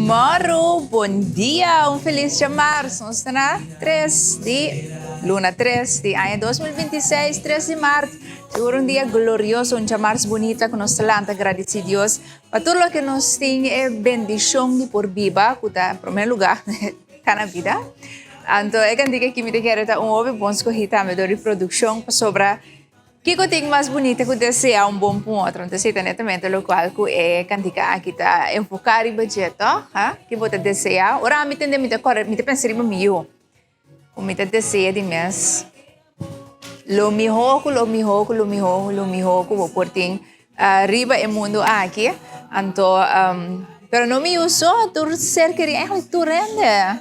Moro, bon dia, un felis djamars. Nos ta na 3 di luna 3 di aña 2026, 3 di mart. Sigur un dia glorioso, un djamars bunita ku nos ta lanta gradisí Dios pa tur loke nos tin e bendishon di por biba, ku ta en primer lugar ta na bida. Anto e kantika aki mi ta kere ta un hopi bon skohí tambe dor di produkshon pasobra Kiko tin mas bunita ku deseá un bon pa un otro? Entonces ta netamente lokual ku e kantika aki ta enfoká riba dje, tòg? Ha? Ki bo ta deseá? Ora ami tende mi ta kòrda, mi ta pensa riba mi yu. Ku mi ta desea di mes lo mihó ku lo mihó ku lo mihó ku lo mihó ku bo por tin riba e mundu aki. Anto, pero no mi yu so, tur ser kerí, eigenlijk tur hende.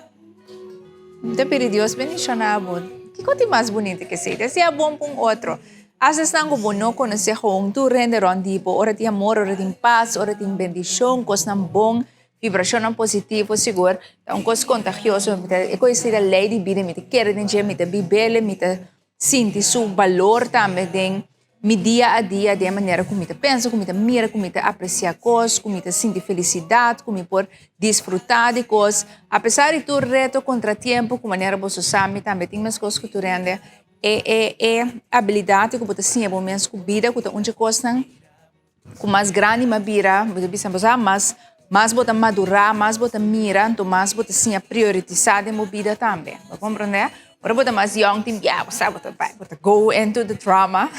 Mi ta pidi Dios bendiciona bo. Kiko tin mas bunito ke esei? Desea bon pa un otro. Hasta esnan ku bo no konosé gewoon tur hende rònt di bo. Ora tin amor, ora tin pas, ora tin bendishon, kosnan bon, vibrashonnan positivo sigur ta un kos kontagioso. Mi ta e kos esei ta lei di bida, mi ta kere den dje, mi ta bibel, mi ta sinti su balor tambe den mi dia a dia, den e manera ku mi ta pensa, ku mi ta mira, ku mi ta apresiá kos, ku mi ta sinti felisidat, ku mi por disfrutá di kos. Apesar di tur reto, kontratiempo, ku manera boso sa mi tambe tin meskos ku tur hende, e e e abilidat ku bo ta siña bo mes ku bida ku ta un dje kosnan Ku mas grandi m'a bira, bo ta bisa bo sa, mas mas bo ta madurá, mas bo ta mira, anto mas bo ta siña prioritisá den bo bida tambe. Bo komprondé? Ora bo ta mas yòn tin bia bo sa bo ta bai, bo ta go into the drama.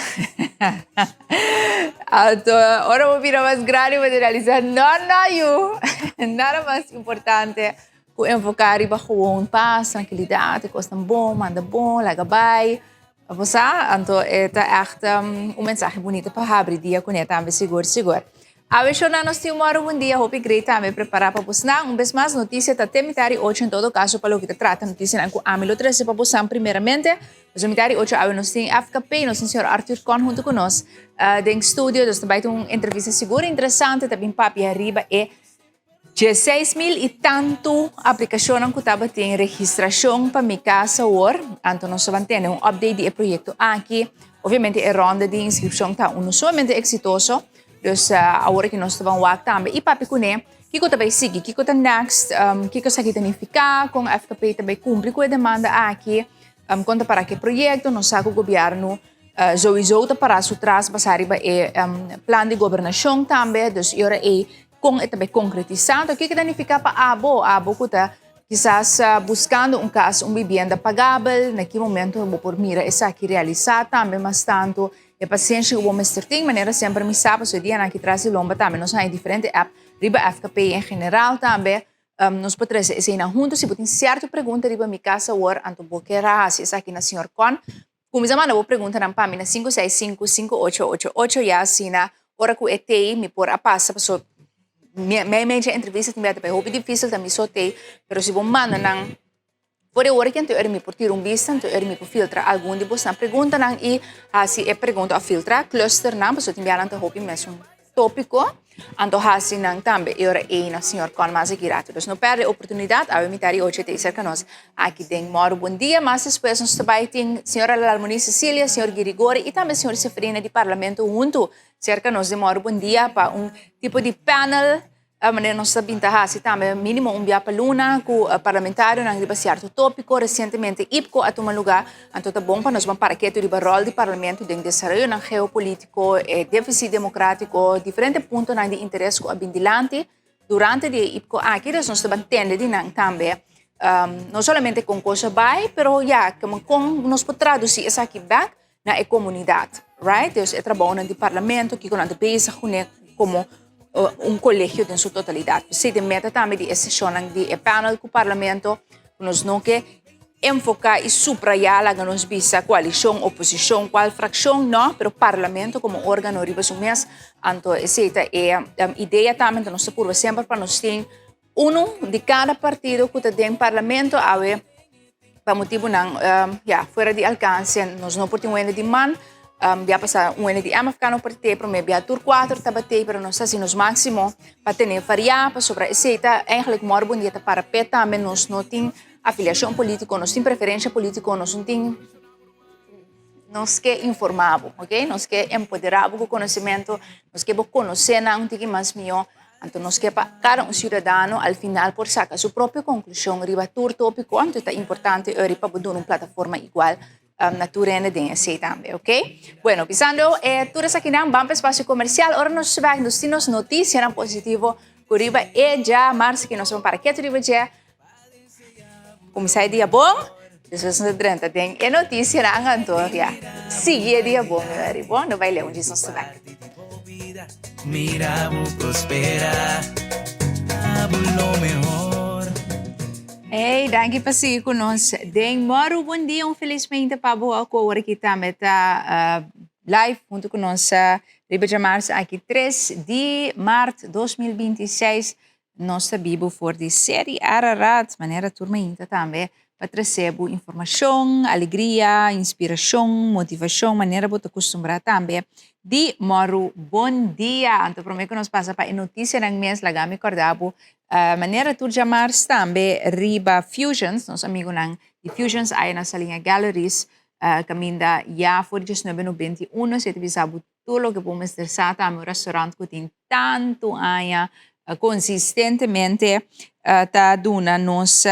Anto ora bo bira mas grandi bo ta realisá, no no yu, nada mas importante ku enfoká riba gewoon pas, trankilidat, e kosnan bon, manda bon, laga bai. Bo sa, anto e ta ègt un mensahe bunita pa habri dia kuné tambe sigur sigur. Awe shona nos tin un mòru bon dia hopi great tambe prepará pa bosnan. Un bes mas notisia ta te mitar di ocho en todo kaso pa loke ta trata notisianan ku ami lo trese pa bosan primeramente. Pasobra mitar di ocho awe nos tin FKP, nos tin señor Arthur Con huntu ku nos den studio. Dus ta bai tin un entrevista sigur interesante ta bin papia riba e 16.000 i tantu aplikashonnan ku tabatin registrashon pa Mi Kas Awor. Anto nos ta ban tene un update di e proyekto aki. Obviamente e ronda di inskripshon ta unu sumamente eksitoso. Dus awor aki nos ta ban wak tambe i papia kuné kiko ta bai sigui, kiko ta next, kiko esaki ta nifiká, kon FKP ta bai kumpli ku e demanda aki, kon ta para ku e proyekto. Nos sa ku gobièrnu souiso ta para su tras basá riba e plan di gobernashon tambe. Dus e ora ei Kon e ta bai konkretisá? Anto kiko ta nifiká pa abo? Abo ku ta kisas buskando un kas, un bibienda pagabel, na ki momento bo por mira esaki realisá tambe? Mas tantu e pasiensha ku bo mester tin, manera semper mi sa, pasobra e dianan aki tras di lomba tambe nos haña diferente app riba FKP en general tambe. Nos por trese eseinan huntu. Si bo tin sierto pregunta riba Mi Kas Awor, anto bo kier a hasi esaki na señor Con, Kuminsá manda bo preguntanan pa mi na 565 5888 ya asina ora ku e tei mi por a pasa paso mei mei dje entrevista tin bia ta bai hopi dificil ta mi so tei pero si bo manda nan for e ora ki anto mi por tira un bista anto mi por filtra algun di bosnan preguntanan i hasi e pregunta of filtra clusternan paso tin bia nan ta hopi mesun Tópiko, anto hasi nan tambe e ora ei na Señor kon mas aki rato. Dus no pèrdè e oportunidat, awe mitar di ocho ta serka nos aki den Mòru Bon Dia. Mas despues nos ta bai tin Señora Larmonie Cecilia, Señor Girigori i tambe Señor Seferina di Parlamento huntu serka nos den Mòru Bon Dia pa un tipo di panel manera nos ta bin ta hasi tambe mínimo un bia pa luna ku parlamentarionan riba sierto tópiko. Resientemente IPCO a tuma lugá, anto ta bon pa nos ban para ketu riba ròl di parlamento den desaroyonan geopolítiko, e défisit demokrátiko, diferente puntonan di interes ku a bin dilanti durante di e IPCO aki. Dus nos ta ban tende di nan tambe no solamente kon kos a bai, pero ya, kon nos por tradusí esaki bèk na e komunidat, right? Dus e trabounan di parlamento, kiko nan ta bezig kuné komo un kolegio den su totalidat. P'esei den meta tambe di e seshonnan di e panel ku parlamento, ku nos no ke enfoká i suprayá laga nos bisa koalishon, oposishon, kual frakshon, no, pero parlamento komo órgano riba su mes. Anto esei ta e idea tambe, anto nos ta purba semper pa nos tin Unu di kada partido ku ta den parlamento awe pa motibunan ya fuera di alkanse nos no por tin un hende di man. Bia pasá un hende di MFK no por te promé bia tur kuater tabat'ei pero nos ta hasi nos máksimo pa tene variá pasobra esei ta eigenlijk mòrdu bon dia ta para p'e tambe nos no tin afiliashon polítiko nos tin preferensha polítiko nos no tin nos ke informá bo ok nos ke empoderá bo ku konosementu nos ke bo konosé nan un tiki mas mihó. Anto nos ke pa kada un siudadano al final por saka su propio konklushon riba tur tópiko, anto ta importante ori pa bo duna un plataforma igual na tur hende den esei tambe, ok? Bueno, bisando e tur esakinan, ban pa espasio komersial. Ora nos bek nos tin nos notisianan positivo ku riba e djamars ku nos a para ketu riba dje. Kuminsá e dia bon, despues nos ta drenta den e notisianan, anto ya, sigui e dia bon, mi weri. Bon, no bai leu, djis nos ta bek. Mira bo prospera, abo lo mehor. Hey, danki pa sigui ku nos den Mòru. Bon dia, un felis meinta pa bo ku awor aki tambe ta live huntu ku nos riba djamars aki 3 di mart 2026. Nos ta bibu for di Seri Ararat, manera tur mainta tambe pa trese bo informashon, alegria, inspirashon, motivashon, manera bo ta kustumbrá tambe di Mòru Bon Dia. Anto promé ku nos pasa pa e notisianan mes, laga mi kòrda bo manera tur djamars tambe riba Fusions, nos amigunan di Fusions aya na Saliña Galleries, kaminda ya for di 1991 si e ta bisa bo Tur loke bo mester sa ta un restaurant ku tin tantu aña konsistentemente ta duna nos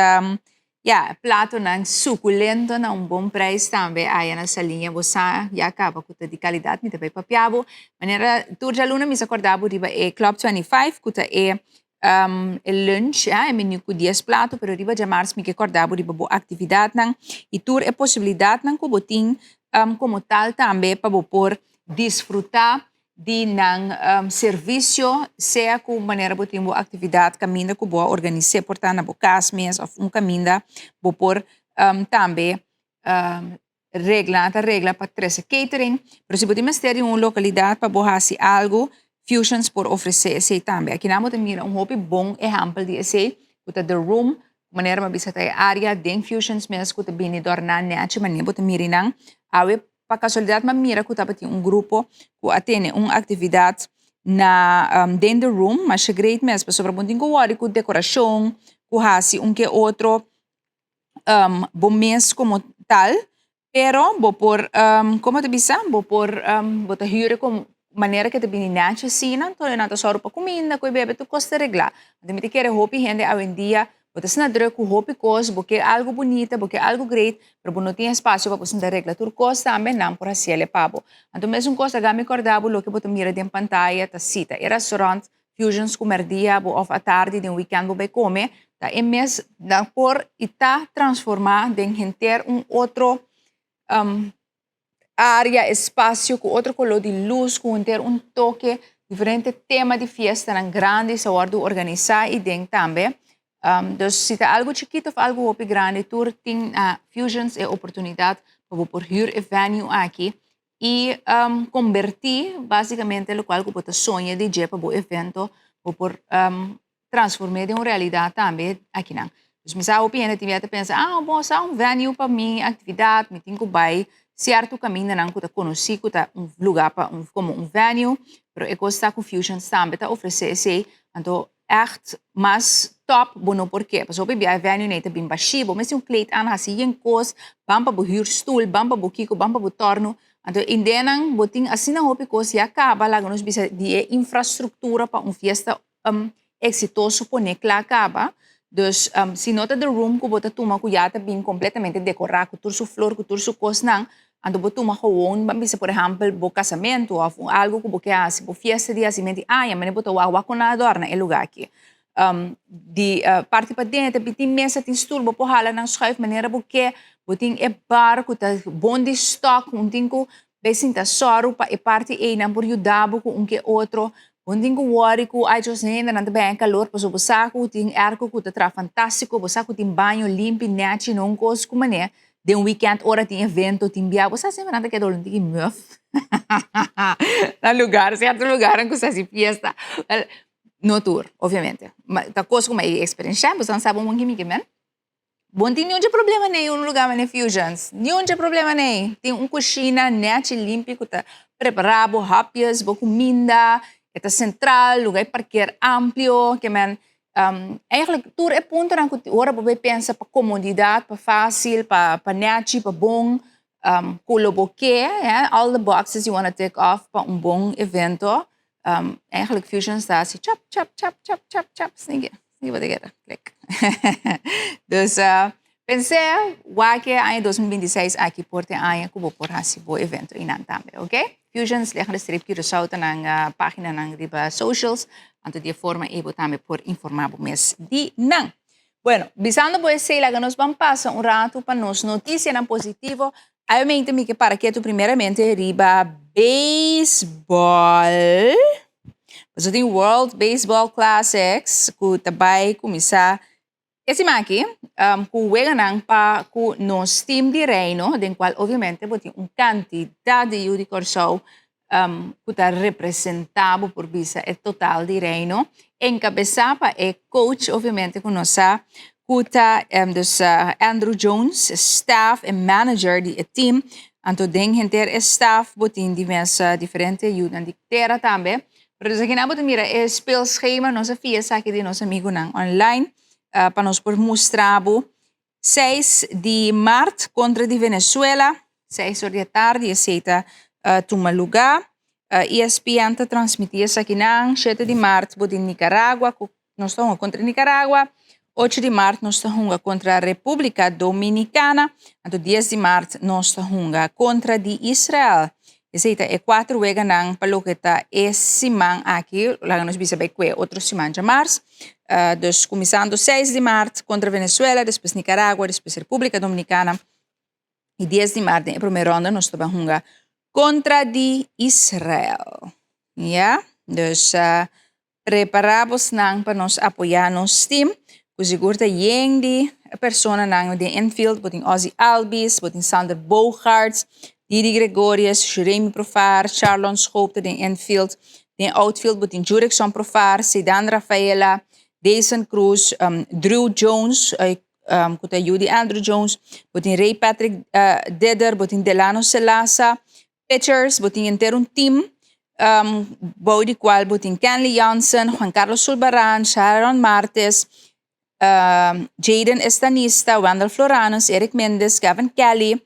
ya platonan sukulento na un bon preis tambe aya na Saliña. Bo sa ya kaba ku ta di kalidat mi ta bai papia bo. Manera tur djaluna mi sa kòrda bo riba e Club 25 ku ta e e lunch ya e menu ku dies plato pero riba djamars mi ke kòrda bo riba bo aktividatnan i tur e posibilidatnan ku bo tin komo tal tambe pa bo por disfrutá di nan servisio sea ku manera bo tin bo aktividat kaminda ku bo a organis'é por ta na bo kas mes òf un kaminda bo por tambe Regla ta regla pa trese catering, pero si bo tin mester di un localidad pa bo haci algo, Fusions por ofrece esey tambe. Akinan bo ta mira un hopi bon ehempel di esey, cu ta The Room, cu manera mi a bisa ta e area den Fusions mes cu ta bini dorna nechi manera bo ta mira nan. Awe pa casualidad mi a mira cu tabatin un grupo cu a tene un actividad na den The Room, masha great mes, pasobra bo no tin cu worry cu decoracion, cu haci un ke otro. Bo mes komo tal, pero bo por, komo ta bisa, bo por bo ta hür e komo manera ke ta bini nechi asina, anto nan ta sòru pa kuminda ku e bebe tur kos ta reglá. Anto mi ta kere hopi hende awendia bo ta asina drùk ku hopi kos, bo ke algu bunita, bo ke algu great, pero bo no tin espasio pa bo sinta regla tur kos tambe, nan por hasiel e pa bo. Anto mesun kos laga mi kòrda bo loke bo ta mira den pantaya ta sita e restaurant Fusions ku mèrdia bo òf atardi den wikènt bo bai kome, ta e mes nan por i ta transformá den henter un otro área, espasio ku otro koló di lus, ku henter un toke, diferente tema di fiestanan grandi sa wòrdu organisá i den tambe. Dus si ta algu chikitu òf algu hopi grandi tur tin na Fusions e oportunidat pa bo por hür e venue aki i kombertí básikamente lokual ku bo ta soña di dje pa bo evento bo por transform'é den un realidat tambe akinan. Dus mi sa hopi hende tin bia ta pensa, ah bo sa un venue pa mi aktividat, mi tin ku bai sierto kamindanan ku ta konosí ku ta un lugá pa un komo un venue, pero e kos ta ku Fusions tambe ta ofresé esei, anto Echt mas top bo no por ke. Pasobra hopi bia e venue nei ta bin bashí. Bo mester un kleed aan hasi yen kos, ban pa bo huur stoel, ban pa bo kiko, ban pa bo torno. Anto indenan bo tin asina hopi kos ya kaba, laga nos bisa di e infrastruktura pa un fiesta eksitoso pone kla kaba. Dus si no ta the room ku bo ta tuma ku ya ta bin kompletamente dekorá ku tur su flor, ku tur su kosnan, Anto bo tuma gewoon, ban bisa por ehempel bo casamentu of un algo cu bo ke haci, bo fiesta di hacimento di aña, manera bo ta wak wak con nan a dorna e lugar aki. Di parti paden ta tin mesa, tin stoel, bo por hala nan schuif manera bo ke, bo tin e bar cu ta bon di stock, un tin cu bay sinta soru pa e parti ey nan por yuda bo cu un ke otro, bo no tin cu worry cu ay djos hende nan ta bay calor pasobra bo sa cu tin airco cu ta traha fantastico, bo sa cu tin baño limpi, nechi, no un cos cu manera Den un weekend ora tin evento, tin bia, bo sa semper nan ta keda un tiki muf na lugar, cierto lugarnan ku sa hasi fiesta. Wel, no tur, obviamente. Ma ta kos ku mi a eksperenshá, bo sa sa bon ki mi ke men. Bo no tin niun dje problema nei un lugar manera Fusions, niun dje problema nei. Tin un kushina nèchi limpi ku ta prepará bo hapjes, bo kuminda, e ta sentral, lugar di parker amplio, ke men Eigenlijk tur e puntonan ku ora bo bai pensa pa komodidat, pa fásil, pa pa nèchi, pa bon, ku lo bo ke, all the boxes you wanna tick off pa un bon evento. Eigenlijk Fusions ta hasi chap, chap, chap, chap, chap, chap, sneaky, sneaky bo ta keda, klik. Dus pensé wak e aña 2026 aki por ta e aña ku bo por hasi bo evento einan tambe, ok? Fusions liggende streep Curaçao ta nan paginanan riba socials, anto di e forma ei bo tambe por informá bo mes di nan. Bueno, bisando bo esei laga nos ban pasa un ratu pa nos notisianan positivo. Obviamente mi ke para ketu primeramente riba beisbòl. Pasobra tin World Baseball Classics ku ta bai kuminsá e siman aki ku weganan pa ku nos team di Reino, den kual obviamente bo tin un kantidat di yu di Kòrsou ku ta representá bo por bisa e total di Reino, enkabesá pa e coach obviamente ku nos sa ku ta dus Andrew Jones, staff e manager di e team, anto den henter e staff bo tin dimes diferente yunan di tera tambe, pero dus akinan bo ta mira e speelschema, nos a fia esaki di nos amigunan online pa nos por mustra bo. Seis di mart kontra di Venezuela, seis or di atardi esei ta tuma lugá. ESPN ta transmití esakinan. Shete di mart bo tin Nicaragua ku nos ta hunga kontra Nicaragua. Ocho di mart nos ta hunga kontra Repúblika Dominikana. Anto dies di mart nos ta hunga kontra di Israel. Esei ta e kuater weganan pa loke ta e siman aki, laga nos bisa bai kue otro siman djamars. Dus kuminsando seis di mart kontra Venezuela, despues Nicaragua, despues Repúblika Dominikana i dies di mart den e promé ronda nos ta bai hunga kontra di Israel. Ya, dus Prepará bosnan pa nos apoyá nos team, ku sigur ta yen di personanan den infield. Bo tin Ozzie Albies, bo tin Sander Bogaerts, Didi Gregorius, Juremi Profar, Sharlon Schoop ta den infield. Den outfield bo tin Jurickson Profar, Ceddanne Rafaela, Dayson Cruz, Drew Jones, ku ta yu di Andruw Jones, bo tin Ray Patrick Didder, bo tin Delano Selasa, Pitchers, bo tin henter un team bou di cual bo tin Kenley Jansen, Juan Carlos Sulbaran, Sharon Martes, Jaden Estanista, Wendell Floranus, Eric Mendes, Kevin Kelly,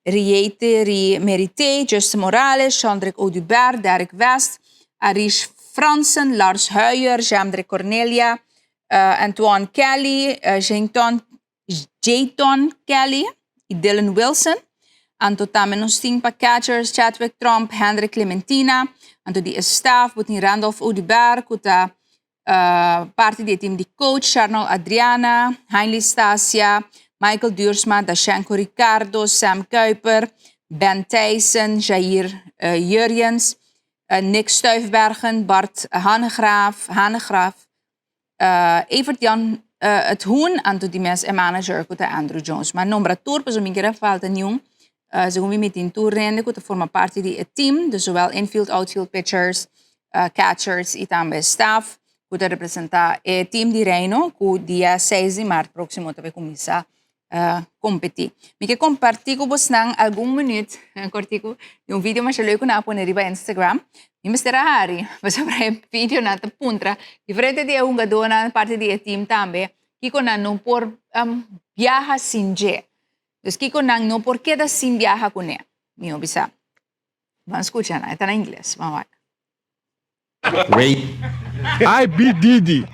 Rieteri Merite, Justin Morales, Shandrick Oduber, Derek West, Arish Fransen, Lars Huijer, Jamdrick Cornelia, Antoine Kelly, Jayton Jayton Kelly y Dylan Wilson. Anto tambe nos tin pa catchers Chadwick Tromp, Hendrik Clementina. Anto di e staff bo tin Randolph Oduber cu ta parti di e team di coach, Sharnol Adriana, Heinley Stasia, Michael Duursma, Dashenko Ricardo, Sam Kuiper, Ben Thijssen, Jair Jurjens, Nick Stuifbergen, Bart Hanegraaf, Hanegraaf, Evert Jan het Hoen, anto di mes e manager ku ta Andruw Jones. Mi a nombra tur pasobra mi kere falta niun. Segun mi mi tin tur hende ku ta forma parti di e team, dus zowel infield, outfield, pitchers, catchers i tambe staff ku ta representa e team di Reino ku dia seis di mart proksimo ta bai kuminsá kompetí. Mi ke kompartí ku bosnan algun minüt kòrtiku di un video masha leuk ku nan a pone riba Instagram. Mi mester a hari pasobra e videonan ta puntra diferente di e hungadónan, parti di e tim tambe, kiko nan no por biaha sin dje. Dus kiko nan no por keda sin biaha kuné. Mi hopi sa. Ban skucha nan, e ta na ingles. Ban wak. Ray. I be Didi.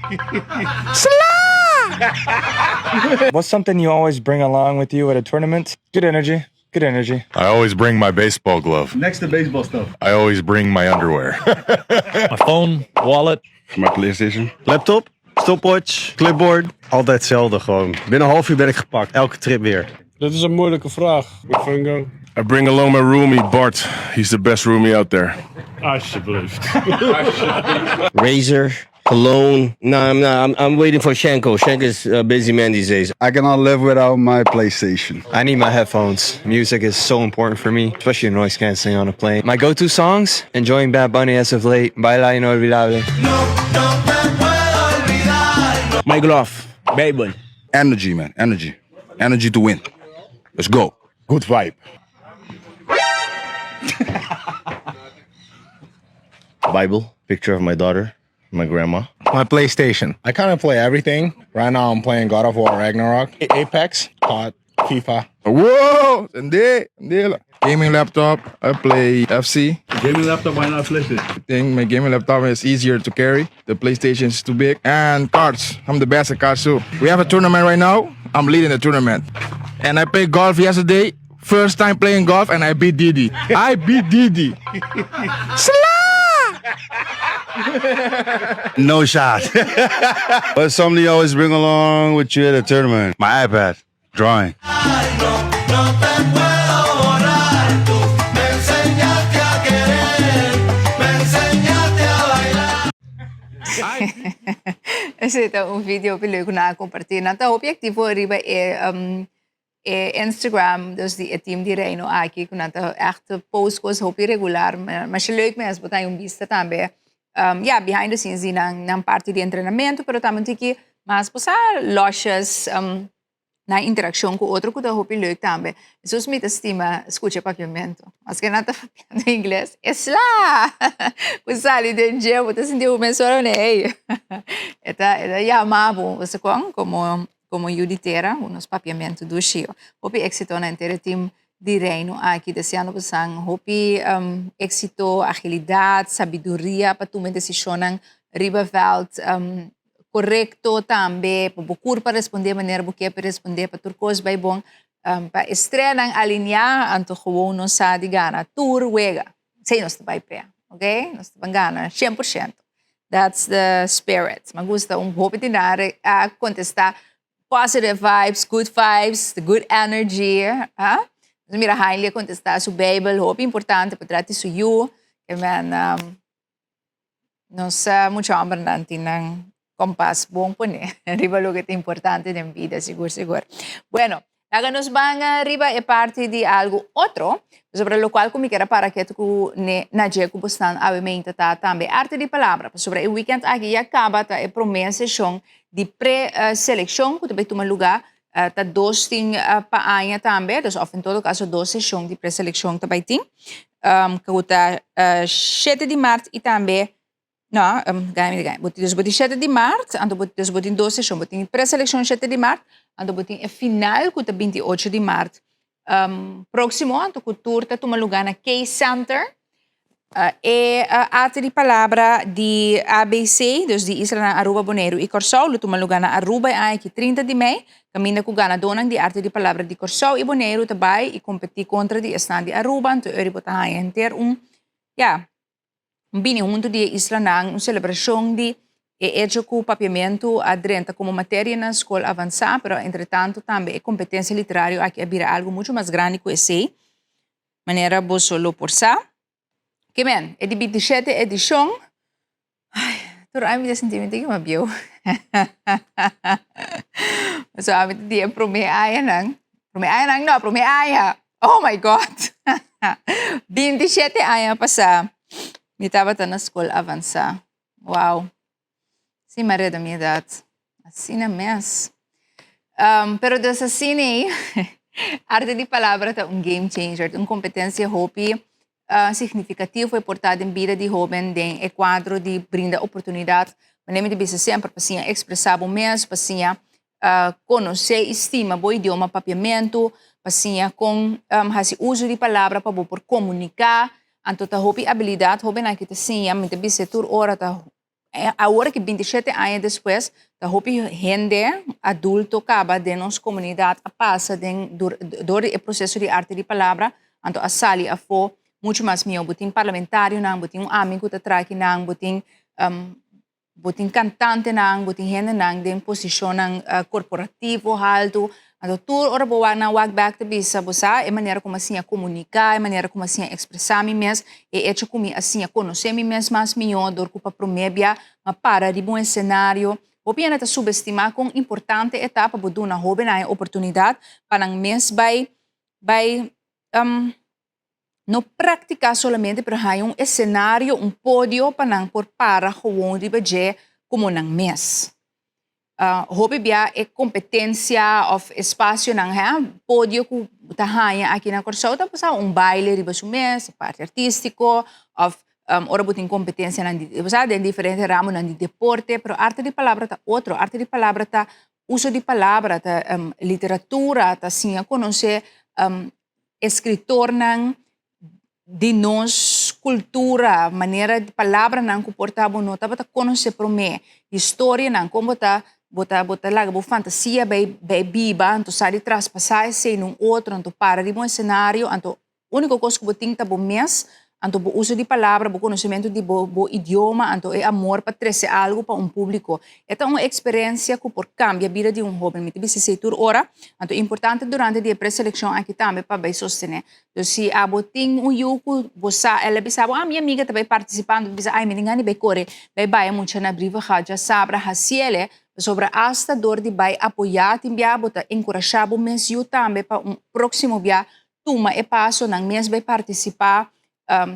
Sla! What's something you always bring along with you at a tournament? Good energy. Good energy. I always bring my baseball glove. Next to baseball stuff. I always bring my underwear. My phone, wallet. My PlayStation. Laptop, stopwatch, clipboard. Altijd hetzelfde gewoon. Binnen een half uur ben ik gepakt. Elke trip weer. Dat is een moeilijke vraag, Fungo. I bring along my roomie Bart. He's the best roomie out there. Alsjeblieft. Razor, cologne. No, I'm not. I'm waiting for Shanko. Shanko is a busy man these days. I cannot live without my PlayStation. I need my headphones. Music is so important for me, especially noise canceling on a plane. My go-to songs, enjoying Bad Bunny as of late, Baila Inolvidable. My glove, Bijbel. Energy man, energy. Energy to win. Let's go. Good vibe. Bible, picture of my daughter, my grandma. My PlayStation. I kind of play everything. Right now I'm playing God of War Ragnarok, Apex, COD, FIFA. Wow! Sende! Sendela. Gaming laptop. I play FC. Gaming laptop, why not PlayStation? I think my gaming laptop is easier to carry. The PlayStation is too big. And cards. I'm the best at cards too. We have a tournament right now. I'm leading the tournament. And I played golf yesterday. First time playing golf and I beat Didi. I beat Didi. Sla! No shot. What's something you always bring along with you at a tournament? My iPad. Drawing. No te puedo borrar. Tú me enseñaste a querer, me enseñaste a bailar. Esei ta un video hopi leuk nan a kompartí. Nan ta hopi aktivo riba e um, e Instagram, dus di e team di Reino aki, ku nan ta echt post kos hopi regular. Masha leuk mes, bo ta un bista tambe. Um, ja, behind the scenes di nan, nan parti di entrenamentu, pero tambe un tiki mas bo sa losjes, um, nan interakshon ku otro ku ta hopi leuk tambe. Esun mi ta stima skucha papiamentu. Maske nan ta papiando ingles, e sla ku sali den dje, bo ta sinti bo mes ora hey. E ta e ta yama bo, bo sa kon, komo komo yu di tera, ku nos papiamentu dushi. Hopi éksito na henter e tim di Reino aki, deseando bosan hopi éksito, agilidat, sabiduria pa tuma e desishonnan riba vèlt. Korekto tambe pa bo kurpa respondé manera bo ke pa respondé pa tur kos bai bon pa e streanan alineá anto gewoon nos sa di gana tur wega esei nos ta bai p'e ok nos ta ban gana shen por shento that's the spirit mi a gusta un hopi di nan a kontestá positive vibes good vibes the good energy ha nos mira Hainley a kontestá su beibel hopi importante pa trata di su yu ke men. Nos mucha hombernan tin nan kompas bon pone riba loke ta importante den bida, sigur sigur. Bueno, laga nos ban riba e parti di algu otro, pasobra lokual ku mi kier a para ketu ku ne na dje ku bosnan awe meinta ta tambe arte di palabra, pasobra e weekend aki ya kaba ta e prome seshon di pre selekshon ku ta bai tuma luga, ta dos tin pa aña tambe, dus of en todo kaso dos seshon di pre selekshon ta bai tin. Ku ta shete di mart i tambe no dus bo tin shete di mart anto bo dus bo tin dos seshon bo tin preselekshon shete di mart anto bo tin e final ku ta 28 di mart próksimo anto ku tur ta tuma lugá na K Center e arte di palabra di ABC dus di islanan Aruba Boneiru i Kòrsou lo tuma lugá na Aruba e aña aki 30 di mei Kaminda ku ganadónan di Arte di Palabra di Kòrsou i Boneiru ta bai i kompetí kontra di esnan di Aruba, anto eri bo ta haña henter un, ya, un bini huntu di e islanan, un selebrashon di e echo ku papiamentu a drenta komo materia na skol avansá, pero entretantu tambe e kompetensia literario aki a bira algu muchu mas grandi ku esei, manera boso lo por sa. Ke men, e di bintishete edishon, ai, tur aña mi ta sinti mi ta kima bieu. Pasobra ami ta di e promé añanan, promé añanan no, promé aña, oh my God, bintishete aña pasá mi tabata na skol avansá, wow. Sin mi a reda mi edat. Asina mes. Pero dus asina ei, arte di palabra ta un game changer, ta un kompetensia hopi signifikativo e por ta den bida di hoben den e kuadro di brinda oportunidat. Manera mi ta bisa semper, pa siña ekspresá bo mes, pa siña konosé i stima bo idioma papiamentu, pa siña kon hasi uso di palabra pa bo por komuniká. Anto ta hopi abilidat hobennan ki ta siña, mi ta bisa tur ora ta awor ki 27 aña despues ta hopi hende adulto kaba den nos komunidat a pasa den dor di e proseso di arte di palabra, anto a sali afó muchu mas mihó. Bo tin parlamentarionan, bo tin un ami ku ta traha akinan, bo tin Bo tin kantantenan, bo tin hendenan den posishonnan korporativo haltu. Anto tur ora bo wak nan wak bèk ta bisa, bo sa e manera ku mi a siña komuniká, e manera ku mi a siña ekspresá mi mes, e echo ku mi a siña konosé mi mes mas mihó dor ku pa promé bia mi a para riba un esenario. Hopi hende ta subestimá kon importante e ta pa bo duna hóbennan e oportunidat pa nan mes bai bai no practica solamente pero haña un escenario, un podio pa nan por para gewoon riba dje como nan mes. Hopi bia e competencia of espacionan he, podio cu ta haña aki na Corsou ta pasa un baile riba su mes, parti artistico of ora bo tin competencianan di, bo sa den diferente ramonan di deporte, pero arte di palabra ta otro, arte di palabra ta. uso di palabra, ta literatura, ta siña konosé eskritornan di nos kultura, manera di palabranan ku por ta bo no tabata konosé promé, historianan, kon bo ta bo ta bo ta laga bo fantasia bai bai biba, anto sa di traspasá esei na un otro, anto para riba un esenario, anto Úniko kos ku bo tin ta bo mes, anto bo uso di palabra, bo konosementu di bo bo idioma, anto e amor pa trese algu pa un públiko. E ta un eksperensia ku por kambia bida di un hóben. Mi ta bisa esei tur ora. Anto importante durante di e preselekshon aki tambe pa bai sostené. Dus si abo tin un yu ku bo sa, el a bisa bo, ah mi amiga ta bai partisipá, anto bo bisa, ai mi tin gana di bai kore, bai bai e mucha na Brievengat djasabra, hasiel e, pasobra asta dor di bai apoyá tin bia bo ta enkurashá bo mes yu tambe pa un próksimo bia tuma e pasonan mes bai partisipá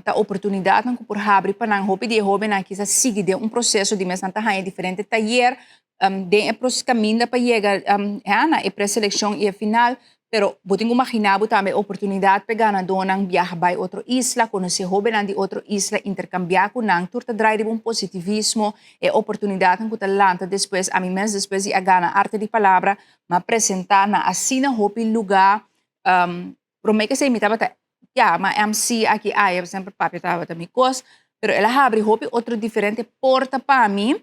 ta oportunidatnan ku por habri pa nan. Hopi di e hóbennan aki sa sigui den un proseso di mes nan ta haña diferente tayer den e kaminda pa yega na e preselekshon i e final. Pero bo tin ku maginá bo tambe e oportunidat pa e ganadónan biaha bai otro isla, konosé hóbennan di otro isla, interkambiá ku nan. Tur ta drai riba un positivismo, e oportunidatnan ku ta lanta despues. Ami mes despues di a gana Arte di Palabra, mi a presentá na asina hopi lugá Prome ke esei mi tabata ya ma MC aki aya semper papia tabata mi kos pero el a habri hopi otro diferente porta pa mi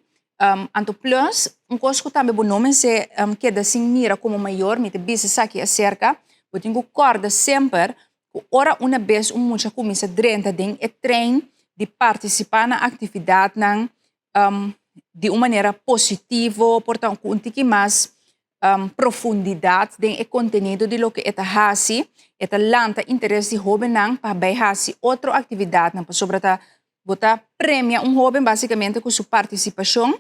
anto plus un kos ku tambe bo no mester keda sin mira komo mayor mi ta bisa esaki aserka bo tin ku kòrda semper ku ora una bes un mucha kuminsá drenta den e trein di partisipá na aktividatnan di un manera positivo por ta ku un tiki mas profundidat den e kontenido di loke e ta hasi, e ta lanta interes di hóbennan pa bai hasi otro aktividatnan pasobra ta bo ta premia un hóben basikamente ku su partisipashon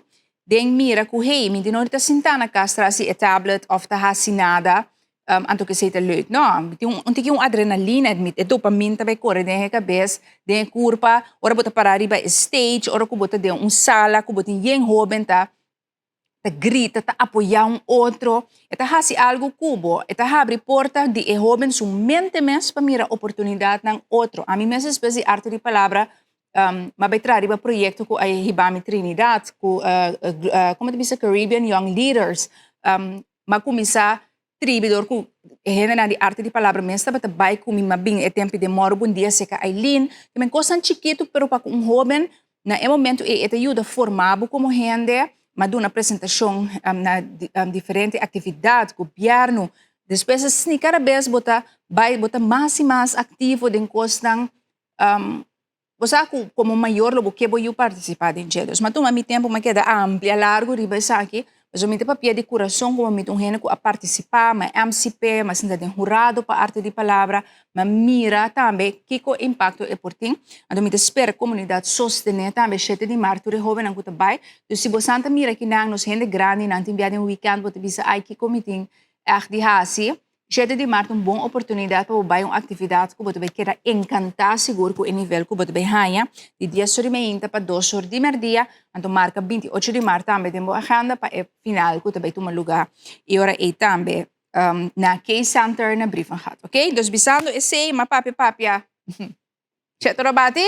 den mira ku hey mi di no ta sintá na kas tras di e tablet òf ta hasi nada anto kesei ta leuk. No, mi tin un tiki un adrenalina, e dopamina ta bai kore den e kabes, den e kurpa, ora bo ta pará riba e stage, ora ku bo ta den un sala ku bo tin yen hóben ta ta grita, ta apoyá un otro, e ta hasi algu ku bo, e ta habri porta di e hóben su mente mes pa mira oportunidatnan otro. Ami mes despues di Arte di Palabra m'a bai traha riba proyekto ku a hiba mi Trinidad ku komo ta bisa Caribbean Young Leaders. M'a kuminsá tribi dor ku e hendenan di Arte di Palabra mes tabata bai ku mi, m'a bin e tempu den Mòru Bon Dia serka Aileen. Ta men kosnan chikitu pero pa ku un hóben na e momentu ei e ta yuda forma bo komo hende. M'a duna presentashon na diferente aktividat, gobièrnu. Despues asina kada bes bo ta bai bo ta mas i mas aktivo den kosnan. Bo sa ku komo mayor lo bo ke bo yu partisipá den dje. Dus m'a tuma mi tempu, m'a keda amplia largu riba esaki, pasobra mi ta papia di kurason komo mi ta un hende ku a partisipá, m'a MCP, m'a sinta den hurado pa Arte di Palabra, m'a mira tambe kiko impakto e por tin. Anto mi ta spera komunidat sostené tambe shete di mart tur e hóbennan ku ta bai. Dus si bo san ta mira kinan nos hende grandinan tin bia den wikènt bo ta bisa ai kiko mi tin ègt di hasi. Shete di mart un bon oportunidat pa bo bai un aktividat ku bo ta bai keda enkantá sigur ku e nivel ku bo ta bai haña di dies or di meinta pa dos or di merdia. Anto marka 28 di mart tambe den bo agenda pa e final ku ta bai tuma lugá e ora ei tambe na Key Center na Brievengat. Oké, dus bisando esei m'a papia papia. Cheto Robati,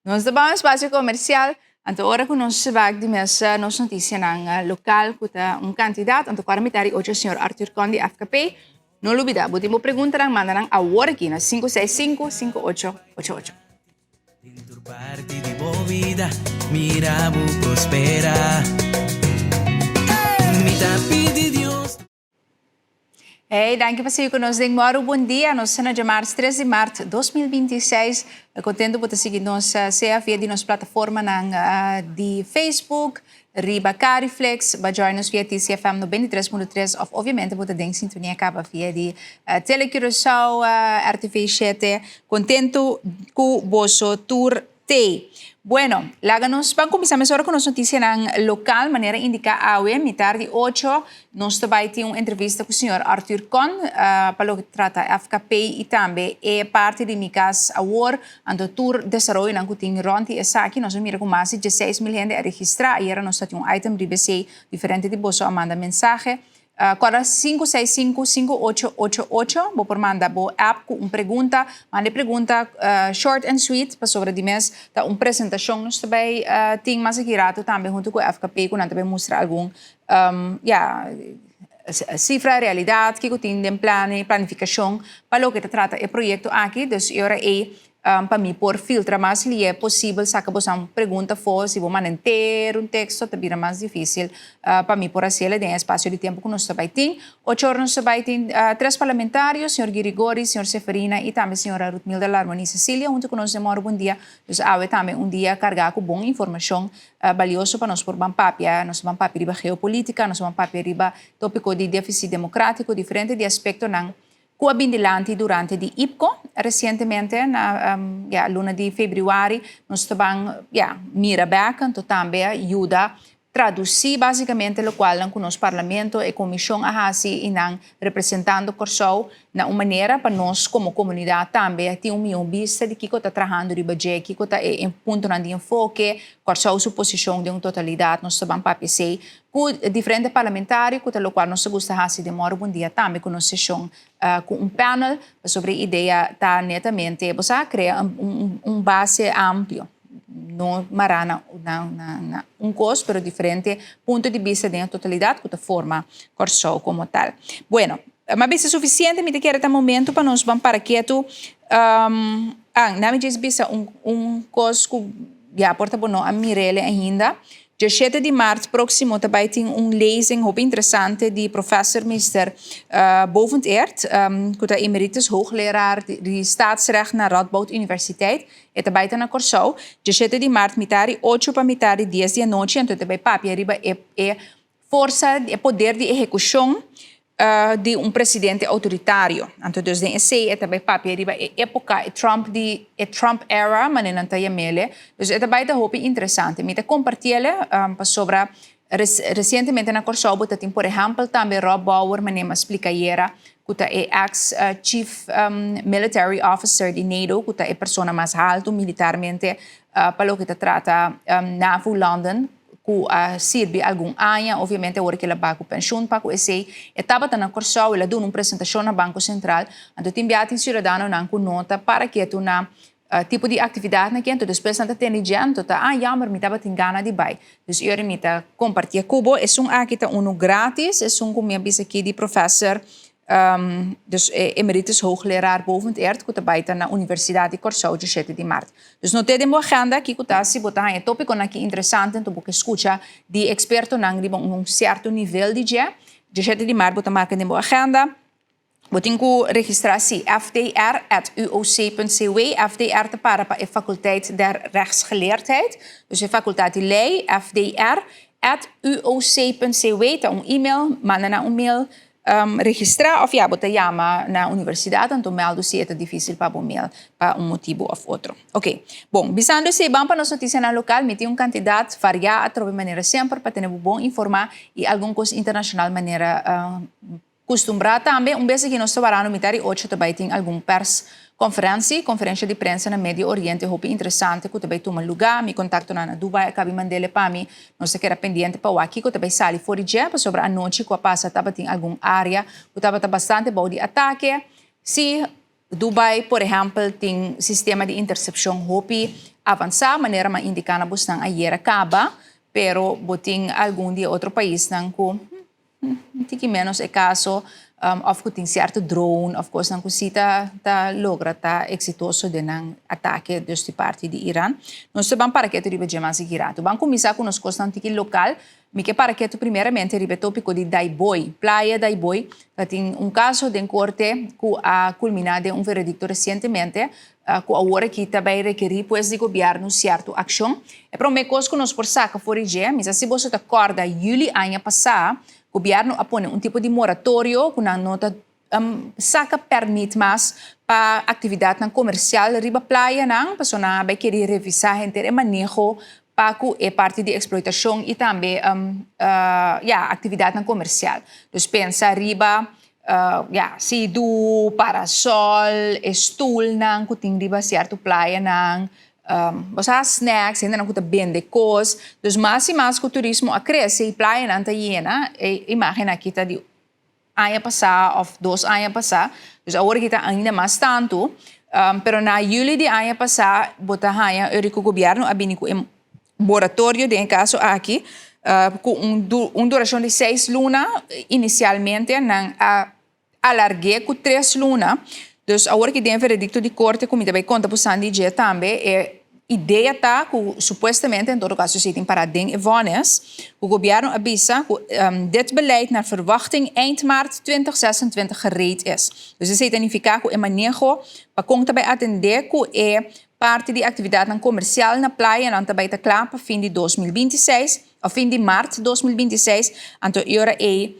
Nos ta bai un espacio comercial, anto ora cu nos bak di mes nos noticianan local cu ta un cantidad, anto cuara mitad di ocho señor Arthur Con di FKP. No lubida, bo tin bo preguntanan, manda nan awor aki na 565 5888. Den tur parti di bo bida, mira bo prospera. Mi ta pidi Dios. Hey, danki pa sigui ku nos den Mòru Bon Dia. Nos ta na djamars 3 di mart 2026. Kontentu bo ta sigui nos sea via di nos plataformanan di Facebook, riba Cariflex, ba join nos via TCFM 93.3 òf obviamente bo ta den sintonia kaba via di Tele Curaçao, RTV 7. Kontentu ku boso tur T. Bueno, laga nos ban kuminsá mesora ku nos notisianan lokal. Manera indiká awe, mitar di ocho, nos ta bai tin un entrevista ku señor Arthur Con pa loke ta trata FKP i tambe e parti di Mi Kas Awor. Anto tur desaroyonan ku tin rònt di esaki. Nos a mira ku mas di dieseis mil hende a registrá. Ayera nos ta tin un item riba esei. Diferente di boso a manda mensahe. Kòrda 565 5888, bo por manda bo app ku un pregunta. Manda e pregunta short and sweet pasobra di mes ta un presentashon nos ta bai tin mas aki rato tambe huntu ku FKP ku nan ta bai mustra algun ya. Sifra, realidat, kiko tin den plan i planifikashon pa loke ta trata e proyekto aki. Dus e ora ei pa mi por filtra mas lié posibel saka bosan pregunta afó. Si bo manda henter un teksto ta bira mas difísil pa mi por hasiel den e espasio di tempu ku nos ta bai tin. Ocho ora nos ta bai tin tres parlamentario, señor Girigori, señor Seferina i tambe señora Ruthmilda Larmonie-Cecilia huntu ku nos den Mòru Bon Dia. Dus awe tambe un dia kargá ku bon informashon balioso pa nos por ban papia. Nos ta ban papia riba geopolítika, nos ta ban papia riba tópiko di défisit demokrátiko, diferente di aspektonan ku a bin dilanti durante di IPCO. Resientemente na ya luna di febrüari nos ta ban ya mira bèk, anto tambe a yuda tradusí básikamente lokualnan ku nos parlamento, e komishon a hasi i nan representando Kòrsou na un manera pa nos komo komunidat tambe tin un mihó bista di kiko ta trahando riba dje, kiko ta e puntonan di enfoke, Kòrsou su posishon den un totalidat. Nos ta ban papia esei ku diferente parlamentario ku ta lokual nos ta gusta hasi den Mòru Bon Dia tambe ku nos seshon ku un panel pasobra e idea ta netamente bo sa krea un base amplio. No mará na na un kos, pero diferente punto di bista den e totalidat ku ta forma Kòrsou komo tal. Bueno, m'a bisa sufisiente, mi ta kere ta momento pa nos ban para ketu. Ah, na mi djis bisa un un kos ku ya por ta bo no a mir'el ainda. Dje shete di mart próksimo ta bai tin un lezing hopi interesante di Professor Mister Boventeert, ku ta emeritus hoogleraar di Staatsrecht na Radboud Universiteit. E ta bai ta na Kòrsou, dje di mart mitar di ocho pa mitar di dies di anochi, anto e ta bai papia riba e e forsa, e poder di ehekushon di un presidente outoritario. Anto dus den esei e ta bai papia riba e époka, e Trump di e Trump era, manera nan ta yam'ele. Dus e ta bai ta hopi interesante. Mi ta kompartiele pasobra Resientemente na Kòrsou bo ta tin por ehèmpel tambe Rob Bauer manera mi a splika ayera ku ta e eks chief military officer di NATO ku ta e persona mas haltu militarmente pa loke ta trata NAVO London ku a sirbi algun aña obviamente awor ku el a bai ku penshun pa ku esei e tabata na Kòrsou el a duna un presentashon na Banko Sentral anto tin bia tin siudadanonan ku no ta para ketu na Tipo di actividadnan aki, anto despues nan ta tende dje, anto ta, ah, jammer, mi tabatin gana di bai. Dus e ora mi ta comparti cu bo. Esun aki ta unu gratis, esun cu mi a bisa aki di professor, dus e emeritus hoogleraar Boventeert, cu ta bai ta na Universidad di Corsou dje shete di mart. Dus note den bo agenda kico ta si bo ta haña topiconan aki interesante, anto bo ke scucha di expertonan riba un cierto nivel di dje. Dje shete di mart bo ta marca den bo agenda. Bo tin ku registrá si fdr at uoc.cw. FDR ta para pa e Faculteit der Rechtsgeleerdheid, dus e Fakultat di Lei. Fdr at uoc.cw ta un email, manda nan un mail registrá òf ya bo ta yama na universidat anto mèldu si e ta difísil pa bo mail pa un motibu òf otro. Oké, bon, bisando esei ban pa nos notisianan lokal, mi tin un kantidat variá atrobe manera semper pa tene bo bon informá i algun kos internashonal manera Kustumbrá tambe, un bes aki nos ta warando mitar di ocho ta bai tin algun pers konferensi, konferensha di prensa na Medio Oriente hopi interesante ku ta bai tuma lugá. Mi kontaktonan na Dubai a kabi mand'ele pa mi. Nos ta keda pendiente pa wak kiko ta bai sali for di dje, pasobra anochi ku a pasa tabatin algun área ku tabata bastante bou di atake. Sí, Dubai por ehèmpel tin sistema di intersepshon hopi avansá, manera mi a indiká na bosnan ayera kaba, pero bo tin algun di e otro paisnan ku. Un tiki ménos e kaso òf ku tin sierto drone òf kosnan ku si ta ta logra ta eksitoso den nan atake dus di parti di Iran. Nos ta ban para ketu riba dje mas aki ratu. Ban kuminsá ku nos kosnan tiki lokal. Mi ke para ketu primeramente riba e tópiko di Daaibooi, Playa Daaibooi. Ta tin un kaso den korte ku a kulminá den un veredikto resientemente ku awor aki ta bai rekerí pues di gobièrnu sierto akshon. E promé kos ku nos por saka for di dje, mi sa si boso ta kòrda yüli aña pasá gobièrnu a pone un tipo di moratorio ku nan no ta saka pèrmit mas pa aktividatnan komersial riba playanan pasobra nan a bai kere revisá henter e maneho pa ku e parti di eksploitashon i tambe ya aktividatnan komersial. Dus pensa riba Ya, sidu, parasol, e stulnan ku tin riba sierto playanan, bo sa snacks, hendenan ku ta bende kos. Dus mas i mas ku turismo a krese i playanan ta yena, e imagen aki ta di aña pasá òf dos aña pasá. Dus awor aki ta ainda mas tantu. Pero na yüli di aña pasá bo ta haña ora ku gobièrnu a bini ku e moratorio den e kaso aki. Ku un un durashon di seis luna inisialmente nan a alarg'é ku tres luna. Dus awor ki den veredikto di korte ku mi ta bai konta bo san di dje tambe e idea ta ku supuestamente en todo kaso esei tin pará den e vònes ku gobièrnu a bisa ku dit beleid naar verwachting eind maart 2026 gereed is. Dus esei ta nifiká ku e maneho pa kon ta bai atendé ku e Parti di aktividatnan komersial na playanan ta bai ta kla pa fin di 2026 òf fin di mart 2026, anto e ora ei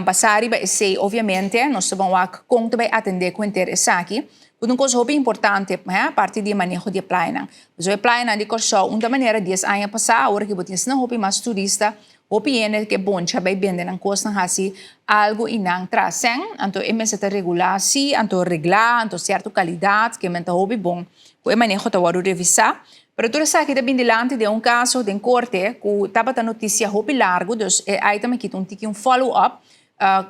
basá riba esei obviamente nos ta ban wak kon ta bai atendé ku henter esaki, ku ta un kos hopi importante he parti di e maneho di e playanan. Pasobra e playanan di Kòrsou un ta manera dies aña pasá awor ki bo tin asina hopi mas turista Hopi hende ke boncha bai bende nan kosnan hasi algu i nan traha sèn, anto e mester ta regulá si, anto reglá, anto sierto kalidat ke men ta hopi bon ku e maneho ta wòrdu revisá. Pero tur esaki ta bin dilanti den un kaso den korte ku tabata notisia hopi largu, dus e item aki ta un tiki un follow up.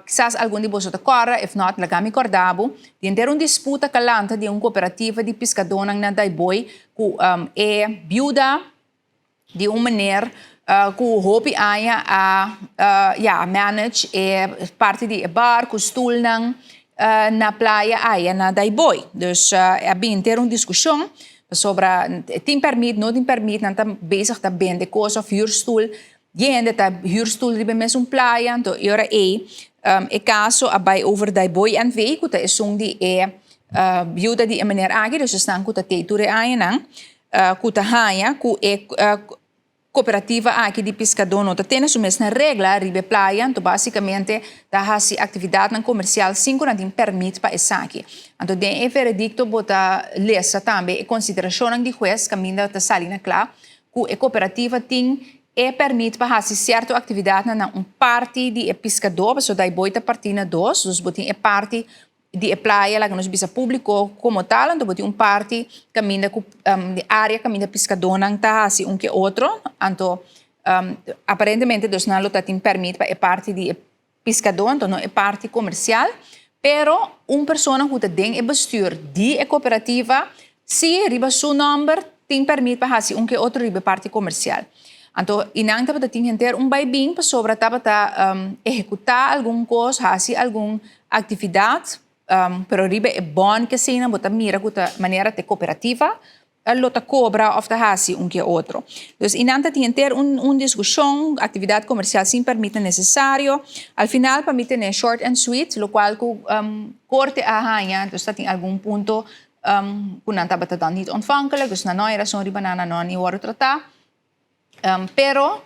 Kisas algun di boso ta kòrda, if not laga mi kòrda bo, di henter un disputa kalanta di un kooperativa di piskadónan na Daaibooi ku e biuda, Di un maner ku hopi aña a ya manage e parti di e bar ku stulnan na playa aya na Daaibooi. Dus a bin henter un diskushon pasobra tin pèrmit no tin pèrmit nan ta bezig ta bende kos òf hür stul. Di hende ta hür stul riba e mesun playa anto e ora ei e kaso a bai over Daaibooi NV ku ta esun di e biuda di e meneer aki dus esnan ku ta tei tur e añanan. Ku ta haña ku e kooperativa aki di piskadó no ta tene su mes na regla riba e playa, anto básikamente ta hasi aktividatnan komersial sin ku nan tin pèrmit pa esaki. Anto den e veredikto bo ta lesa tambe e konsiderashonnan di hues kaminda ta sali na kla ku e kooperativa tin e pèrmit pa hasi sierto aktividatnan na un parti di e piskadó, pasobra Daaibooi ta partí na dos, dus bo tin e parti di e playa laga nos bisa públiko komo tal, anto bo tin un parti kaminda ku di área kaminda piskadónan ta hasi un ke otro, anto aparentemente dus nan lo ta tin pèrmit pa e parti di e piskadó, anto no e parti komersial, pero un persona ku ta den e bestür di e kooperativa si riba su nòmber tin pèrmit pa hasi un ke otro riba e parti komersial. Anto i nan tabata tin henter un bai bin pasobra tabata ehekutá algun kos, hasi algun aktividat, pero riba e bòn ke asina bo ta mira ku ta manera ta e kooperativa lo ta kobra òf ta hasi un ke otro. Dus i nan ta tin henter un un diskushon, aktividat komersial sin pèrmit ta nesesario. Al final pa mi tene short and sweet, lokual ku korte a haña, dus ta tin algun punto ku nan tabata dan niet ontvankelijk, dus nan no hay rason riba nan, nan no a ni wòrdu tratá. Pero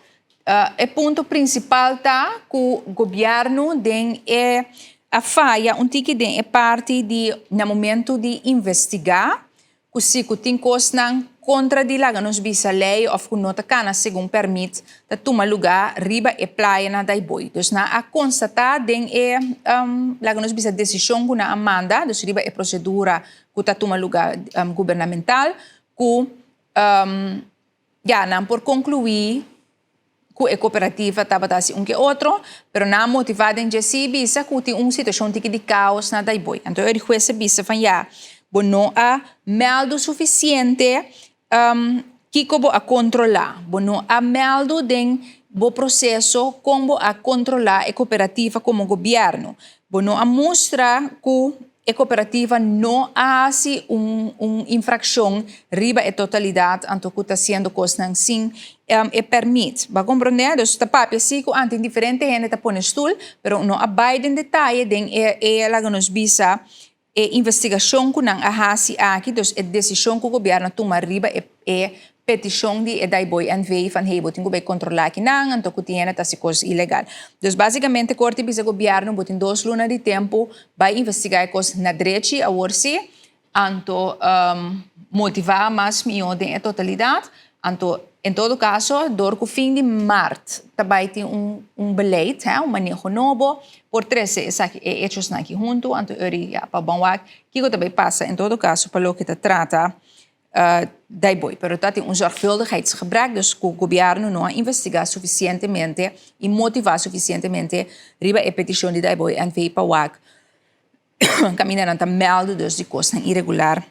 e punto prinsipal ta ku gobièrnu den e a faya un tiki den e parti di na momentu di investigá ku si ku tin kosnan kontra di laga nos bisa lei òf ku no ta kana segun pèrmit ta tuma lugá riba e playa na Daaibooi. Dus nan a konstatá den e laga nos bisa desishon ku nan a manda, dus riba e prosedura ku ta tuma lugá gubernamental ku ya nan por konkluí ku e kooperativa tabata hasi un ke otro, pero nan a motivá den dje si bisa ku tin un situashon tiki di kaos na Daaibooi. Anto e hues a bisa van ya, bo no a mèldu sufisiente Kiko bo a kontrolá? Bo no a mèldu den bo proseso kon bo a kontrolá e kooperativa komo gobièrnu. Bo no a mustra ku e kooperativa no a hasi un un infrakshon riba e totalidat anto ku ta hasiendo kosnan sin e pèrmit. Bo a komprondé? Dus ta papia si ku antes diferente hende ta pone stul, pero no a bai den detaye den e e laga nos bisa E investigashon ku nan a hasi aki, dus e desishon ku gobièrnu a tuma riba e e petishon di e Daaibooi NV van hey bo tin ku bai kontrolá aki nan, anto ku tin hende ta hasi kos ilegal. Dus básikamente korte bisa gobièrnu bo tin dos luna di tempu bai investigá e kos na drechi awor sí, anto motivá mas mihó den e totalidat, anto en todo kaso dor ku fin di mart ta bai tin un un beleid, un maneho nobo, por trese esaki e hechosnan aki huntu, anto eri ya pa bon wak kiko ta bai pasa en todo kaso pa loke ta trata Daaibooi. Pero ta tin un zorgvuldigheidsgebrek, dus ku gobièrnu no a investigá sufisientemente i motivá sufisientemente riba e petishon di Daaibooi NV pa wak kaminda nan ta mèldu dus di kosnan iregular.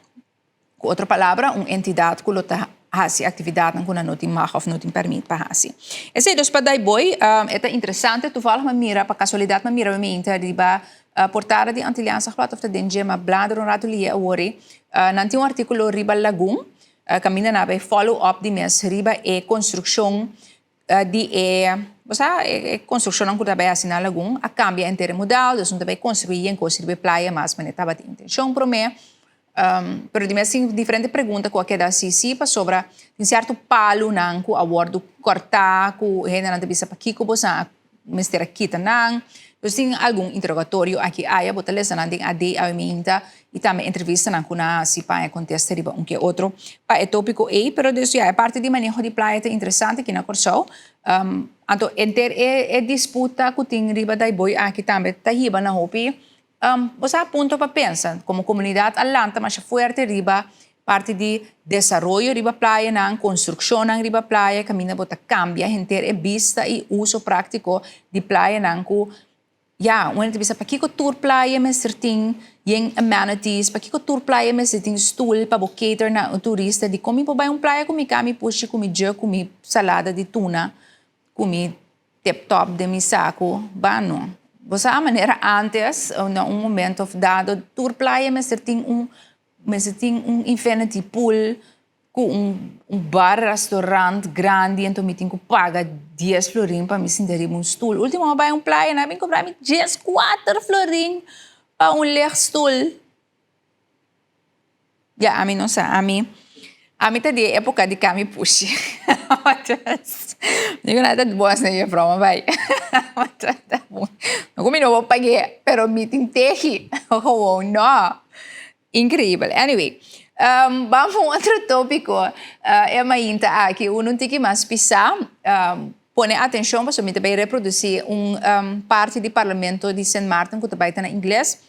Ku otro palabra, un entidat ku lo ta. hasi aktividatnan ku nan no tin mag òf no tin pèrmit pa hasi. Esei dus pa Daaibooi e ta interesante. Toevallig mi a mira, pa kasualidat mi a mira mi inta riba portada di Antilliaans Dagblad òf ta den dje, mi a blader un ratu liye awor ei. Nan tin un artíkulo riba Lagun kaminda nan a bai follow up di mes riba e konstrukshon di e bo sa e konstrukshonnan ku ta bai hasi na Lagun a kambia henter e modal, dus no ta bai konstruí yen kos riba e playa mas manera tabata intenshon promé. Pero di mes tin diferente pregunta ku a keda hasi si pasobra tin sierto palunan ku a wòrdu kòrtá ku hendenan ta bisa pakiko boso a mester a kita nan. Dus tin algun interogatorio aki aya bo ta lesa nan den AD awe meinta i tambe entrevistanan ku nan a hasi pa haña kontesta riba un ke otro pa e tópiko ei. Pero dus ya e parti di maneho di playa ta interesante aki na Kòrsou. Anto enter e disputa ku tin riba Daaibooi aki tambe ta hiba na hopi Bo sa punto pa pensa. Komo komunidat a lanta masha fuerte riba parti di desaroyo riba playanan, konstrukshonnan riba playa kaminda bo ta kambia henter e bista i uso práktiko di playanan ku ya, un hende ta bisa pakiko tur playa mester tin yen amenities, pakiko tur playa mester tin stul pa bo cater na un turista, dikon mi por bai un playa ku mi kami pushi, ku mi jug, ku mi salada di tuna, ku mi tip top den mi saku ba no. Bo sa manera antes na un momento dado tur playa mester tin un mester tin un infinity pool ku un un bar restaurant grandi enton mi tin ku paga dies florin pa mi sinta riba un stoel. Ultimo mi a bai un playa nan a bin kobra mi dies kuater florin pa un legstoel. Ya, ami no sa. Ami, ami ta di e época di kami pushi. Mi ku nan ta bos na juffrouw, ma bai. No ku mi no por pag'é, pero mi tin tehi. Gewoon no. Increíbel. Anyway, ban pa un otro tópiko e mainta aki. Uno un tiki mas pisá. Pone atenshon pasobra mi ta bai reprodusí un parti di parlamento di Sint Maarten ku ta bai ta na ingles.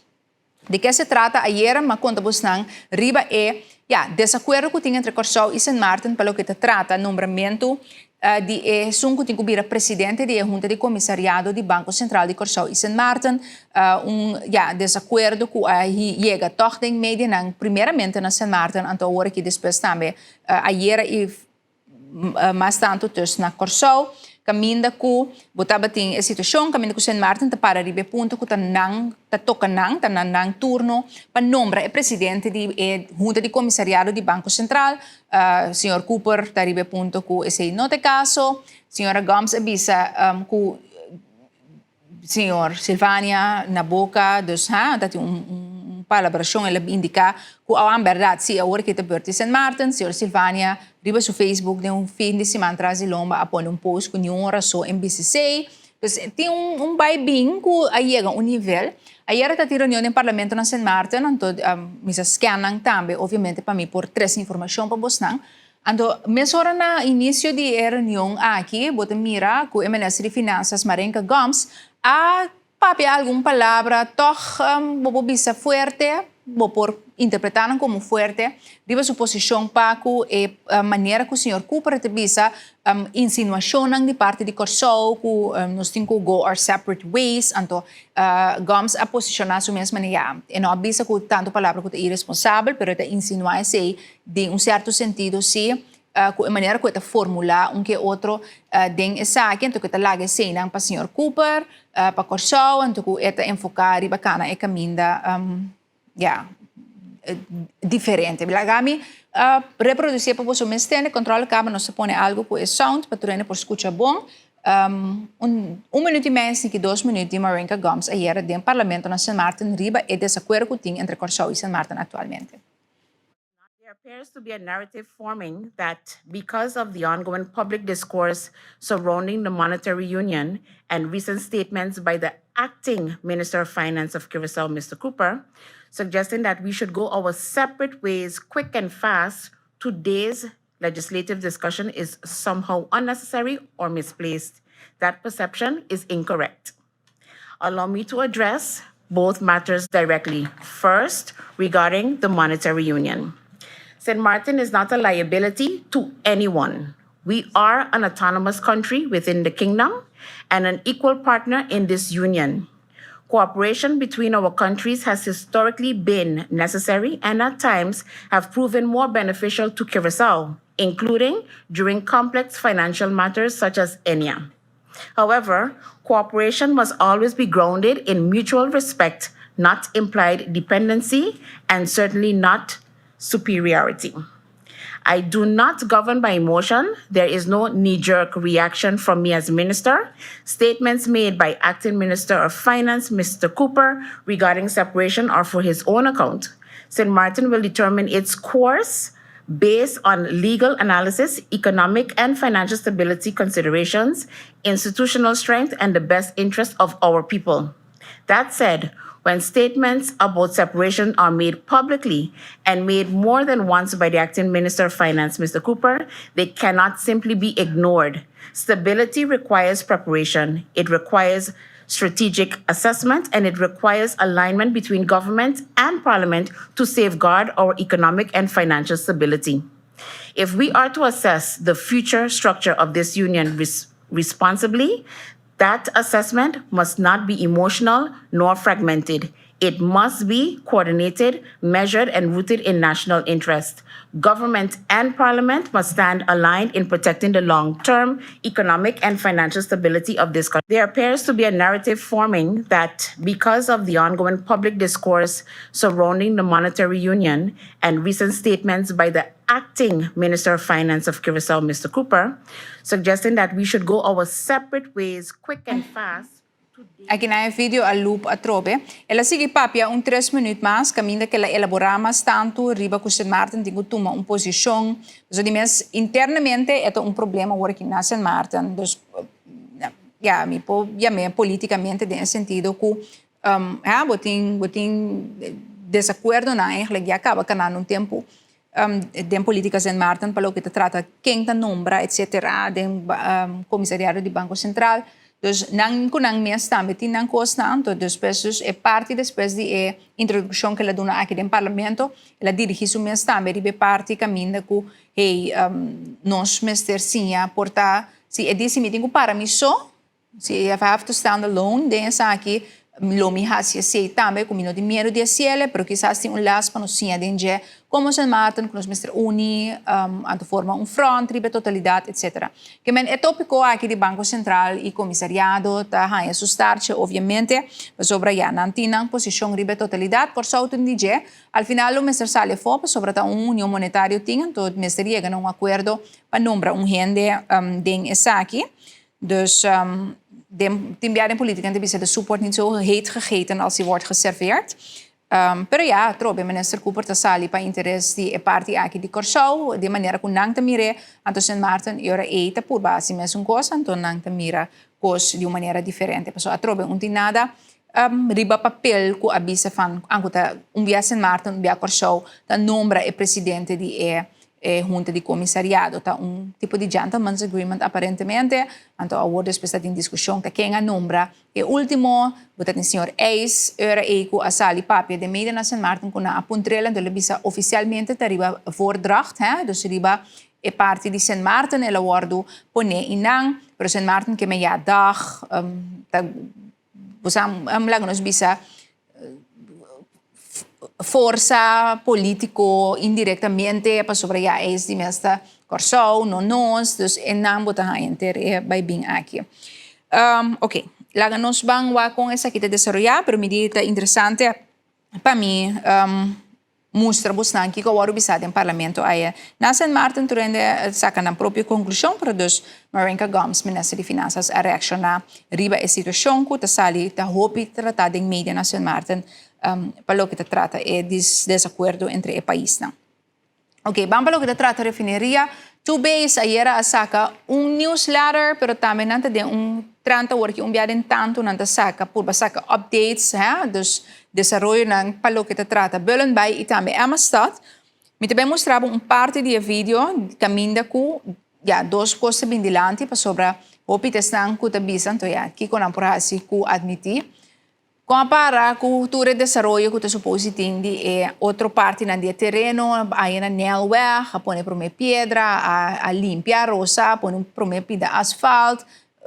Di ke se trata ayera m'a konta bosnan riba e, ya, desakuerdo ku tin entre Kòrsou i Sint Maarten pa loke ta trata nombramentu di e esun ku tin ku bira presidente di e Hunta di Komisariado di Banko Sentral di Kòrsou i Sint Maarten. Un, ya, desakuerdo ku a yega tòg den medianan primeramente na Sint Maarten anto awor aki despues tambe ayera i Mas tantu dus na Kòrsou, kaminda ku bo tabatin e situashon kaminda ku Sint Maarten ta para riba e punto ku ta nan ta toka nan, ta na nan turno pa nombra e presidente di e Hunta di Komisariado di Banko Sentral. Señor Cooper ta riba e punto ku esei no ta e kaso. Señora Gumbs a bisa ku Señor Silvania na boca, dus ha, ta tin un, un palabracion, el a indica cu awan berdad, si awor ki ta beurt di Sint Maarten, señor Silvania riba su Facebook den un fin di siman tras di lomba a pone un post cu niun ora so en BCC. Dus tin un, un bai bin cu a yega un nivel. Ayera ta tin reunion den parlamento na Sint Maarten, anto mi sa scan nan tambe, obviamente pa mi por trece informacion pa bosnan. Anto, mesora na inicio di e reunion aki, bo ta mira cu e Minister di Finanzas, Marenka Gumbs, a papia algun palabra toch bo por bisa fuerte, bo por interpreta nan como fuerte, riba su posicion pa cu e manera cu señor Cooper ta bisa insinuacionnan di parti di Corsou cu nos tin cu go our separate ways. Anto, Gumbs a posiciona su mes manera, ya, e no a bisa cu tanto palabra cu ta iresponsabel, pero e ta insinua esey Den un sierto sentido sí, ku e manera ku e ta formulá un ke otro den esaki, anto ku e ta laga eseinan pa señor Cooper, pa Kòrsou, anto ku e ta enfoká riba kana e kaminda, ya, diferente. Laga mi reprodusí pa boso mes tende. Controle Kamer nos ta pone algu ku e sound pa tur hende por skucha bon. Un un minuut i mei esaki dos minuut di Marinka Gumbs ayera den Parlamento na Sint Maarten riba e desakuerdo ku tin entre Kòrsou i Sint Maarten aktualmente. There appears to be a narrative forming that because of the ongoing public discourse surrounding the monetary union and recent statements by the acting Minister of Finance of Curacao, Mr. Cooper, suggesting that we should go our separate ways quick and fast, today's legislative discussion is somehow unnecessary or misplaced. That perception is incorrect. Allow me to address both matters directly. First, regarding the monetary union. St. Martin is not a liability to anyone. We are an autonomous country within the kingdom and an equal partner in this union. Cooperation between our countries has historically been necessary and at times have proven more beneficial to Curacao, including during complex financial matters such as ENIA. However, cooperation must always be grounded in mutual respect, not implied dependency, and certainly not superiority. I do not govern by emotion. There is no knee jerk reaction from me as minister. Statements made by Acting Minister of Finance, Mr. Cooper, regarding separation are for his own account. St. Martin will determine its course based on legal analysis, economic and financial stability considerations, institutional strength, and the best interest of our people. That said, when statements about separation are made publicly and made more than once by the acting Minister of Finance, Mr. Cooper, they cannot simply be ignored. Stability requires preparation. It requires strategic assessment and it requires alignment between government and parliament to safeguard our economic and financial stability. If we are to assess the future structure of this union responsibly, that assessment must not be emotional nor fragmented. It must be coordinated, measured, and rooted in national interest. Government and parliament must stand aligned in protecting the long term economic and financial stability of this country. There appears to be a narrative forming that because of the ongoing public discourse surrounding the monetary union and recent statements by the acting Minister of Finance of Curacao, Mr. Cooper, suggesting that we should go our separate ways quick and fast. Aki na e video a loop atrobe. El a sigui papia un 3 minuut mas, kaminda ku el a elaborá mas tantu riba ku Sint Maarten tin ku tuma un posishon. Dus di mes internamente e ta un problema awor aki na Sint Maarten. Dus ja, mi por yam'é polítikamente den e sentido ku ja, bo tin desakuerdonan eigenlijk ya kaba kanando un tempu den polítika Sint Maarten pa loke ta trata ken ta nombra, etc. Den komisariado di Banko Sentral. Dus nan ku nan mes tambe tin nan kosnan, anto despues dus e parti despues di e introdukshon ku el a duna aki den parlamento, el a dirigí su mes tambe riba e parti kaminda ku hey, nos mester siña porta si e di si mi tin ku para mi so, si if I have to stand alone den esaki, lo mi hasi esei tambe ku mi no tin miedu di hasiele, pero kisas tin un les pa nos siña den dje komo Sint Maarten ku nos mester uni anto forma un front riba e totalidat, etc. Ke men e tópiko aki di Banko Sentral i komisariado ta haña su startje obviamente, pasobra ya nan tin nan posishon riba e totalidat. Kòrsou tin di dje, al final lo mester sali afó pasobra ta un union monetario tin, anto mester yega na un akuerdo pa nombra un hende den esaki. Dus den, tin bia den polítika ta bisa de soep wordt niet zo heet gegeten als die wordt geserveerd. Pero ja, trobe minister Cooper ta sali pa interes di e parti aki di Kòrsou, di manera ku nan ta mir'é, anto Sint Maarten e ora ei ta purba hasi mesun kos, anto nan ta mira kos di un manera diferente. Pasobra atrobe un tin nada riba papel ku a bisa van anku ta un bia Sint Maarten, un bia Kòrsou ta nombra e presidente di e hunta di komisariado. Ta un tipo di gentleman's agreement aparentemente, anto awor despues ta tin diskushon ta ken a nombra e último, bo ta tin señor Eis, ora ei ku a sali papia den media na Sint Maarten ku nan a puntr'el, anto el a bisa ofisialmente ta riba voordracht, hè, dus riba e parti di Sint Maarten el a wòrdu poné einan, pero Sint Maarten ke me ja dag, ta, bo sa, laga nos bisa, forsa polítiko indirektamente pasobra ya es di mes ta Kòrsou, no nos, dus einan bo ta haña henter e baibin aki. Ok, laga nos ban wak kon esaki ta desaroyá, pero mi di ta interesante pa mi mustra bosnan kiko a wòrdu bisá den parlamento aya. Na Sint Maarten tur hende a saka nan propio konklushon, pero dus Marinka Gumbs, minister di Finansas, a reakshoná riba e situashon ku ta sali ta hopi tratá den media na Sint Maarten pa loke ta trata e desakuerdo entre e paisnan. Ok, ban pa loke ta trata refineria. Two Base ayera a saka un newsletter, pero tambe nan ta den un trend awor ku un bia den tantu nan ta saka purba saka updates, hè? Dus desaroyonan pa loke ta trata Bullenbaai i tambe Emmastad. Mi ta bin mustra un parti di e video kaminda ku ja, dos kos ta bin dilanti pasobra hopi ta esnan ku ta bisa, anto ja, kiko nan por hasi ku admití. Kompara ku tur e desaroyo ku ta suposi tin di e otro partinan di e tereno, aya na Nijlweg, a pone promé piedra, a limpia rosa, a pone un promé pida asfalt.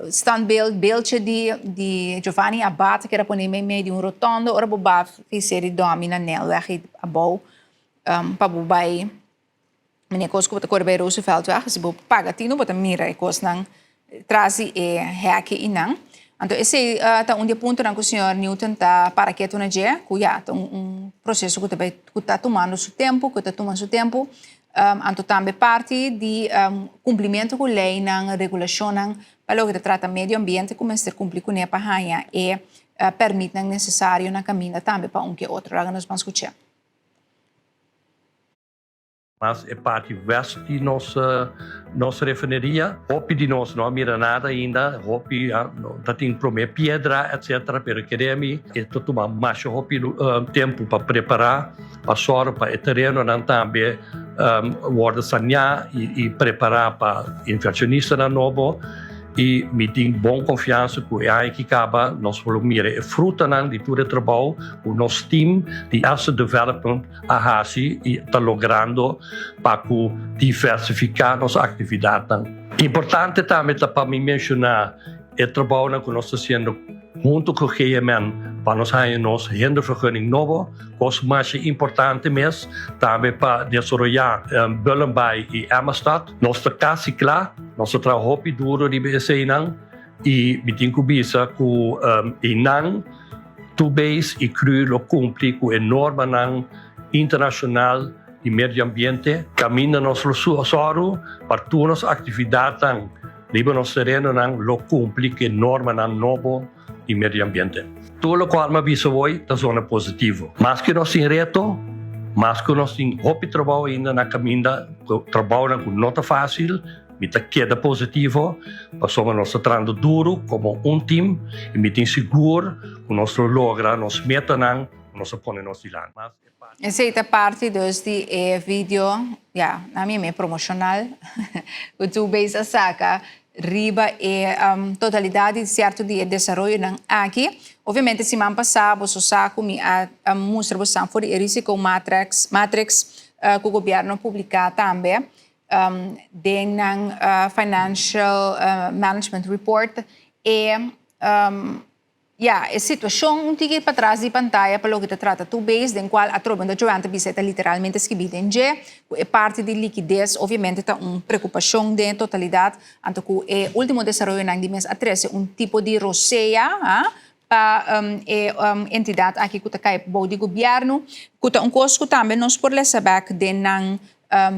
Standbeeld, beeldje di di Giovanni Abath keda pone meimei di un rotonde ora bo ba fisé di dòmi na Nijlweg ei abou pa bo bai mene kos ku bo ta kore bai Rooseveltweg si bo paga tinu bo ta mira e kosnan tras di e hèki einan. Anto esei ta un di e puntonan ku señor Newton ta para ketu na dje ku ya ta un proseso ku ta bai ku ta tumando su tempu ku ta tuma su tempu. Anto tambe parti di kumplimentu ku leinan, regulashonnan pa loke ta trata medio ambiente ku mester kumpli kuné pa haña e pèrmitnan nesesario na kaminda tambe pa un ke otro. Laga nos ban skuch'é. Mas e parti west di nos nos refineria, hopi di nos no a mira nada ainda, hopi ta tin prome piedra etcetera, pero kere mi e ta tuma masha hopi tempu pa prepara. Pa sòru pa e terenonan tambe wòrdu saneá i prepará pa invershonistanan nobo i mi tin bon konfiansa ku e aña ki kaba nos lo mira e frutanan di tur e trabou ku nos team di Asset Development a hasi i ta logrando pa ku diversifiká nos aktividatnan. Importante tambe ta pa mi menshoná e trabounan ku nos ta hasiendo huntu ku GMN pa nos haña nos hindervergunning nobo. Kos masha importante mes tambe pa desaroyá Bullenbaai i Emmastad. Nos ta kasi kla, nos ta traha hopi duro riba eseinan i mi tin ku bisa ku einan Tubeis i cru lo kumpli ku e normanan internashonal di medio ambiente. Kaminda nos lo sòru pa tur nos aktividatnan riba nos terenonan lo kumpli ku e normanan nobo. di medio ambiente. Tur locual mi a bisa hoy ta zona positivo. Maske nos tin reto, maske nos tin hopi trabou ainda na caminda, trabounan cu no ta facil, mi ta keda positivo pasobra nos ta trahando duro como un team y mi tin sigur cu nos lo logra nos metanan cu nos a pone nos dilanti. Esei ta parti dus di e video, ya, na mi me promocional, ku Two Base a saka riba e totalidad di sierto di e desaroyonan aki. Obviamente siman pasá boso sa ku mi a mustra bosan for di e risico matrix, matrix ku gobierno a publiká tambe den nan financial management report e Ya, e situashon un tiki patras di pantaya pa loke ta trata tur bes den kual atrobe unda Joanne ta bisa e ta literalmente skibí den dje, ku e parti di likides obviamente ta un preokupashon den e totalidat, anto ku e último desaroyonan di mes a trese un tipo di rosea pa e entidat aki ku ta kai bou di gobièrnu, ku ta un kos ku tambe nos por lesa bèk den nan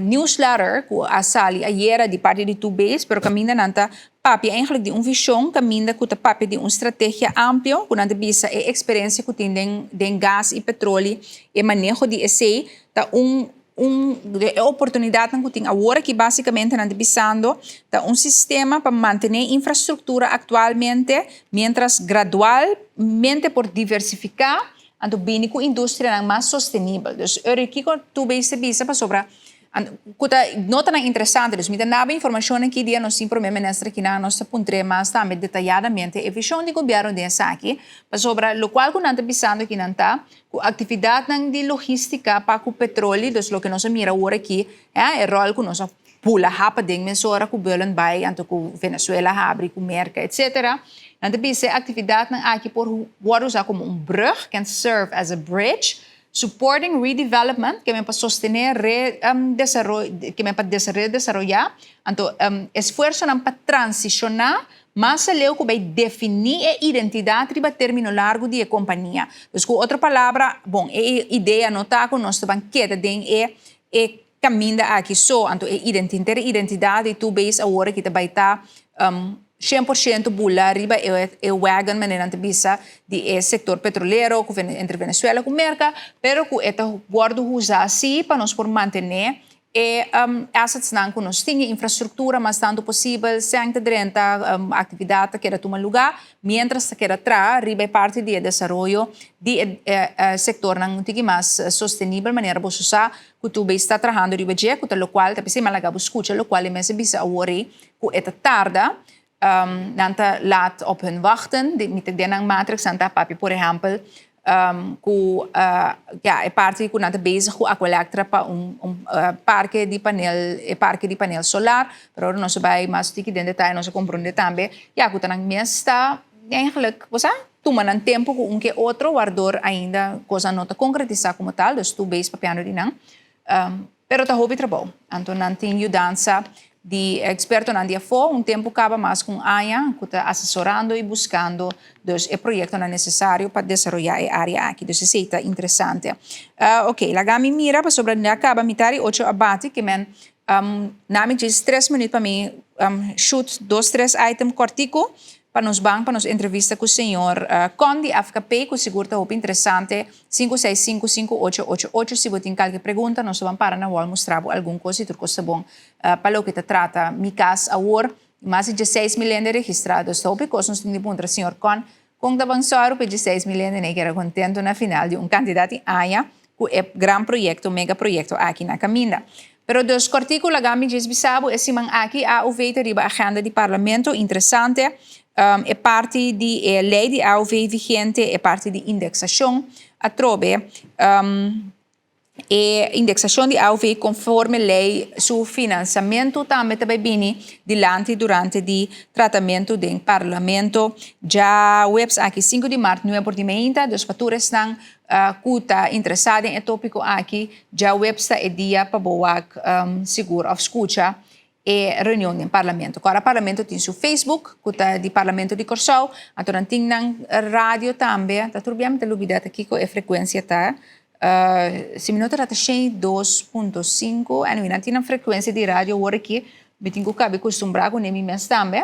newsletter ku a sali ayera di parti di Two-Base, pero kaminda nan ta papia eigenlijk di un vishon, kaminda ku ta papia di un strategia amplio, ku nan ta bisa e eksperensia ku tin den den gas i petroli, e maneho di esei ta un un e oportunidatnan ku tin awor aki basikamente nan ta bisando ta un sistema pa mantené infrastruktura aktualmente miéntras gradualmente por diversifiká. Anto bini ku industrianan mas sostenibel. Dus ora kiko tur bes ta bisa pasobra ku ta notanan interesante. Dus mi ta naba informashonnan ki dia nos tin prome minister akinan nos ta puntr'é mas tambe detayadamente e vishon di gobièrnu den esaki. Pasobra lokual ku nan ta bisando akinan ta ku aktividatnan di logistika pa ku petroli, dus loke nos a mira awor aki, e ròl ku nos a Pula hapa den mesora ku Bullen bai anto ku Venezuela habri ku Merka etc. Nan ta bisa e aktividatnan aki por wòrdu usá komo un brug, can serve as a bridge, supporting redevelopment, ke men pa sostené re ke men pa redesaroyá, anto esfuersonan pa transishoná mas aleu ku bai definí e identidat riba término largu di e kompania. Dus ku otro palabra, bon, e idea no ta ku nos ta ban keda den e e Caminda aki so, anto e henter e identidad di Two Base awor aki ta bay ta 100% bula riba e wagon manera nan ta bisa di e sector petrolero cu entre Venezuela cu Merca, pero cu e ta wordo usa si pa nos por mantene e assetsnan cu nos tin, e infrastructura mas tanto posibel, sèn ta drenta, actividad ta keda tuma lugar, mientras ta keda traha riba e parti di e desaroyo di e sectornan un tiki mas sostenibel manera boso sa ku tur bes ta trahando riba dje, ku ta lokual ta p'esei mi a laga bo skucha lokual e mes a bisa awor ei ku e ta tarda, nan ta laat op hun wachten, mi ta den nan matrix nan ta papia por ehèmpel. Ku ya e parti ku nan ta bezig ku Aqualectra pa un parke di panel, e parke di panel solar, pero ora nos a bai mas tiki den detaye nos a komprondé tambe ya ku ta nan mes ta eigenlijk bo sa tuma nan tempu ku un ke otro wardor ainda kosnan no ta konkretisá komo tal, dus tur bes papiando di nan. Pero ta hopi trabou. Anto nan tin yudansa di ekspertonan di afó. Un tempu kaba mas ku un aña ku ta asesorando i buskando dus e proyektonan nesesario pa desaroyá e área aki. Dus esei ta interesante. Oké, laga mi mira pasobra ya kaba mitar di ocho a bati ke men na mi djis tres minüt pa mi shoot dos tres item kòrtiku. Pa nos ban pa nos entrevista ku señor Con di FKP ku sigur ta hopi interesante 5655888 si bo tin kalke pregunta nos ta ban para na wall mustra bo algun kos i tur kos ta bon pa loke ta trata mi kas awor mas di dieseis mil hende registra dus ta hopi kos nos tin di puntra señor Con kon ta ban sòru pa e dieseis mil hende nei keda kontento na final di un kantidat di aña ku e gran proyekto mega proyekto aki na kaminda. Pero dus kòrtiku laga mi djis bisa bo e siman aki AOV ta riba agenda di Parlamento. Interesante e parti di e lei di AOV vigente, e parti di indeksashon atrobe. E indeksashon di AOV konforme lei su finansamentu tambe ta bai bini dilanti durante di tratamentu den Parlamento djaweps aki sinku di mart nuebe por di meinta. Dus pa tur esnan Ku ta interesá den e tópiko aki, djaweps ta e dia pa bo wak sigur òf skucha e reunion den Parlamento. Kòrda Parlamento tin su Facebook ku ta di Parlamento di Kòrsou, anto nan tin nan radio tambe, ta tur bia mi ta lubidá ta kiko e frekuensia ta, si mi no ta rata shen i dos punto sinku, anyway nan tin nan frekuensia di radio awor aki, mi tin ku kabe kustumbrá kuné mi mes tambe.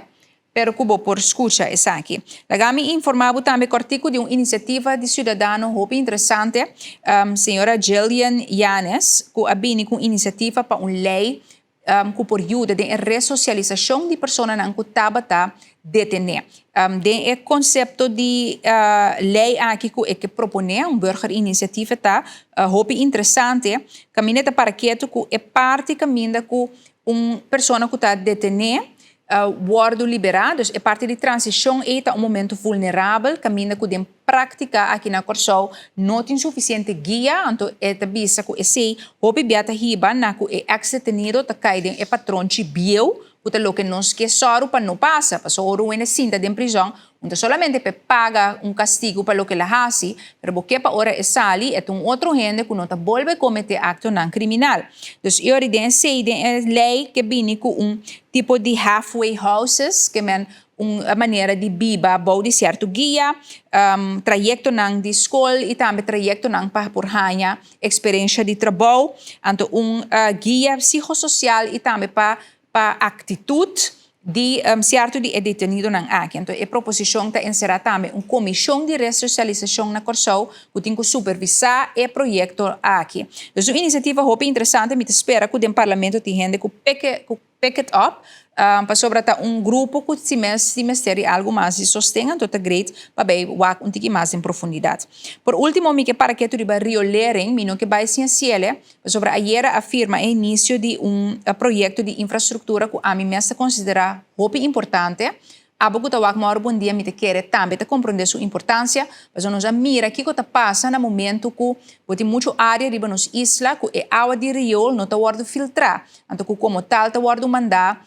Pero ku bo por skucha esaki. Laga mi informá bo tambe kòrtiku di un inisiativa di siudadano hopi interesante, señora Jillian Yanes, ku a bini ku un inisiativa pa un lei ku por yuda den e resosialisashon di personanan ku tabata detené. Den e konsepto di lei aki ku e ke proponé, un burgerinitiatief ta hopi interesante, kaminda e ta para ketu ku e parti kaminda ku un persona ku ta detené Wòrdu liberá, dus e parti di transishon ei ta un momentu vulnerabel kaminda ku den práktika aki na Kòrsou no tin sufisiente guia, anto e ta bisa ku esei hopi bia ta hiba na ku e eks detenido ta kai den e patronchi bieu ku ta loke nos ke sòru pa no pasa, pasobra ora un hende sinta den prizòn Un ta solamente p'e paga un kastigu pa loke el a hasi, pero bo ke pa ora e sali e ta un otro hende ku no ta bolbe kometé aktonan kriminal. Dus e ora den esei den e lei ke bini ku un tipo di halfway houses, ke men un manera di biba bou di sierto guia, trayektonan di skol i tambe trayektonan pa por haña eksperensha di trabou, anto un guia psikososial i tambe pa pa aktitut di sierto di e detenidonan aki. Anto e proposishon ta enserá tambe un komishon di resosialisashon na Kòrsou ku tin ku supervisá e proyekto aki. Dus un inisiativa hopi interesante, mi ta spera ku den parlamento tin hende ku pick ku pick it up pasobra ta un grupo ku si mes tin mester di algu mas di sosten anto ta great pa bai wak un tiki mas den profundidat. Por ultimo mi ke para ketu riba riolering, mi no ke bai sin hasiele. Pasobra ayera a firma e inicio di un proyecto di infrastructura cu ami mes ta considera hopi importante. Abo cu ta wak moro bon dia mi ta kere tambe ta comprende su importancia, pasobra nos a mira kico ta pasa na momento cu bo tin mucho area riba nos isla cu e awa di riool no ta wordo filtra, anto cu como tal ta wordo manda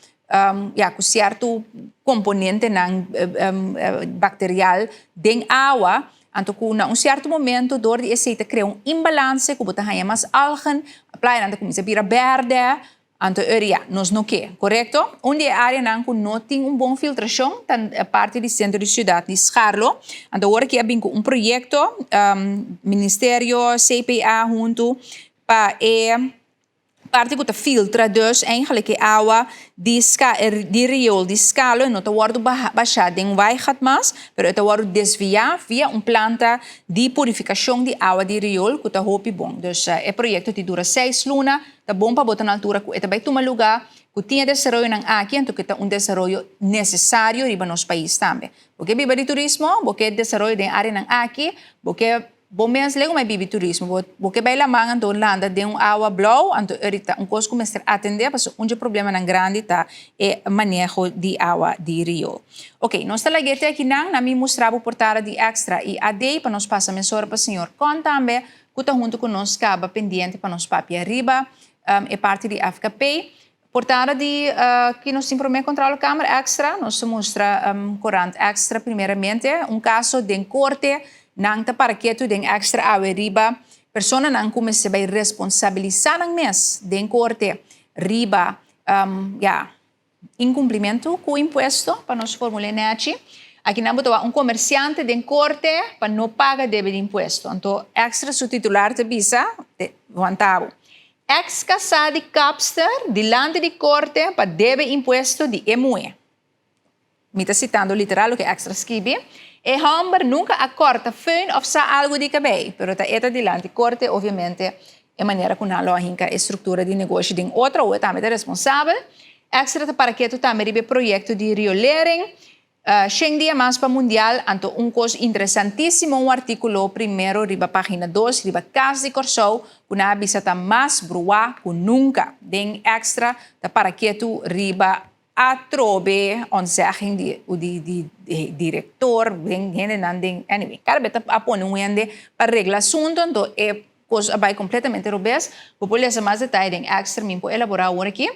ya cu cierto componentenan bacterial den awa. Anto ku na un sierto momento dor di esei ta krea un imbalanse ku bo ta haña mas algen, playanan ta kuminsá bira bèrdè, anto eur ya, nos no ke, korekto? Un di e áreanan ku no tin un bon filtrashon ta e parti di sentro di siudat di Scharloo. Anto awor aki a bin ku un proyekto, ministerio, CPA huntu pa e. Parti ku ta filtra dus eigenlijk e awa di ska di riool di Skalo e no ta wòrdu bashá den Waaigat mas, pero e ta wòrdu desviá via un planta di purifikashon di awa di riool ku ta hopi bon. Dus e proyekto ti dura seis luna, ta bon pa bo ta na altura ku e ta bai tuma lugá, ku tin e desaroyonan aki anto ku e ta un desaroyo nesesario riba nos pais tambe. Bo ke biba di turismo, bo ke desaroyo den áreanan aki, bo ke. Bo mes lego mai bibi turismo. Bo, bo ke bai laman anto landa den un awa blou, anto erita un kos ku mester atendé, paso un dje problemanan grandi ta e maneho di awa di riool. Ok, nos ta lag'é te akinan, na mi mustra bo portada di Extra i AD pa nos pasa mesora pa señor Con tambe, ku ta huntu ku nos kaba pendiente pa nos papia riba e parti di FKP. Portada di ki nos tin promé controlekamer Extra, nos ta mustra korant Extra primeramente. Un kaso den korte, nan ta para ketu den Extra awe riba personanan ku mester bai responsabilisá nan mes den korte riba ya inkumplimentu ku impuesto, pa nos formul'é nèchi. Akinan bo ta wak un komersiante den korte pa no paga debe di impuesto. Anto Extra su titular ta bisa, wanta bo. Ex kasá di kapster dilanti di korte pa debe impuesto di e muhé. Mi ta sitando literal loke Extra skibi. E hòmber nunka a kòrta föhn òf sa algu di kabei, pero ta e ta dilanti korte, obviamente e manera ku nan lo a hinka e struktura di negoshi den otro, awe tambe ta responsabel. Extra ta para ketu tambe riba e proyekto di riolering. Shen dia mas pa Mundial, anto un kos interesantísimo un artíkulo primero riba página dos riba Kas di Kòrsou ku nan a bisa ta mas bruá ku nunka. Den Extra ta para ketu riba atrobe ontzegging di di di direktor den hendenan den anyway kada bes ta a pone un hende pa regla asuntu anto e kos a bai kompletamente robes. Bo por lesa mas detaye den Extra mi por elaborá awor aki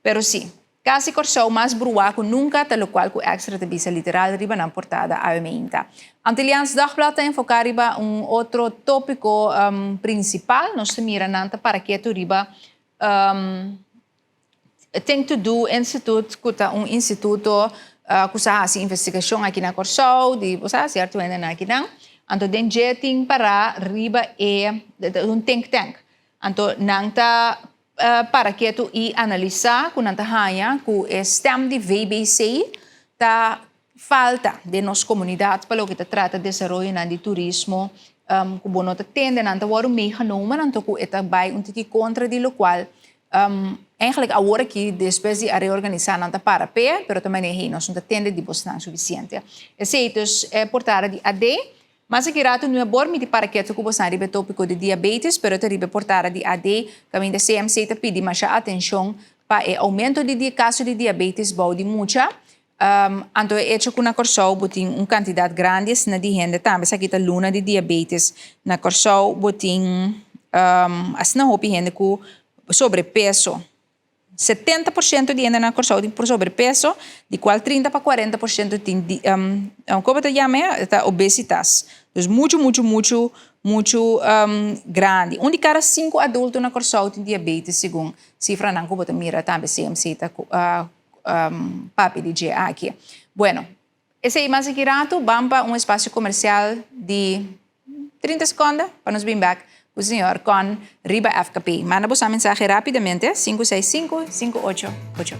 pero si. Kasi Kòrsou mas bruá ku nunka ta lokual ku Extra ta bisa literal riba nan portada awe meinta. Antilliaans Dagblad ta enfoká riba un otro tópiko prinsipal. Nos ta mira nan ta para ketu riba Think to Do Institute ku ta un instituto ku sa hasi investigashon aki na Kòrsou di bo sa sierto hendenan akinan. Anto den dje tin pará riba e un think tank. Anto nan ta para ketu i analisá ku nan ta haña ku e stèm di VBC ta falta den nos komunidat pa loke ta trata desaroyonan di turismo ku bo no ta tende nan ta wòrdu meegenomen anto ku e ta bai un tiki kontra di lokual eigenlijk awor aki despues di a reorganisá nan ta para p'e pero ta manera hey nos no ta tende di bosnan sufisiente. Esei dus e portada di AD. Mas aki ratu nu a bor miti para ketu ku bosan riba e topiko di diabetes, pero ta riba e portada di AD kaminda CMC ta pidi masha atenshon pa e oumento di di kaso di diabetes bou di mucha. Anto e echo ku na Kòrsou bo tin un kantidat grandi asina di hende tambe esaki ta luna di diabetes. Na Kòrsou bo tin asina hopi hende ku sobrepeso. 70% di hende na Kòrsou tin por sobrepeso, di kual 30 pa 40% tin di, komo ta yama e? Ta obesitas. Dus muchu, muchu, muchu, muchu grandi. Un di kada sinku adulto na Kòrsou tin diabetes segun sifranan ku bo ta mira tambe CMC ta papia di dje aki. Bueno, esei mas aki ratu, ban pa un espasio komersial di 30 sekonde pa nos bin bek ku señor Con riba FKP. Manda boso mensahe rápidamente 565 588.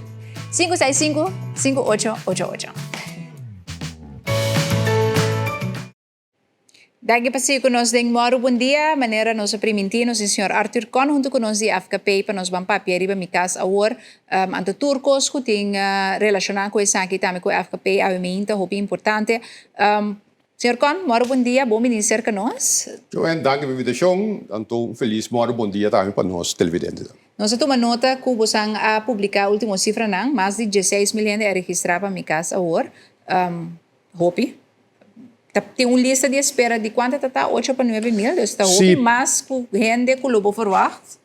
565 5888. Danki pa sigui ku nos den Mòru Bon Dia. Manera nos a primintí, nos tin señor Arthur Con huntu ku nos di FKP pa nos ban papia riba mi kas awor. Anto tur kos ku tin relashoná ku esaki tambe ku FKP awe meinta hopi importante. Señor Con, mòru bon dia, bon bini serka nos. Joanne, danki pa invitashon. Anto un felis mòru bon dia tambe pa nos televidentenan. Nos a tuma nota ku bosan a publiká último sifranan, mas di dieseis mil hende a registrá pa Mi Kas Awor. Hopi. Ta tin un lista di espera di kuantu ta ta? Ocho pa nuebe mil, dus ta hopi mas ku hende ku lo bo verwagt.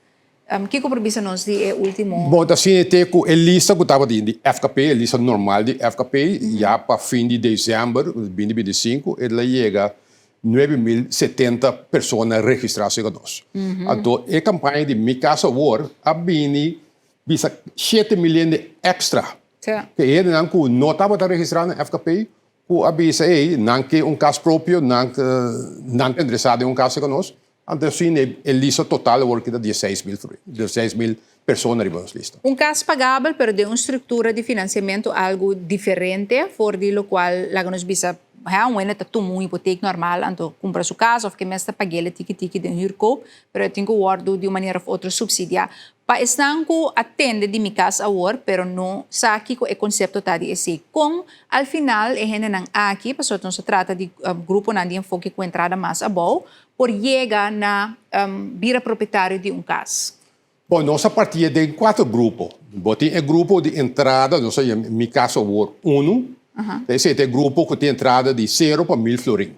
Kiko por bisa nos di e ultimo? Bo ta siña te ku e lista ku tabatin di FKP, e lista normal di FKP, ya pa fin di desèmber binti binti sinku e la yega 9070 persona registrá serka nos. Anto e kampaña di Mi Kas Awor a bini bisa 7000 hende èkstra. Ke hendenan ku no tabata registrá na FKP ku a bisa ei nan ke un kas propio, nan nan ta interesá den un kas serka nos. Anto asina e lista total awor kita 16.000 16.000 persona riba nos lista. Un kas pagabel pero den un struktura di finansiamentu algu diferente for di lokual laga nos bisa. hè, un hende ta tuma un hipoteek normal anto kumpra su kas òf ke mes ta pag'é tiki tiki den huurkoop, pero e tin ku wòrdu di un manera òf otro supsidiá. Pa esnan ku a tende di Mi Kas Awor pero no sa kiko e konsepto ta di esei, kon al final e hendenan aki, pasobra nos ta trata di gruponan di enfoke ku entrada mas abou, por yega na bira propietario di un kas? Bon, nos a partié den kuater grupo. Bo tin e grupo di entrada, nos a yama Mi Kas Awor unu. Esei ta e grupo ku tin entrada di sero pa mil florin.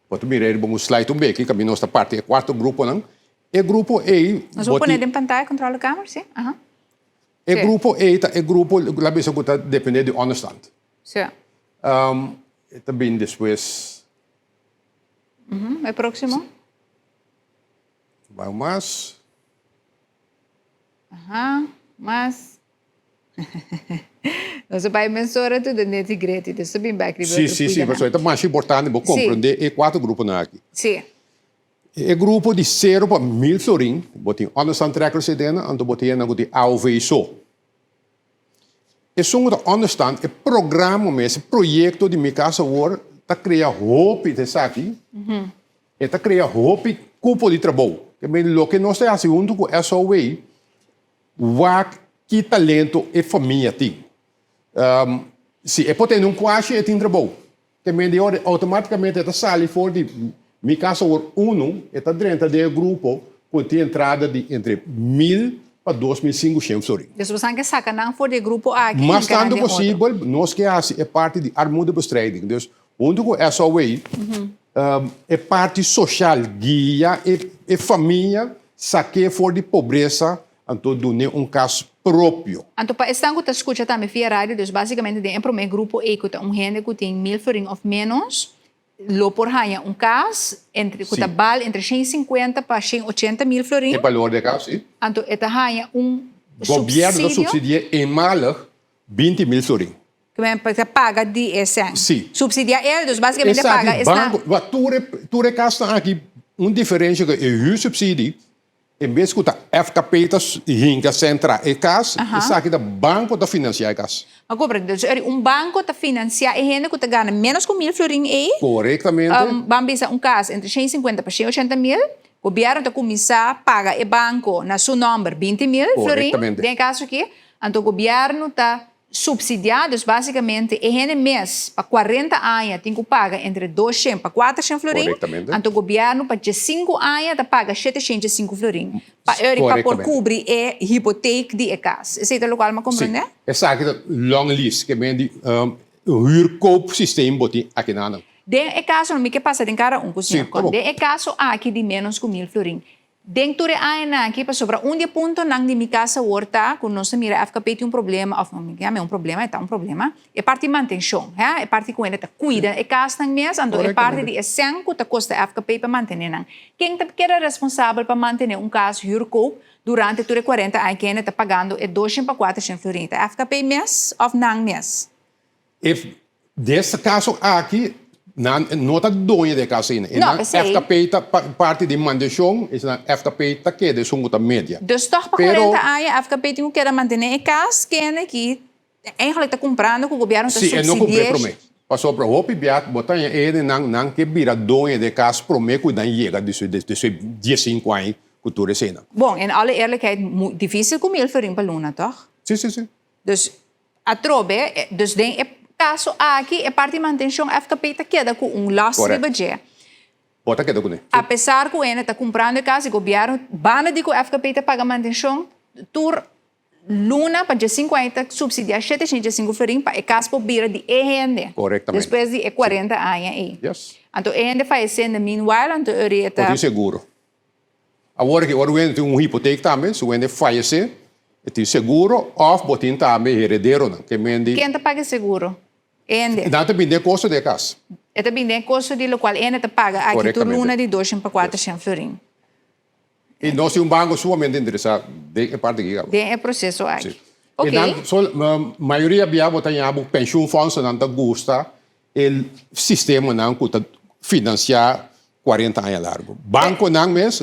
Bo ta mira riba un slide un beki kaminda nos ta parti e kuater gruponan. E grupo ei. Nos por pone den pantaya controlekamer, si? Aha. E grupo ei ta e grupo, la bisa ku ta depende di onderstand. Si. E ta bini despues. E próksimo. Bai un mas. Aha, mas. Nos a bai mensora tur den nitty gritty, dus ta bin bek riba otro Si, si, si, pasobra e ta masha importante bo komprendé e kuater gruponan aki. Si. E grupo di sero pa mil florin, bo tin onderstandtrekkers edena, anto bo tin esnan ku tin AOV so. Esun ku ta onderstand, e programa mes, e proyekto di Mi Kas Awor ta krea hopi ta esaki, e ta krea hopi kupo di trabou. Loke nos ta hasi huntu ku SOW, Wak ki talento e famia tin. Si e por tene un kuashi e tin trabou. Te men di ora automaticamente e ta sali for di Mi Kas Awor unu, e ta drenta den e grupo ku tin entrada di entre mil pa 2500 florin. Dus bosan ke saka nan for di e grupo aki i Mas hinka nan tantu den otro. posibel nos ke hasi e parti di armoedebestrijding. Dus huntu ku SOW e parti soshal guia e famia sak'é for di pobresa Anto dun'é un kas propio. Anto pa esnan ku ta skucha tambe via radio, dus basikamente den e promé grupo ei ku ta un hende ku tin mil florin òf ménos, lo por haña un kas entre ku ta bal entre 150 pa 180 mil florin. E balor di e kas, si. Anto e ta haña un Gobièrnu ta supsidio. supsidi'é eenmalig 20 mil florin. Ku men ta paga di e sèn. Si. Supsidiá el, dus basikamente paga Esaki esnan. banko, wak tur e tur e kasnan aki un diferensha ku e huursubsidie En bes ku ta FKP ta hinka sentra e kas, esaki ta banko ta finansiá e kas. Ma komprende, dus eri un banko ta finansiá e hende ku ta gana ménos ku mil florin ei. Korektamente. Ban bisa un kas entre 150 pa 180 mil, gobièrnu ta kuminsá paga e banko na su nòmber 20 mil florin, den e kaso aki, anto gobièrnu ta Subsidiá, dus básicamente e hende mes pa 40 aña tin cu paga entre 200 pa 400 florin, anto gobierno pa 15 aña ta paga 705 florin pa eri pa por cubri e hipoteek di e cas. Esey ta locual mi a comprende? Sí, esaki ta long lease, ke men di huurkoopsysteem bo tin akinanan. Den e caso, mi ke pasa den cara un cu señor Kok, den e caso aki di menos cu 1000 florin, Den tur e añanan aki, pasobra un di e puntonan di Mi Kas Awor ta ku nos ta mira FKP tin un problema, òf no mi yama e un problema, e ta un problema, e parti mantenshon, he, e parti ku hende ta kuida e kasnan mes, anto e parti di e sèn ku ta kosta FKP pa mantené nan. Ken ta keda responsabel pa mantené un kas huurkoop durante tur e 40 aña ku hende ta pagando e 200 pa 400 florin? Ta FKP mes òf nan mes? E den caso aki nan no ta doño di e cas ainda. E No, nan p'esei. FKP ta parti di mantenshon, e nan FKP ta keda esun ku ta media. Dus tòg pa Pero 40 aña FKP tin ku keda mantené e kas, kende ki eigenlijk ta kumprando ku gobièrnu ta Si, e no kumpr'é supsidi'é. promé. Pasobra hopi bia bo ta haña e hendenan nan ke bira doño di e kas promé ku nan yega di su di su 15 aña ku tur eseinan. Bon, in alle eerlijkheid, difísil ku mil florin pa luna, tòg? Si, si, si. Dus atrobe, dus den e kaso aki e parti mantenshon FKP ta keda ku un last riba dje. Bo ta keda kuné. Apesar ku hende ta kumprando e kas di gobièrnu, banda di ku FKP ta paga mantenshon, tur luna pa 15 aña ta supsidiá 705 florin pa e kas por bira di e hende. Despues di e 40 aña ei. Anto e hende fayesé in the meanwhile, anto e ta. Bo tin seguro. Awor aki ora wende tin un hipoteek tambe, si wende fayesé, e tin seguro òf bo tin tambe herederonan ke mendi. Ken ta paga e seguro? Ende. Nan ta bini den kosto di e kas. E ta bini den kosto di lokual ende ta paga aki tur luna di 200 pa 400 florin. I nos tin un banko sumamente interesá den e parti aki kaba. Den e proseso aki. Si. Oké. I nan sol mayoria bia bo ta yabu pensioenfondsennan ta gusta E sistemanan ku ta finansiá 40 aña largu. Bankonan mes,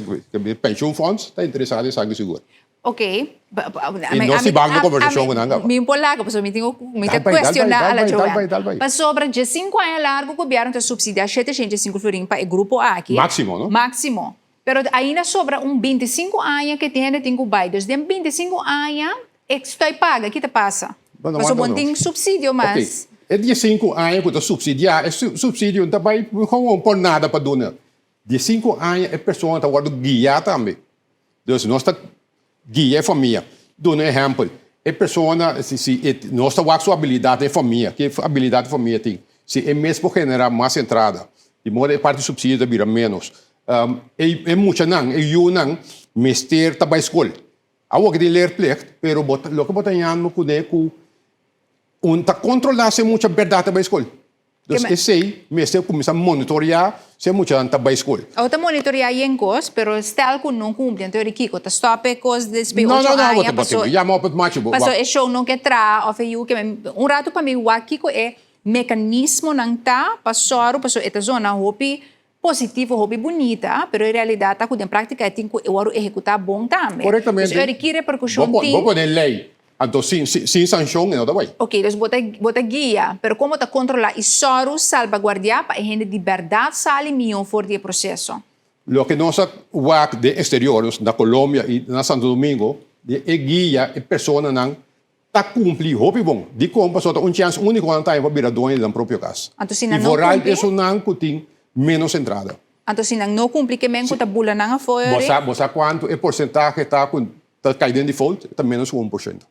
pensioenfonds, ta interesá den esaki sigur. Ok. I nos tin banda kombersashon ku nan kaba. Mi por laga pasobra mi tin ku mi ta kuestioná ala Joel. Pasobra diesinku aña largu gobièrnu ta supsidiá 705 florin pa e grupo aki. Máksimo, no? Máksimo. Pero ainda sobra un 25 aña ku e hende tin ku bai. Dus den 25 aña e stòi paga, ki ta pasa? Pasobra bo no tin supsidio mas. Ok. E diesinku aña ku ta supsidiá, e supsidio no ta bai gewoon por nada pa duna. Diesinku aña e persona ta wòrdu guiá tambe. Dus nos ta guia e famia. Duna un ehèmpel, e persona si si e nos ta wak su abilidat den famia, ke abilidat e famia tin. Si e mes por generá mas entrada, di modo e parti supsidio ta bira ménos. E e muchanan, e yunan mester ta bai skol. Awor ke tin leerplicht, pero bo ta loke bo ta yama kuné ku un ta kontrolá si e mucha bèrdat ta bai skol. Dus esei mester kuminsá monitoreá si e muchanan ta bai skol. Awor ta monitoreá yen kos, pero stel ku no kumpli, anto di kiko? Ta stòp e kos despues ocho aña paso Yama op het matje. Paso e show no ke traha òf e yu ke un ratu pa mi wak kiko e mekanismonan ta pa sòru paso e ta zona hopi positivo, hopi bunita, pero e realidat ta ku den práktika e tin ku e wòrdu ehekutá bon tambe. Korektamente. Dus ora di ki reperkushon tin. Bo pone lei Anto sin sin sanshon e no ta bai. Ok, dus bo ta bo ta guia, pero kon bo ta kontrolá i sòru salbaguardiá pa e hende di bèrdat sali mihó for di e proseso? Loke nos a wak den eksterior, nos na Colombia i na Santo Domingo, di e guia e personanan ta kumpli hopi bon. Dikon? Pasobra ta un chèns úniko nan ta haña pa bira doño di nan propio kas. Anto si nan I no vooral kumpli? esunnan ku tin ménos entrada. Anto si nan no kumpli ke men ku ta bula nan afó Bo sa bo sa kuantu e porsentahe ta ku ta kai den default ta menos ku 1%.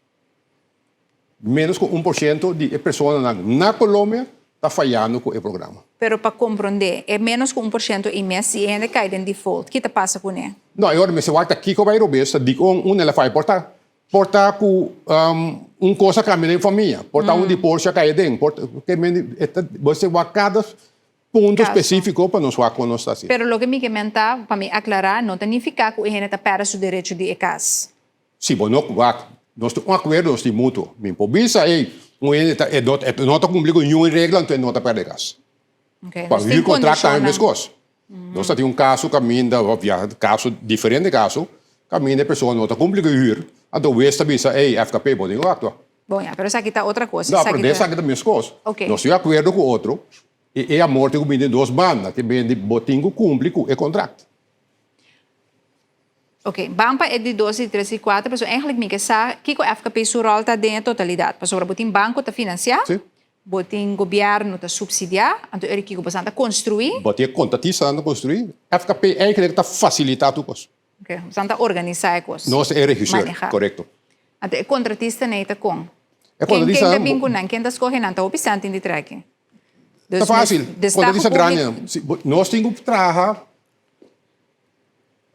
Menos ku 1% di e personanan na Colombia ta fayando ku e programa. Pero pa komprondé, e menos ku 1% i mes si e hende kai den default, ki ta pasa kuné? No, e ora mester wak ta kiko bai robes, ta dikon un el a faya. Por ta, por ta ku un kos a kambia den famia, por ta un diporsio a kai aden, por ta, ke men, e ta, bo mester wak kada Punto spesífiko pa nos wak kon nos ta hasi. Pero loke mi ke menta, pa mi aklará, no ta nifiká ku e hende ta pèrdè su derecho di e kas. Si bo no wak, nos tin un akuerdo, nos tin mutuo. Mi por bisa, ey, un hende ta, e no, e no ta kumpli ku niun regla, anto e no ta pèrdè e kas. Oké, Pa nos tin huurkontrakt tambe kondishonnan. meskos. Nos ta tin un kaso kaminda, òf ya, kaso, diferente kaso, kaminda e persona no ta kumpli ku e huur, anto wes ta bisa, ey, FKP, bo tin ku aktua. Bon ya, pero esaki ta otra kos. No, pero den esaki ta meskos. Oké. Nos tin akuerdo ku otro i e amor tin ku bini den dos banda. Te bini bo tin ku kumpli ku e kontrakt. Oké, ban pa e di dos, di tres, di kuater, pasobra eigenlijk mi ke sa kiko FKP su ròl ta den e totalidat. Pasobra bo tin banko ta finansiá, bo tin gobièrnu ta supsidiá, anto eri kiko boso nan ta konstruí. Bo tin e kontratistanan ta konstruí. FKP eigenlijk ta fasilitá tur kos. Oké, boso nan ta organisá e kos. Nos ta e regisseur, Manehá. korekto. Anto e kontratista nei ta kon? E Ken ken kontratista ta bin ku nan? Ken ta skohe nan? Ta hopi sèntin di trèki. Ta fásil. Kontratista grandi nan. Nos tin ku traha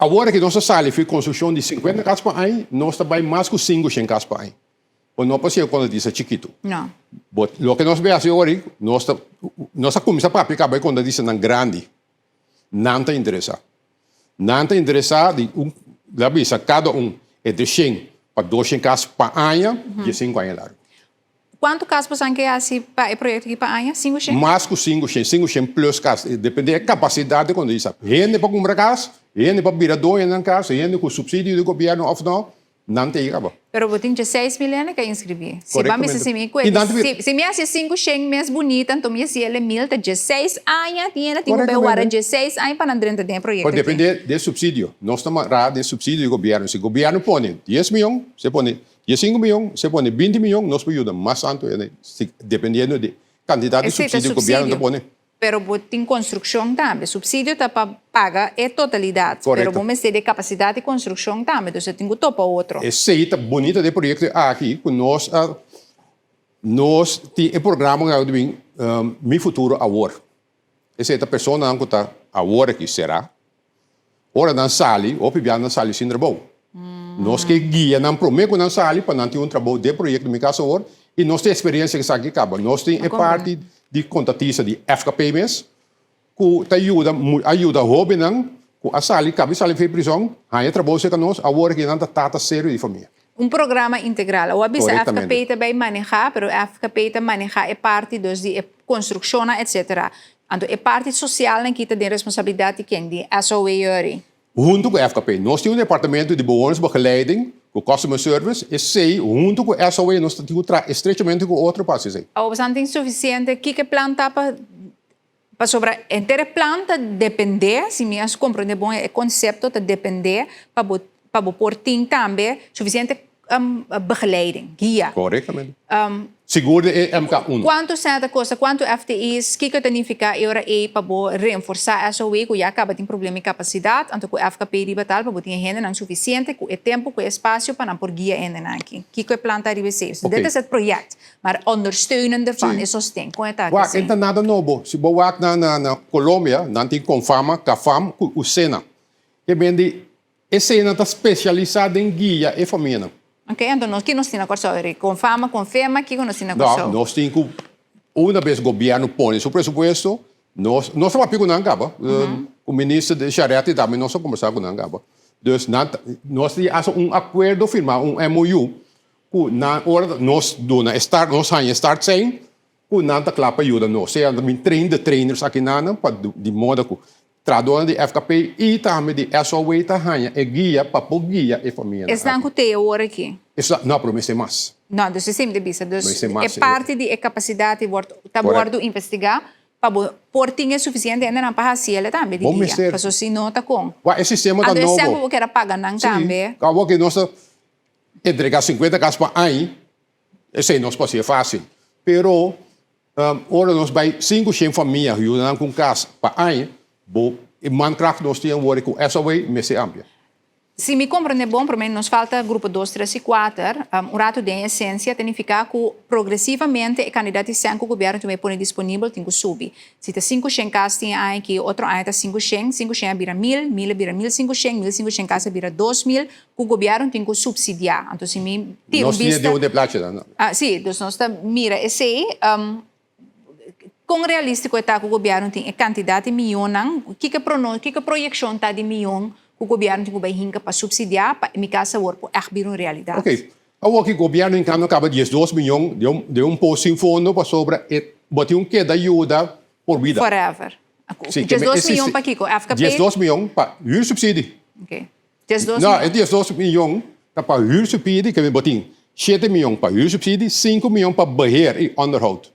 awor ki nos a sali for konstrukshon di sinkuenta kas pa aña, nos ta bai mas ku sinku shen kas pa aña. Bo no por siña kontratista chikitu. No. Bo loke nos bai hasi awor nos ta nos a kuminsá papia kaba e kontratistanan grandi. Nan ta interesá. Nan ta interesá di un, la bisa kada un entre shen pa doshen kas pa aña, diesinku aña largu. Kuantu kas boso ke hasi pa e proyekto aki pa aña? 500? Mas ku 500, 500 plus kas. Depende e kapasidat di kontratista. Hende pa kumpra kas, hende pa bira doño nan kas, hende ku supsidio di gobièrnu òf no, nan ta yega bo. Pero bo tin 16 mil hende ku a inskribí. Si bo a mester si mi kue, si mi hasi 500 mes bunita, anto mi hasi el mil ta 16 aña tin hende tin ku bai wara 16 aña pa nan drenta den e proyekto aki. Depende di e supsidio. Nos ta mara den supsidio di gobièrnu. Si gobièrnu pone 10 mion, si e pone 15 mion, si e pone 20 mion, nos por yuda mas tantu hende, dependiendo di kantidat di Esei ta supsidio ku gobièrnu ta supsidio. pone. Pero bo tin konstrukshon tambe. Supsidio ta pa paga e totalidat, pero bo mester di e kapasidat di konstrukshon tambe, dus e tin ku topa otro. Esei ta bunita di e proyekto aki ku nos a nos tin e programa ku a bin Mi Futuro Awor. Esei ta personanan ku ta awor aki será. Ora nan sali, hopi bia nan sali sin trabou. Nos ke guia nan promé ku nan sali pa nan tin un trabou den proyekto Mi Kas Awor i nos tin eksperensia ku esaki kaba. Nos tin e parti di kontatista di FKP mes ku ta yuda a yuda hóbennan ku a sali kaba di sali for di prizòn haña trabou serka nos awor aki nan ta tata serio di famia. Un programa integral. Awor bisa FKP ta bay maneha, pero FKP ta maneha e parti dus di e construccionnan etc. Anto e parti socialnan ki ta den responsabilidad di ken? Di SOA yori? Hunto cu FKP. Nos tin un departamento di bewonersbegeleiding. Ku customer service, esei huntu ku SOA nos ta tin ku traha estrechamente ku otro pa hasi esei. Awor boso tin sufisiente kiko e plan ta pa pasobra henter e plan ta depende, si mi a komprende bon e konsepto ta depende pa bo pa bo por tin tambe sufisiente begeleiding, guia. Korektamente. Sigur di e MK uno. Kuantu sèn ta kosta, kuantu FTI's, kiko ta nifiká e ora ei pa bo renforsá SOW ku ya kaba tin problema di kapasidat, anto ku FKP riba tal pa bo tin e hendenan sufisiente ku e tempu, ku e espasio pa nan por guia e hendenan aki. Kiko e plan ta riba esei? So dit is het project, maar ondersteunen ervan, e sosten, kon e ta Wak, e ta nada nobo. Si bo wak na na Colombia, nan tin Confama, Cafam ku Usena. Ke bende Eseinan ta spesialisá den guia e famianan. Ok, anto nos ki nos tin na Kòrsou, Eric? Konfama, konfirma, kiko nos tin na Kòrsou? No, nos tin ku una bes gobièrnu pone su presupuesto, nos nos ta papia ku nan kaba, ku minister de Charetti tambe nos a kombersá ku nan kaba. Dus nan ta, nos tin hasta un akuerdo firmá, un MOU, ku nan ora nos duna e start, nos haña e start sein, ku nan ta kla pa yuda nos. Sea nan ta bin train de trainers aki nan pa di moda ku Trahadónan di FKP i tambe di SOW ta haña e guia pa por guia e famianan aki. Esnan ku te awor aki? Esnan, no, pero mester mas. No, dus esei mi ta bisa. Dus Mester mas. e parti di e kapasidat di wòrdu, ta Correct. wòrdu investigá pa bo por tin e sufisiente hendenan pa hasi el tambe di Bo guia. mester. Pasobra si no ta kon. Wak, e sistema ta Anto nobo. esei ku bo kier a paga nan Sí. tambe. Awor ku nos ta entregá sinkuenta kas pa aña, esei nos por hasié fásil. Pero Ora nos bai 500 famia yuda nan ku un kas pa aña, bo e mankracht nos tin awor ku SOA mester amplia. Si mi komprende bon, promé nos falta grupo dos, tres i kuater. Un ratu den esensia ta nifiká ku progresivamente e kandidat di sèn ku gobièrnu tin bai pone disponibel tin ku subi. Si ta 500 kas tin e aña aki, otro aña ta 500, 500 a bira 1000, 1000 a bira 1500, 1500 kas a bira 2000, ku gobièrnu tin ku supsidiá. Anto si mi tira un Nos tin bista. e de plachi nan. Ah, sí, dus nos ta mira esei. Kon realístiko e ta ku gobièrnu tin e kantidat di mionnan? Kiko prono, kiko proyekshon ta di mion ku gobièrnu tin ku bai hinka pa supsidiá pa Mi Kas Awor por ègt bira un realidat? Oké, awor ki gobièrnu hinkando kaba 12 mion den un den un pos sin fondo pasobra e bo tin un keda yuda por bida. Forever. Sí, ke 12 mion pa kiko? FKP? 12 mion pa huursubsidie. Oké. 12 No, e 12 mion ta pa huursubsidie, ke bo tin 7 mion pa huursubsidie, 5 mion pa beheer i onderhoud.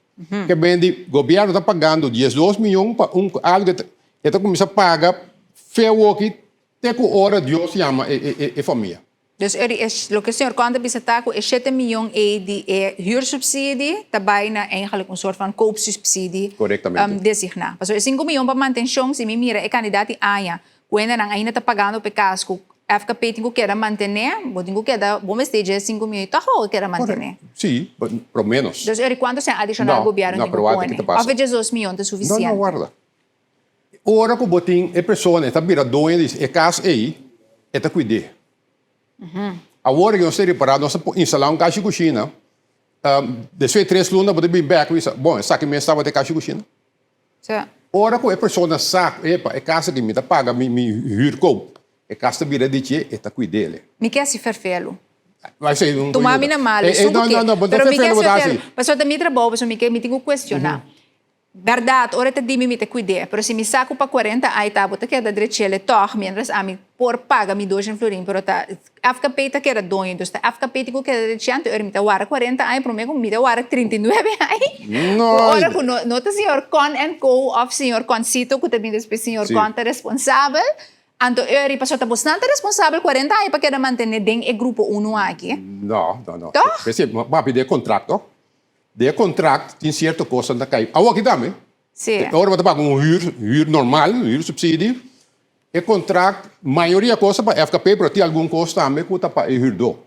Ke men di gobièrnu ta pagando 12 mion pa un algu e ta kuminsá paga fe awoki te ku ora Dios yama e famia. Dus eri e loke señor Con ta bisa ta ku e shete mion ei di e huursubsidie ta bai na eigenlijk un soort van koopsubsidie Korektamente. designá. Pasobra e 5 mion pa mantenshon si mi mira e kandidat di aña Ku hendenan ainda ta pagando p'e kas ku FKP tin ku keda mantené, bo tin ku keda, bo mester dje 5000 i tòg bo keda mantené. Sí, por ménos. Dus eri kuantu sèn adishonal gobièrnu tin ku pone? Òf e 12 mion ta sufisiente? No, no, warda. Ora ku bo tin e persona e ta bira doño di e kas ei, e ta kuid'é. Awor ku nos ta repará, nos ta instalá un kashi kushina, despues di tres luna bo ta bin bèk bo bisa, bon esaki mes tabata e kashi kushina? Ora ku e persona sa ku epa e kas aki mi ta paga mi mi huurkoop, e kas ta bira di dje, e ta kuid'el. Mi ke hasi ferfelu. Esei Tuma mi na malu, esun ku ke. Pero mi ke hasi ferfelu. Pasobra ta mi trabou, pasobra mi ke mi tin ku kuestioná. Bèrdat, ora e ta di mi, mi ta kuid'é. Pero si mi sa ku pa kuarenta ai ta bo ta keda drech'el tòg, miéntras ami por paga mi doshen florin, pero ta FKP ta keda doño, dus ta FKP tin ku keda drech'é, anto ora mi ta wara kuarenta aña, promé ku mi ta wara 39 aña, ku ora ku no no ta señor Con and Co òf señor Concito ku ta bin despues señor Con ta responsabel, anto ora pasobra ta bosnan ta responsabel kuarenta aña pa keda mantené den e grupo unu aki. No, no, no. Tòg? P'esei, papia di e kontrakt, Den e kontrakt tin sierto kosnan ta kai. Awor aki tambe. Sí. Ora bo ta paga un huur, huur normal, huursubsidie, e kontrakt mayoria kos ta pa FKP, pero tin algun kos tambe ku ta pa e huurdó.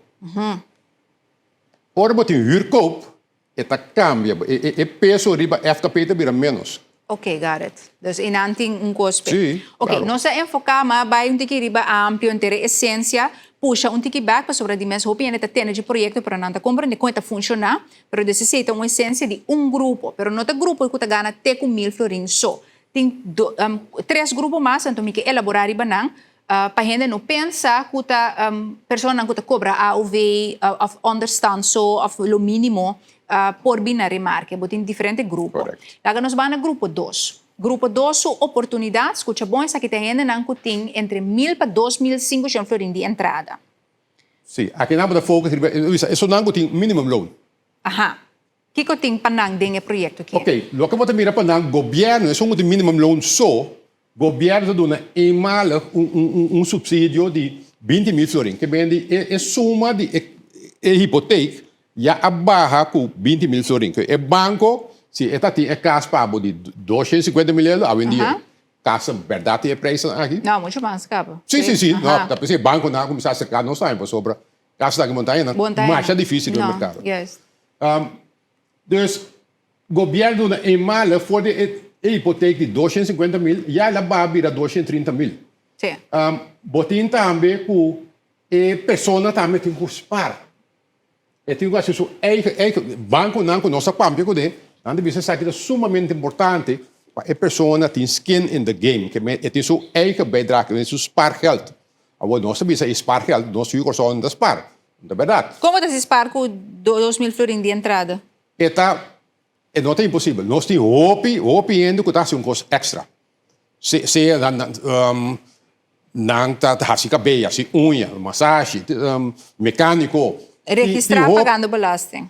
Ora bo tin huurkoop, e ta kambia. E peso riba FKP ta bira ménos. Ok, got it. Dus einan tin un kos p'e. Sí, Ok, claro. nos a enfoká ma bai un tiki riba amplio henter e esensia, pusha un tiki bèk pasobra di mes hopi hende ta tende dje proyekto pero nan ta komprende kon e ta funshoná, pero des esei ta un esensia di un grupo, pero no ta grupo ku ta gana te ku 1000 florin so. Tin do, tres grupo mas, anto mi ke elaborá riba nan, Pa hende no pensa ku ta personanan ku ta kobra AOV òf ònderstant so òf lo mínimo por bin na remarke. Bo tin diferente grupo. Laga nos ban na grupo dos. Grupo dos su oportunidat, skucha bon, esaki ta hendenan ku tin entre 1000 pa 2500 florin di entrada. Si, aki nan bo ta focus riba esunnan ku tin minimum loan. Aha. Kiko tin pa nan den e proyekto aki? Ok, loke bo ta mira pa nan, gobièrnu, esun ku tin minimum loan so, gobièrnu ta duna eenmalig un un subsidio di 20.000 florin. Ke bende e suma di e e hipoteek ya a baha ku 20.000 florin. E banko, si e ta tin e kas pa bo di 250.000 euro, awendia kas bèrdat tin e prijsnan aki? No, mucho mas kaba. Si, si, si. No, ta p'esei bankonan a kuminsá aserká nos tambe pasobra Kas ta aki montaña nan masha difícil den merkado. Dus gobierno duna eenmalig for di e hipotek di 250 mil ya el a baha bira 230 mil. Bo tin tambe ku e persona tambe tin ku spar. E tin ku hasi su eigen eigen bankonan ku nos a papia kuné nan ta bisa esaki ta sumamente importante pa e persona tin skin in the game ke e tin su eigen bijdrage su spaargeld. Awor nos ta bisa e spaargeld, nos yu Kòrsou no ta spaar. No ta bèrdat. Komo ta si spaar ku 2000 florin di entrada? E ta, e no ta imposibel. Nos tin hopi, hopi hende ku ta hasi un kos èkstra. Se, sea nan, nan ta hasi kabei, hasi uña, masashi, mekániko. Registrá pagando belasting.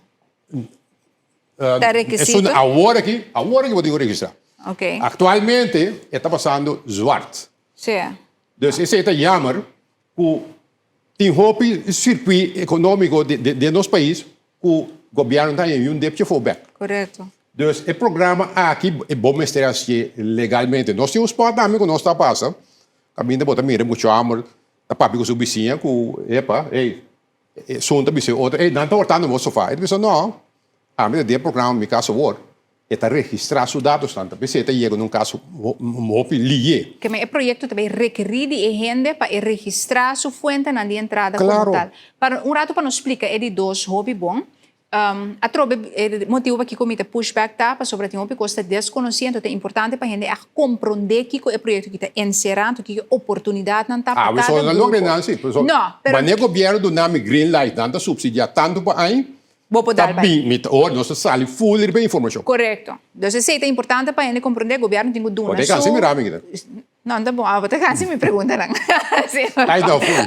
Ta rekisito? Esun awor aki, awor aki bo tin ku registrá. Oké. Aktualmente e ta pasando zwart. Sí. Dus esei ta jammer ku tin hopi sirkuit ekonómiko den nos pais ku gobièrnu ta haña un depchi afó bèk. Korekto. Dus e programa aki bo mester hasié legalmente. Nos tin un spòt tambe ku nos ta pasa kaminda bo ta mira muchu hamber ta papia ku su bisiña ku epa, ey, esun ta bisa e otro, ey, nan ta hortando bo sofá. E ta bisa no, ami ta den e programa Mi Kas Awor. E ta registrá su datosnan, ta p'esei e ta yega na un kas hopi lié. Keme e proyekto ta bay rekerí di e hende pa e registrá su fuentenan di entrada komo tal. Pa un ratu pa nos splika e di dos hopi bon. Atrobe e motibu pakiko mi ta push back ta pasobra tin hopi kos ta deskonosí anto ta importante pa hende ègt komprondé kiko e proyekto aki ta enserá anto kiko e oportunidatnan ta pa kada grupo. No, pero. Wanneer gobièrnu duna mi green light nan ta supsidiá tantu pa aña. Bo por dal Ta bai. bin, mi ta, ora nos ta sali full riba e informacion. Correcto. Dus esey ta importante pa hende comprende, gobierno tin cu duna Bo ta cansa su. mira mi kita. No, no ta bon. Ah, bo ta cansa mi preguntanan. Sí. Ay, no, full.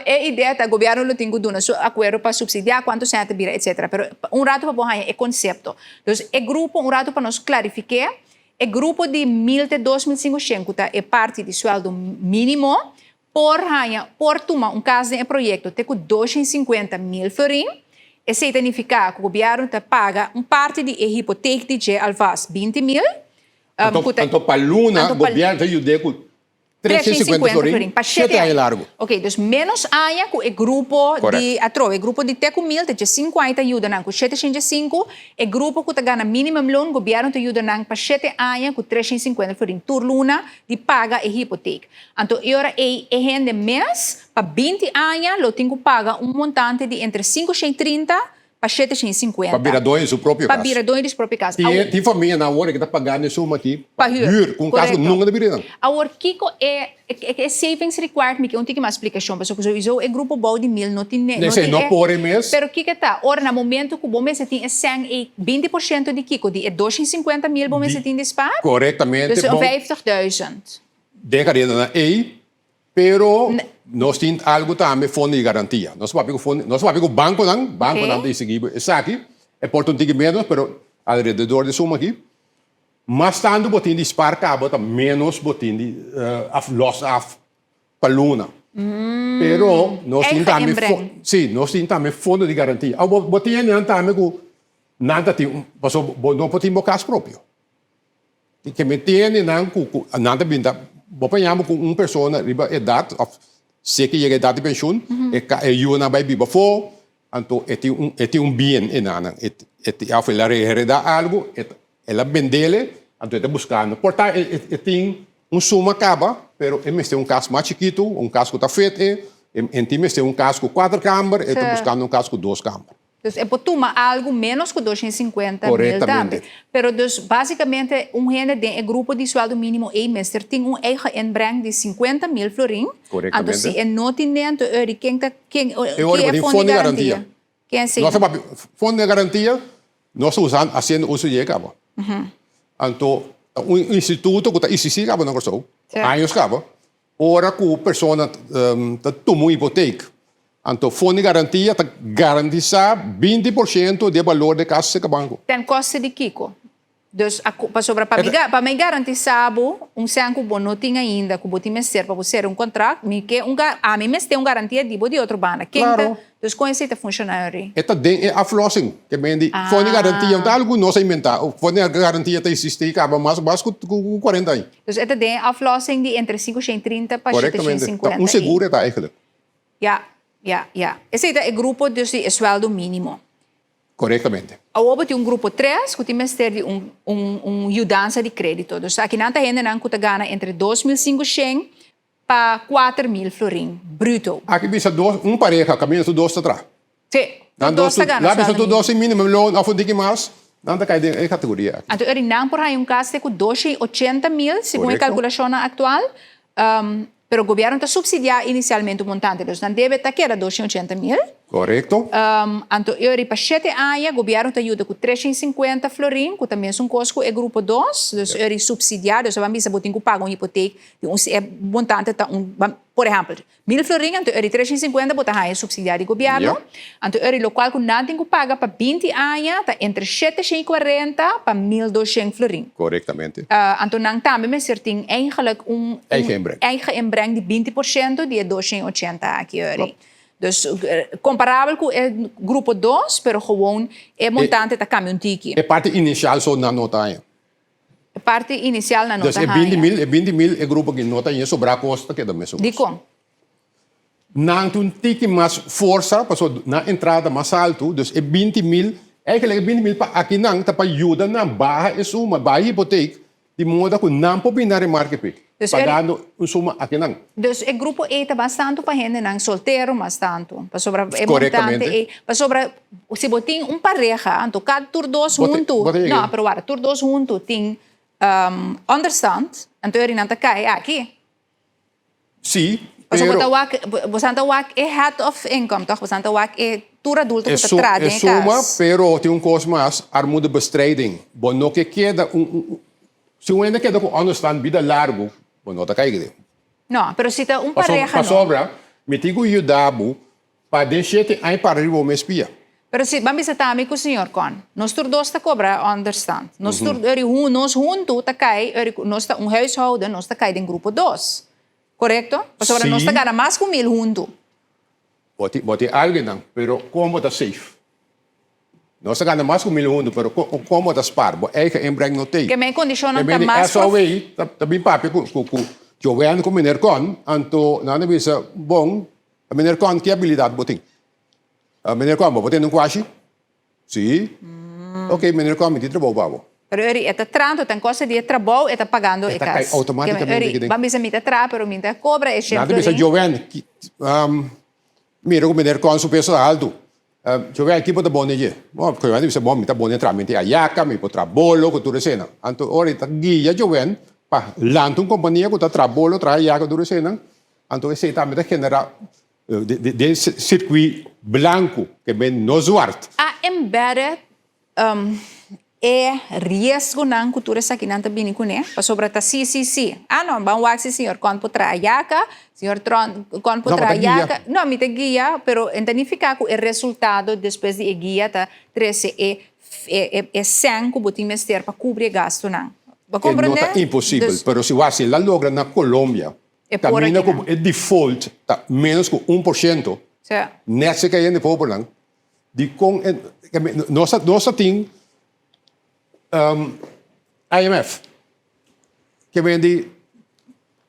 E idea ta gobierno lo tin cu duna su acuerdo pa subsidia cuanto cent ta bira, etcetera. Pero un rato pa bo haña e concepto. Dus e grupo, un rato pa nos clarifique, e grupo di mil te 2500 cu ta e parti di sueldo minimo, Por haña, por tuma un kas den e proyekto te ku 250.000 florin. Esei ta nifiká ku gobièrnu ta paga un parti di e hipotek di dje alvast 20.000. Anto, anto pa luna gobièrnu ta yud'é ku 350 florin pa shete aña largu. Oké, dus ménos aña ku e grupo di atrobe, e grupo di te ku mil te dje sinku aña ta yuda nan ku 705. E grupo ku ta gana minimumloon, gobièrnu ta yuda nan pa shete aña ku 350 florin tur luna di paga e hipotek. Anto e ora ei e hende mes pa 20 aña lo tin ku paga un montante di entre 530 pa 750. Pa bira doño di su propio Pa kas. bira doño di su propio kas. Tin Awor. tin famianan awor ke ta pagando e suma aki Pa pa hür. hür ku un kas ku Korekto. nunka ta bira nan. Awor kiko e e savings required mi ke un tiki mas splikashon pasobra ku souiso e grupo bou di mil no tin no Esei tin no e por e mes. Pero kiko ta ora na momento ku bo mester tin e sèn ei 20% di kiko di e 250 mil bo mester Di tin di spaar? korektamente Dus un bon. 50.000. Den karenanan ei, pero nos tin algu tambe fondo di garantia. Nos papia ku fondo, nos papia ku bankonan, bankonan ta exigí esaki, e por ta un tiki menos, pero alrededor di e suma aki. Mas tantu bo tin di spar kaba ta menos bo tin di af los af pa luna. Pero nos tin Eigen tambe inbreng. si, nos tin tambe fondo di garantia. Awo bo tin hendenan tambe ku nan ta tin un, pasobra bo no por tin bo kas propio. Ke mi tende nan ku ku nan ta bin ta bo por yama ku un persona riba edat of si ke yega edat di penshun e ka e yunan bai biba afó anto e tin un e tin un bien e nan e e of el a heredá algu e el a bendele anto e ta buskando por ta e e tin un suma kaba pero e mester un kas mas chikitu un kas ku ta fit e e tin mester un kas ku kuater kamber e ta buskando un kas ku dos kamber. Dus e por tuma algu ménos ku 250 mil tambe. Pero dus básikamente un hende den e grupo di suèldo mínimo ei mester tin un eigen inbreng di 50 mil florin. Anto si e no tin den, anto e ken ta ken E ora ki bo e tin fondo fondo di di garantia? garantia. Ken esei? Nos ta papia fondo di garantia, nos ta usando hasiendo uso di e kaba. Anto ta un instituto ku ta isistí kaba na Kòrsou, años kaba, ora ku persona ta tuma un hipotek. Anto Fondo di Garantia ta garantisá 20% di e balor di e kas serka banko. Ten koste di kiko? Dus a pasobra pa mi pa mi garantisá bo un sèn ku bo no tin ainda ku bo tin mester pa bo sera un kontrakt mi ke un ami mester un garantia di bo di otro banda. Ken ta Klaro. Dus kon esei ta funshoná Henri? E ta den e aflossing ke men di Fondo di Garantia no ta algu ku nos a inventá. Fondo di Garantia ta eksistí kaba mas mas ku 40 aña. Dus e ta den e aflossing di entre 530 pa Korektamente. 750 Ta un seguro e ta eigenlijk. Ya, ya, ya. Esei ta e grupo dus di e suèldo mínimo. Korektamente. Awor bo tin un grupo tres ku tin mester di un un un yudansa di krédito. Dus akinan ta hendenan ku ta gana entre 2500 pa 4000 florin bruto. Aki bisa dos, un pareha kaminda tur dos ta traha. Sí, tur Nan dos ta gana Nan bisa suèldo tur mínimo. dos tin minimum loon òf un tiki mas, nan ta kai den e kategoria aki. Anto eri nan por haña un kas te ku 280.000 segun e Korekto. kalkulashonnan aktual. Pero gobierno ta subsidia inicialmente un montante, dus nan debe ta keda 280.000. Correcto. Anto eri pa shete aña gobierno ta yuda cu 350 florin, cu ta mesun cos cu e grupo dos, dus eri subsidia, dus a ban bisa bo tin cu paga un hipoteek di un e montante ta un, por ehempel, 1000 florin, anto eri 350 bo ta haña subsidia di gobierno. Anto eri locual cu nan tin cu paga pa 20 aña ta entre 740 pa 1200 florin. Correctamente. Anto nan tambe mester tin eigenlijk un Eigen inbreng. eigen inbreng di 20% di e 280 aki eri. Dus comparabel cu e grupo dos, pero gewoon e montante ta cambia un tiki. E parti inicial so nan no ta haña. E parti inicial nan no Dus ta e 20 haña. mil, e 20 mil e grupo aki no ta haña, sobrá cos ta keda mesun cos. Dicon? Nan tin un tiki mas forsa pasobra nan entrada mas altu, dus e 20 mil, eigenlijk e 20 mil pa aki nan ta pa yuda nan baha e suma, baha e hipoteek, di moda ku nan por bini na remarke p'e, Dus pagando un suma aki nan. Dus e grupo ei ta mas tantu pa hendenan soltero mas tantu, pasobra e montante Korektamente. ei, pasobra si bo tin un pareha, anto kada tur dos Bo te huntu, bo ta yega no, ei. pero wara, tur dos huntu tin onderstand, anto e nan ta kai aki. Sí, Pasobra bo pero ta wak, bosan ta wak e head of income, toch? Bosan ta wak e tur adulto E ku ta su traha e den e suma, kas. pero tin un kos mas, armoedebestrijding. Bo no ke keda un un si un hende keda ku onderstand bida largu, bo no ta kai den. No, pero si ta un Paso pareha no. pasobra mi tin ku yuda bo pa den shete aña para riba bo mes pia. Pero si, ban bisa tambe ku señor Con, nos tur dos ta kobra onderstand. Nos tur, eri hu, nos huntu ta kai, eri ku nos ta un huishouden, nos ta kai den grupo dos. Korekto? Pasobra nos ta Sí. gana mas ku mil huntu. Bo tin, bo tin algennan, pero kon bo ta safe? Nos ta gana mas ku mil huntu, pero kon, kon bo ta spaar? Bo eigen inbreng no tei. Ke men kondishonnan E ta men di mas SOW prof. ta, ta bin papia ku, ku, ku Joanne ku meneer Con, anto nan a bisa, bon, meneer Con, ki abilidat bo tin? Meneer Con, bo por tende un kuashi? Sí. Ok, meneer Con, mi tin trabou pa bo. Pero Eri, e ta trando, ta en kosta di e trabou e ta pagando E e ta kai kas. automaticamente Eri, aki den. ban bisa mi ta traha, pero mi ta kobra e shen Nan ta bisa florin. Joven, mira ku meneer Con su peso ta haltu. Joven, ki bo ta bon den dje? Bon, Joven ta bisa, bon, mi ta bon den traha, mi tin ayaka, mi por traha bolo ku tur eseinan. Anto ora e ta guia Joven pa lanta un kompania ku ta traha bolo, traha ayaka, tur eseinan, anto esei tambe ta genera Den sirkuit blanku ke men no zwart. A embedded e riesgonan ku tur esakinan ta bini kuné, pasobra ta si si si. Ah no, ban wak si señor Con por traha yaka, señor Tron Con por No, bo traha ta guia. yaka. No, mi ta guia, pero e ta nifiká ku e resultado despues di e guia ta trese e e e sèn ku bo tin mester pa kubri e gastunan. Bo E no komprendé? ta imposibel, Dus pero si wak si el a logra na Colombia, E por Caminda aki cu nan. e default ta menos cu 1%, Sí. net se cayendo e pobernan, dicon e, nos ta, nos ta tin IMF, ke men di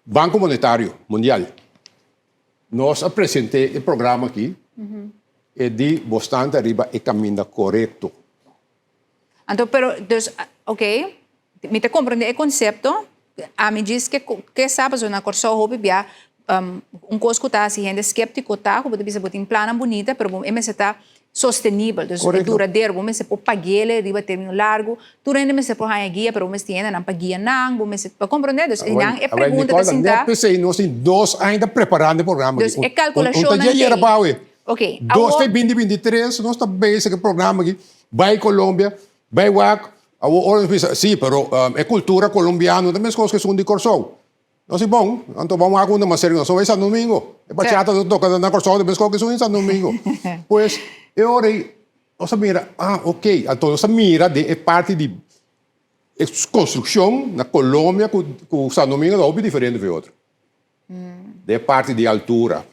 Banco Monetario Mundial. Nos a presente e programa aki, e di bosnan ta riba e caminda corecto. Anto, pero, dus, ok, mi ta comprende e concepto, ami djis ke ke sa pasobra na Kòrsou hopi bia un kos ku ta hasi hende skeptiko ta ku bo ta bisa bo tin plannan bunita pero bo e mester ta sostenibel, dus e duradero, bo mester por pag'el riba termino largu, tur hende mester por haña guia pero bo mester tin hendenan pa guia nan, bo mester, bo comprende? Dus einan e pregunta ta sinta. Net p'esei nos tin dos aña ta preparando e programa Dus aki. e kalkulashonnan Un ta dje yera ei. pa awe. Ok, Dos awor. te binti binti tres nos ta bezig e programa aki, bai Colombia, bai wak, awor ora nos bisa, si, pero e cultura colombiano ta meskos ku esun di Kòrsou. Nos di bon, anto ban wak unda mas serka nos, nos bai Santo Domingo. E bachata ta toka na Kòrsou ta meskos ku esun in Santo Domingo. Pues e ora ei nos a mira, ah ok, anto nos a mira den e parti di e konstrukshon na Colombia ku ku Santo Domingo ta hopi diferente for e otro. Den e parti di altura.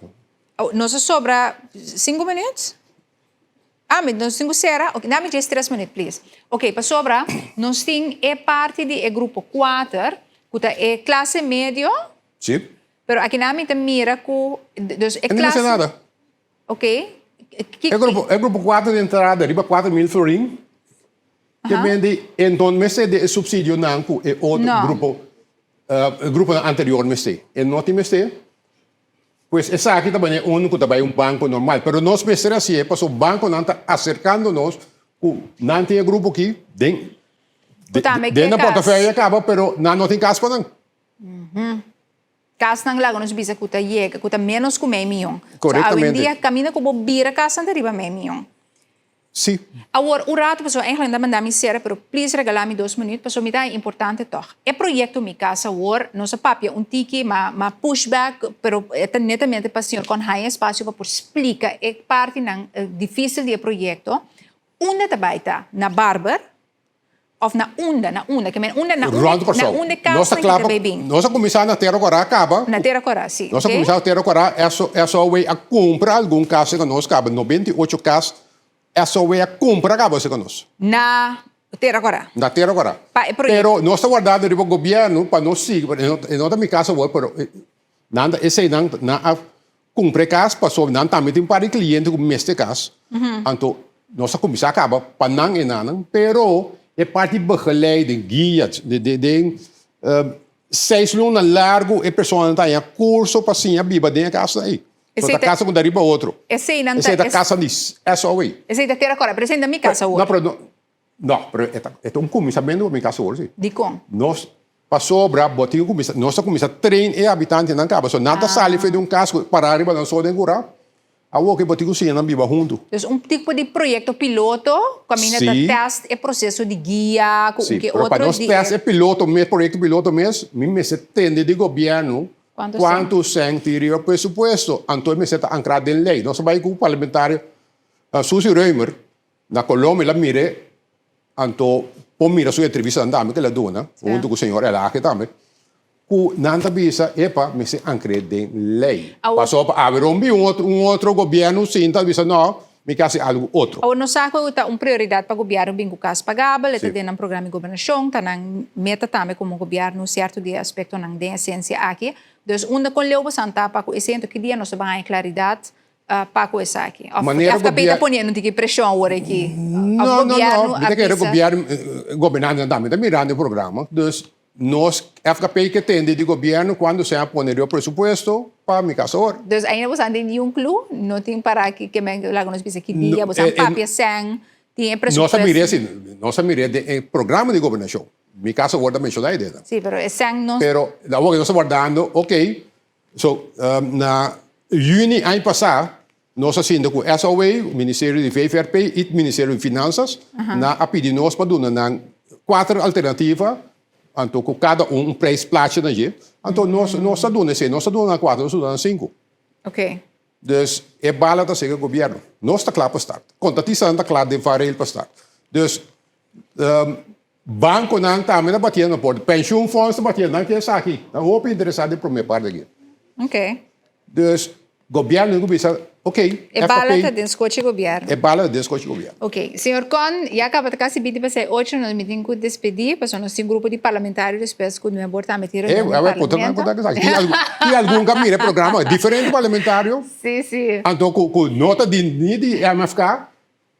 Nos a sobra sinku minuut? Ah, mi nos tin ku sera? Ok, dame djes tres minuut, please. Ok, pasobra nos tin e parti di e grupo kuater, ku ta e klase medio. Sí. Pero akinan mi ta mira ku, dus e E no mester klase. nada. Ok. Ki, E grupo, e grupo kuater di entrada riba 4000 florin, ke bende e no mester di e supsidionan ku e otro No. grupo, e gruponan anterior mester. E no tin mester. Pues esaki ta manera unu ku ta bai un banko normal. Pero nos mester hasié pasobra bankonan ta aserkando nos ku nan tin e grupo aki den Ku tambe den ke nan kas. portafèye kaba pero nan no tin kas pa nan. Kasnan laga nos bisa ku ta yega ku ta ménos ku mei mion. So Korektamente. awendia kaminda ku bo bira kasnan ta riba mei mion. Sí. Awor, un rato pasobra eigenlijk nan ta manda mi sera, pero please regala mi dos minuut pasobra mi ta haña importante tog. E proyecto Mi Casa awor, nos a papia un tiki, ma ma push back, pero e ta netamente pa señor Con haña espacio pa por splica e partinan dificil di e proyecto. Unda ta bay ta? Na Barber? Of na unda? Na unda? Ke men unda na unda Rond na Kòrsou. unda e Nos ta kasnan kla ke ta pa bay bin? nos a kuminsá na Tera Kòrá kaba. Na Tera Kòrá, sí. Nos a Oké. kuminsá na Tera Kòrá, SOW a kumpra algun kas serka nos kaba, 98 kas SOW a kumpra kaba serka nos. Na Tera Kòrá. Na Tera Kòrá. Pa e proyekto. Pero nos ta wardando riba gobièrnu pa nos sigui, e no ta mi kas awor, pero nan ta eseinan nan a Cumpra e cas pasobra nan tambe tin un par di cliente cu mester cas. Anto nos a cuminsa caba pa nan e nanan, pero e parti begeleiding, guia, den seis luna largo e personanan ta haña curso pa siña biba den e casnan ey. So ta casa cu ta riba otro. Esey nan ta. Esey ta casa di SOA. Esey ta tera cora, pero esey ta mi casa awor. No, pero no. No, pero e ta e ta un kuminsamentu pa mi kas awor si. Dikon? Nos pasobra bo tin ku kuminsá, nos ta kuminsá train e habitantenan kaba. So nan ta sali for di un kas ku pará riba nan so den kurá. Awor ke bo tin ku siña nan biba huntu. Dus un tipo di proyekto piloto kaminda ta tèst e proseso di guia ku un Sí, ke pero pa otro nos di tèst e. e piloto mes, proyekto piloto mes, mi mester tende di gobièrnu Kuantu sèn? kuantu sèn tin riba presupuesto. Anto e mester ta ankrá den lei. Nos a bai ku parlamentario Susie Römer. Na Colombia el a mir'é, anto por mira su entrevistanan tambe ku el a duna, huntu ku señor Elhage tambe, ku nan ta bisa, epa, mester ankr'é den lei. Pasobra pa awe rompi un otro un otro gobièrnu sinta bisa no, mi ke hasi algu otro. Awor nos sa ku ta un prioridat pa gobièrnu bin ku kas pagabel, e ta den nan programa di gobernashon, ta nan meta tambe komo gobièrnu sierto di e aspektonan den esensia aki. Dus unda kon leu bosan ta pa ku esei, anto ki dia nos ta ban haña klaridat Pa ku esaki? Of Manera FKP ta gobier- poniendo un tiki preshon awor aki? Of No, no, no. gobierno Mi a ta kere bisa? gobierno, gobernantenan tambe ta mirando e programa. Dus nos FKP ke tende di gobierno cuando se a pone riba presupuesto pa mi casa awor. Dus ainda boso a tin niun clue? No tin para ki ke men laga nos bisa ki No, dia boso a eh, eh, papia sèn, tin e Nos a presupuesto? mir'é si, nos a mir'é den e programa di gobernashon. Mi casa awor ta menshoná e deda. Sí, pero e sèn no. Pero awor nos ta wardando, ok, So, na juni aña pasá nos a sinta ku SOA, Ministerio di VVRP i Ministerio di Finansas, nan a pidi nos pa duna nan kuater alternativa, anto ku kada un un prijsplaatje na dje. Anto nos nos a duna esei, nos a duna nan kuater, nos a duna nan sinku. Dus e bala ta sega gobièrnu. Nos ta kla pa start. Kontratistanan ta kla den Vanrail pa start. Dus Banconan tambe ta batiendo na porta. Pensioenfonds ta batiendo. Nan ke esaki. Nan hopi interesa den prome parti aki. Ok. Dus gobierno tin cu bisa, ok, E bala ta den scochi gobierno. E bala ta den scochi gobierno. Ok. Señor Con, ya caba ta casi binti pasai ocho, nos mi tin cu despedi, pasobra nos tin grupo di parlamentario despues cu nuebor tambe tin reunion di parlamento. Tin algun cu a mira e programa, diferente parlamentario. Si, si. Anto cu no ta di ni di MFK,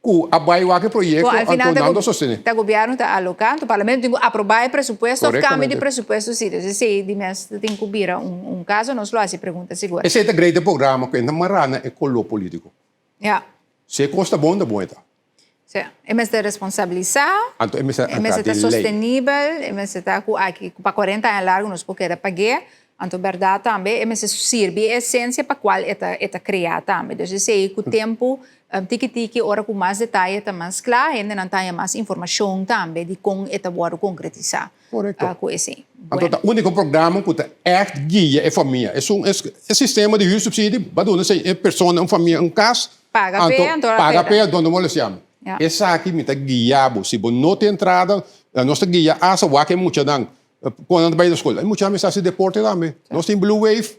Ku a bai wak e proyekto, Bon, al final anto ta nan ta sostené. ta gobièrnu ta aloká, anto parlamento tin ku aprobá e presupuesto òf kambio di Korektamente. presupuesto si. Dus esei di mes ta tin ku bira un un kaso, nos lo hasi pregunta sigur. Esei ta great e programa ku e ta mará na e koló polítiko. Ya. Si e kos ta bon, ta bon e ta. Sí. E mester responsabilisá, Anto e mester e ankrá mester ta den lei. sostenibel, e mester ta ku aki ku pa kuarenta aña largu nos por keda pag'é. Anto bèrdat tambe e mester sirbi e esensia pa kual e ta e ta kreá tambe. Dus esei ku tempu tiki tiki ora ku mas detaye ta mas kla hendenan ta haña mas informashon tambe di kon e ta wòrdu konkretisá ku esei. Anto ta úniko programa ku ta ègt guia e famia. Esun e sistema di huursubsidie ba duna e persona un famia un kas Paga p'e anto paga p'e anto no molestiá mi. Esaki mi ta guia bo. Si bo no tin entrada nos ta guia asta wak e muchanan Kon nan ta bai na skol? E mucha mester hasi deporte tambe. Nos tin Blue Wave.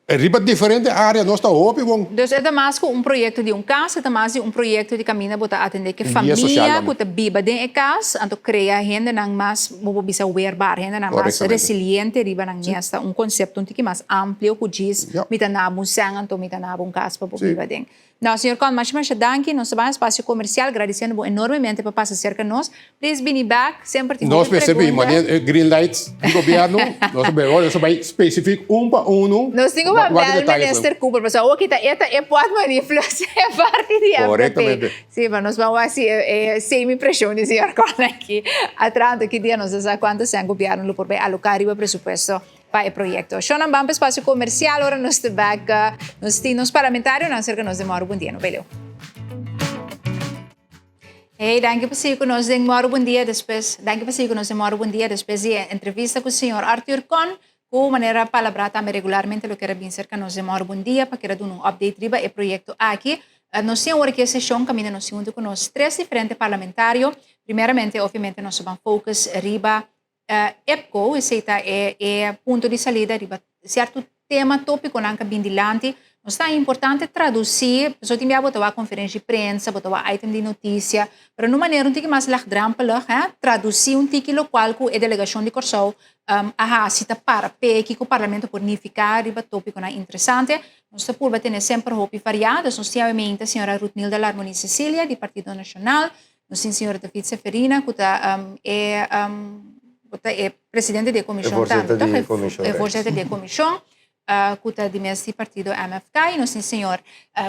Riba diferente área nos ta hopi bon. Dus e ta mas ku un proyekto di un kas, e ta mas di un proyekto di kaminda bo ta atendé ku e famia ku ta biba den e kas, anto krea hendenan mas, bo por bisa weerbaar, hendenan mas resiliente riba nan mes. Ta un konsepto un tiki mas amplio ku djis mi ta naba un sèn anto mi ta naba un kas pa bo biba den. No, señor Con, masha masha danki. Nos ta bai espasio comercial, gradiciendo bo enormemente pa pasa cerca nos. Please bini back, semper tin Nos hopi mester bin, pregunta. wanneer e green light di gobierno, nos ta bai, nos ta bai specifiek un pa uno. Nos tin cu Wak bel detalles. Minister Cooper, pasobra awor kita e ta e portmoney plus e parti di FKP. Correctamente. Si, pero nos ban wak si e same impresion di señor Con aki. Atrás, ki dia nos ta sa cuanto cen gobierno lo por bai aloca riba presupuesto. pa e proyecto. Shownan ban pa espacio comercial ora nos ta bek nos tin nos parlamentarionan cerca nos den Mòru Bon Dia. No bay leu. Hey, danki pa sigui cu nos den Mòru Bon Dia despues. Danki pa sigui cu nos den Mòru Bon Dia despues di e entrevista cu señor Arthur Con cu manera palabrá tambe regularmente lo kere bin cerca nos den Mòru Bon Dia pa kere duna un update riba e proyecto aki. Nos tin awor aki e sesion caminda nos tin hunto cu nos tres diferente parlamentario. Primeramente, obviamente, nos ta ban focus riba EPCO, esei ta e e punto di salida riba sierto tema, tópikonan ka bin dilanti. Nos ta importante tradusí, pasobra tin bia bo ta wak konferensha di prensa, bo ta wak item di notisia, pero na un manera un tiki mas lagdrempelig, hè, tradusí un tiki lokual ku e delegashon di Kòrsou a hasi ta para p'e, kiko parlamento por nifiká riba tópikonan interesante. Nos ta purba tene semper hopi variá, dus nos tin awe señora Ruthmilda Larmonie-Cecilia di Partido Nashonal, Nos tin señor David Seferina ku ta e ku ta e presidente di e komishon tambe, E voorzitter di e komishon. E voorzitter di e komishon ku ta di mes di partido MFK. I nos tin señor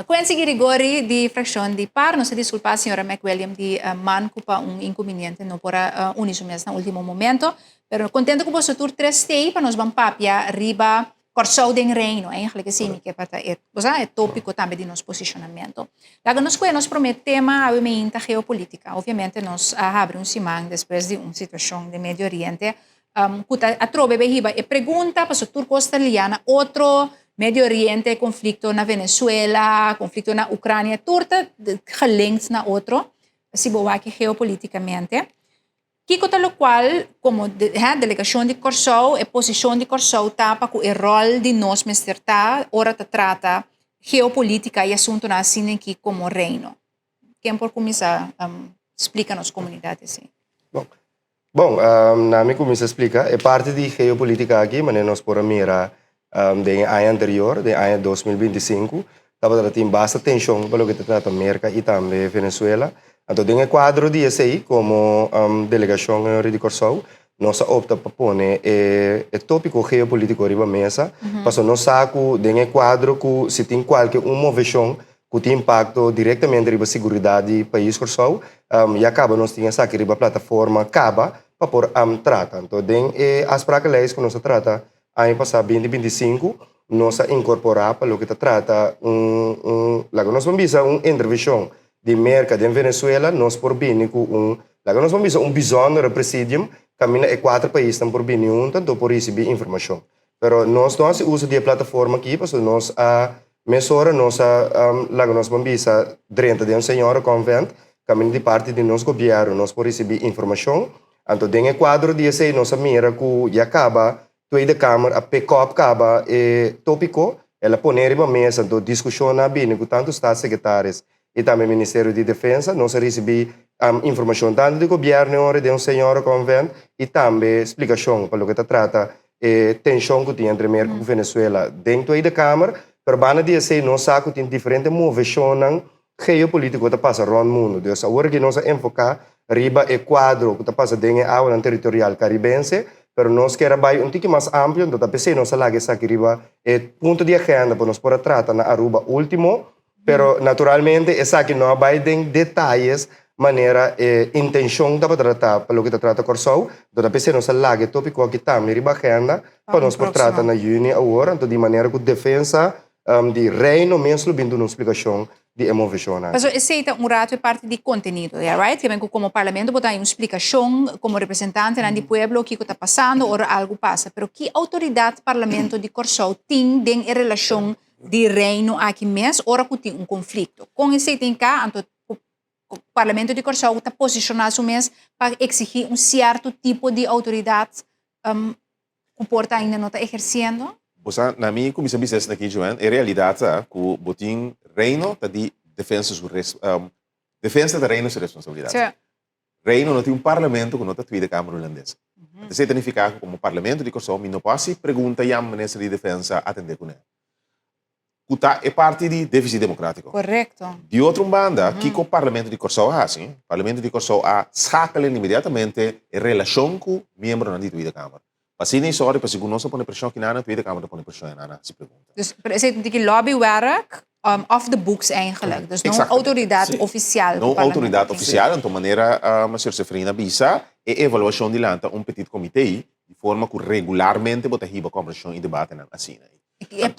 Quincy Girigori di frakshon di par. Nos ta diskulpá señora McWilliam di man ku pa un inkumbiniente no por a uni su mes na último momento. Pero kontento ku boso tur tres stay pa nos ban papia riba Kòrsou den Reino, eigenlijk esei mi ke pa ta e, bo sa, e tópiko tambe di nos posishonamentu. Laga nos kohe nos promé tema awe meinta geopolítika. Obviamente nos a habri un siman despues di un situashon den Medio Oriente ku ta atrobe bay hiba e pregunta, pasobra tur kos ta liá na otro, Medio Oriente, konflikto na Venezuela, konflikto na Ucrania, tur ta gelinkt na otro, si bo wak geopolítikamente. Kiko ta lokual komo delegashon di Kòrsou, e posishon di Kòrsou ta pa ku e ròl di nos mester ta ora ta trata geopolítika i asuntunan asina aki komo Reino? Ken por kuminsá splika nos komunidat esei? Bon, bon, na mi kuminsá splika e parti di geopolítika aki manera nos por a mira den e aña anterior, den aña 2025, tabata tin basta tenshon pa loke ta trata Merka i tambe Venezuela. Anto den e kuadro di esei, komo delegashon di Kòrsou, nos a opta pa pone e e tópiko geopolítiko riba mesa, pasobra nos sa ku den e kuadro ku si tin kualke un moveshon ku tin impakto direktamente riba siguridat di pais Kòrsou, ya kaba nos tin esaki riba plataforma kaba pa por trata. Anto den e afsprakenlijst ku nos a trata Aña pasá binti 25 nos a inkorporá pa loke ta trata un un laga nos por bisa un intervenshon di Merka den Venezuela nos por bini ku un laga nos por bisa un bijzondere presidium kaminda e kuater paisnan por bini huntu anto por risibí informashon. Pero nos no hasi uso di e plataforma aki pasobra nos a mesora nos a laga nos por bisa drenta den un señorenconvent kaminda di parti di nos gobièrnu nos por risibí informashon. Anto den e kuadro di esei nos a mira ku ya kaba Tweede Kamer a pick up kaba e topiko, el a pone riba mesa, anto diskushonnan a bini ku tantu Staatssecretaris i tambe Ministerio di Defensa. Nos a risibí informashon tantu di gobièrnu e ora den un señorenconvent i tambe splikashon pa loke ta trata e tenshon ku tin entre Merka ku Venezuela den Tweede Kamer. Pero banda di esei nos sa ku tin diferente moveshonnan geopolítiko ta pasa rònt mundu. Dus awor aki nos a enfoká riba e kuadro ku ta pasa den e awanan teritorial karibense, pero nos kier a bai un tiki mas amplio, enton ta p'esei nos a laga esaki riba e punto di agenda pa nos por a trata na Aruba último, pero naturalmente esaki no a bai den detayes manera e intenshon tabata ta pa loke ta trata Kòrsou, enton ta p'esei nos a laga e tópiko aki tambe riba agenda. Pa nos por trata na yüni awor, anto di manera ku Defensa di Reino mes lo bin duna un splikashon di e moveshonnan. Pasobra esei ta un rato e parti di kontenido, ya right? Kimen ku komo Parlamento bo ta haña un splikashon komo representantenan di pueblo kiko ta pasando ora algu pasa. Pero ki outoridat Parlamento di Kòrsou tin den e relashon di Reino aki mes ora ku tin un konflikto? Kon esei tin ka? Anto Parlamento di Kòrsou ta posishoná su mes pa eksigí un sierto tipo di outoridat ku por ta ainda no ta ehersiendo? Bo sa, na mi kuminsá bisa esaki aki, Joanne, e realidat ta ku bo tin Reino ta di defensa su defensa ta Reino su responsabilidat. Reino no tin un parlamento ku no ta Tweede Kamer Hulandes. Esei ta nifiká ku komo Parlamento di Kòrsou mi no por hasi pregunta yama Minister di Defensa atendé kuné. Ku ta e parti di défisit demokrátiko. Korekto. Di otro un banda, kiko Parlamento di Kòrsou a hasi? Parlamento di Kòrsou a schakel inmediatamente e relashon ku miembronan di Tweede Kamer. Pa asina i sòri, pa segun nos a pone preshon aki nan, Tweede Kamer ta pone preshon ei nan a hasi pregunta. Dus, pero esei ta un tiki lobbywerk off the books eigenlijk. Dus no un outoridat ofisial. No un outoridat ofisial, anto manera señor Seferina a bisa, e evaluashon di lanta un petit comité di forma ku regularmente bo ta hiba kòmbersashon i debatenan asina.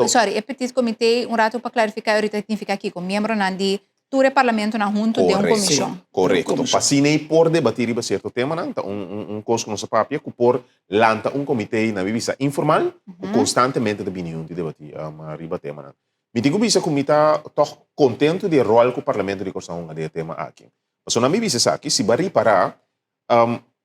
Sorry, e petit comité, un rato pa clarifica ahorita significa kico? Miembronan di tur e parlamentonan hunto den un comision. Correcto. Pa asina ei por debati riba cierto temanan, ta un cos cu nos a papia cu por lanta un comité na mi bisa informal cu constantemente ta bini hunto y debati riba temanan. Mi tin cu bisa cu mi ta toch contento di e rol cu Parlamento di Corsou hunga den e tema aki. Pasobra na mi bisa esaki, si bo a ripara,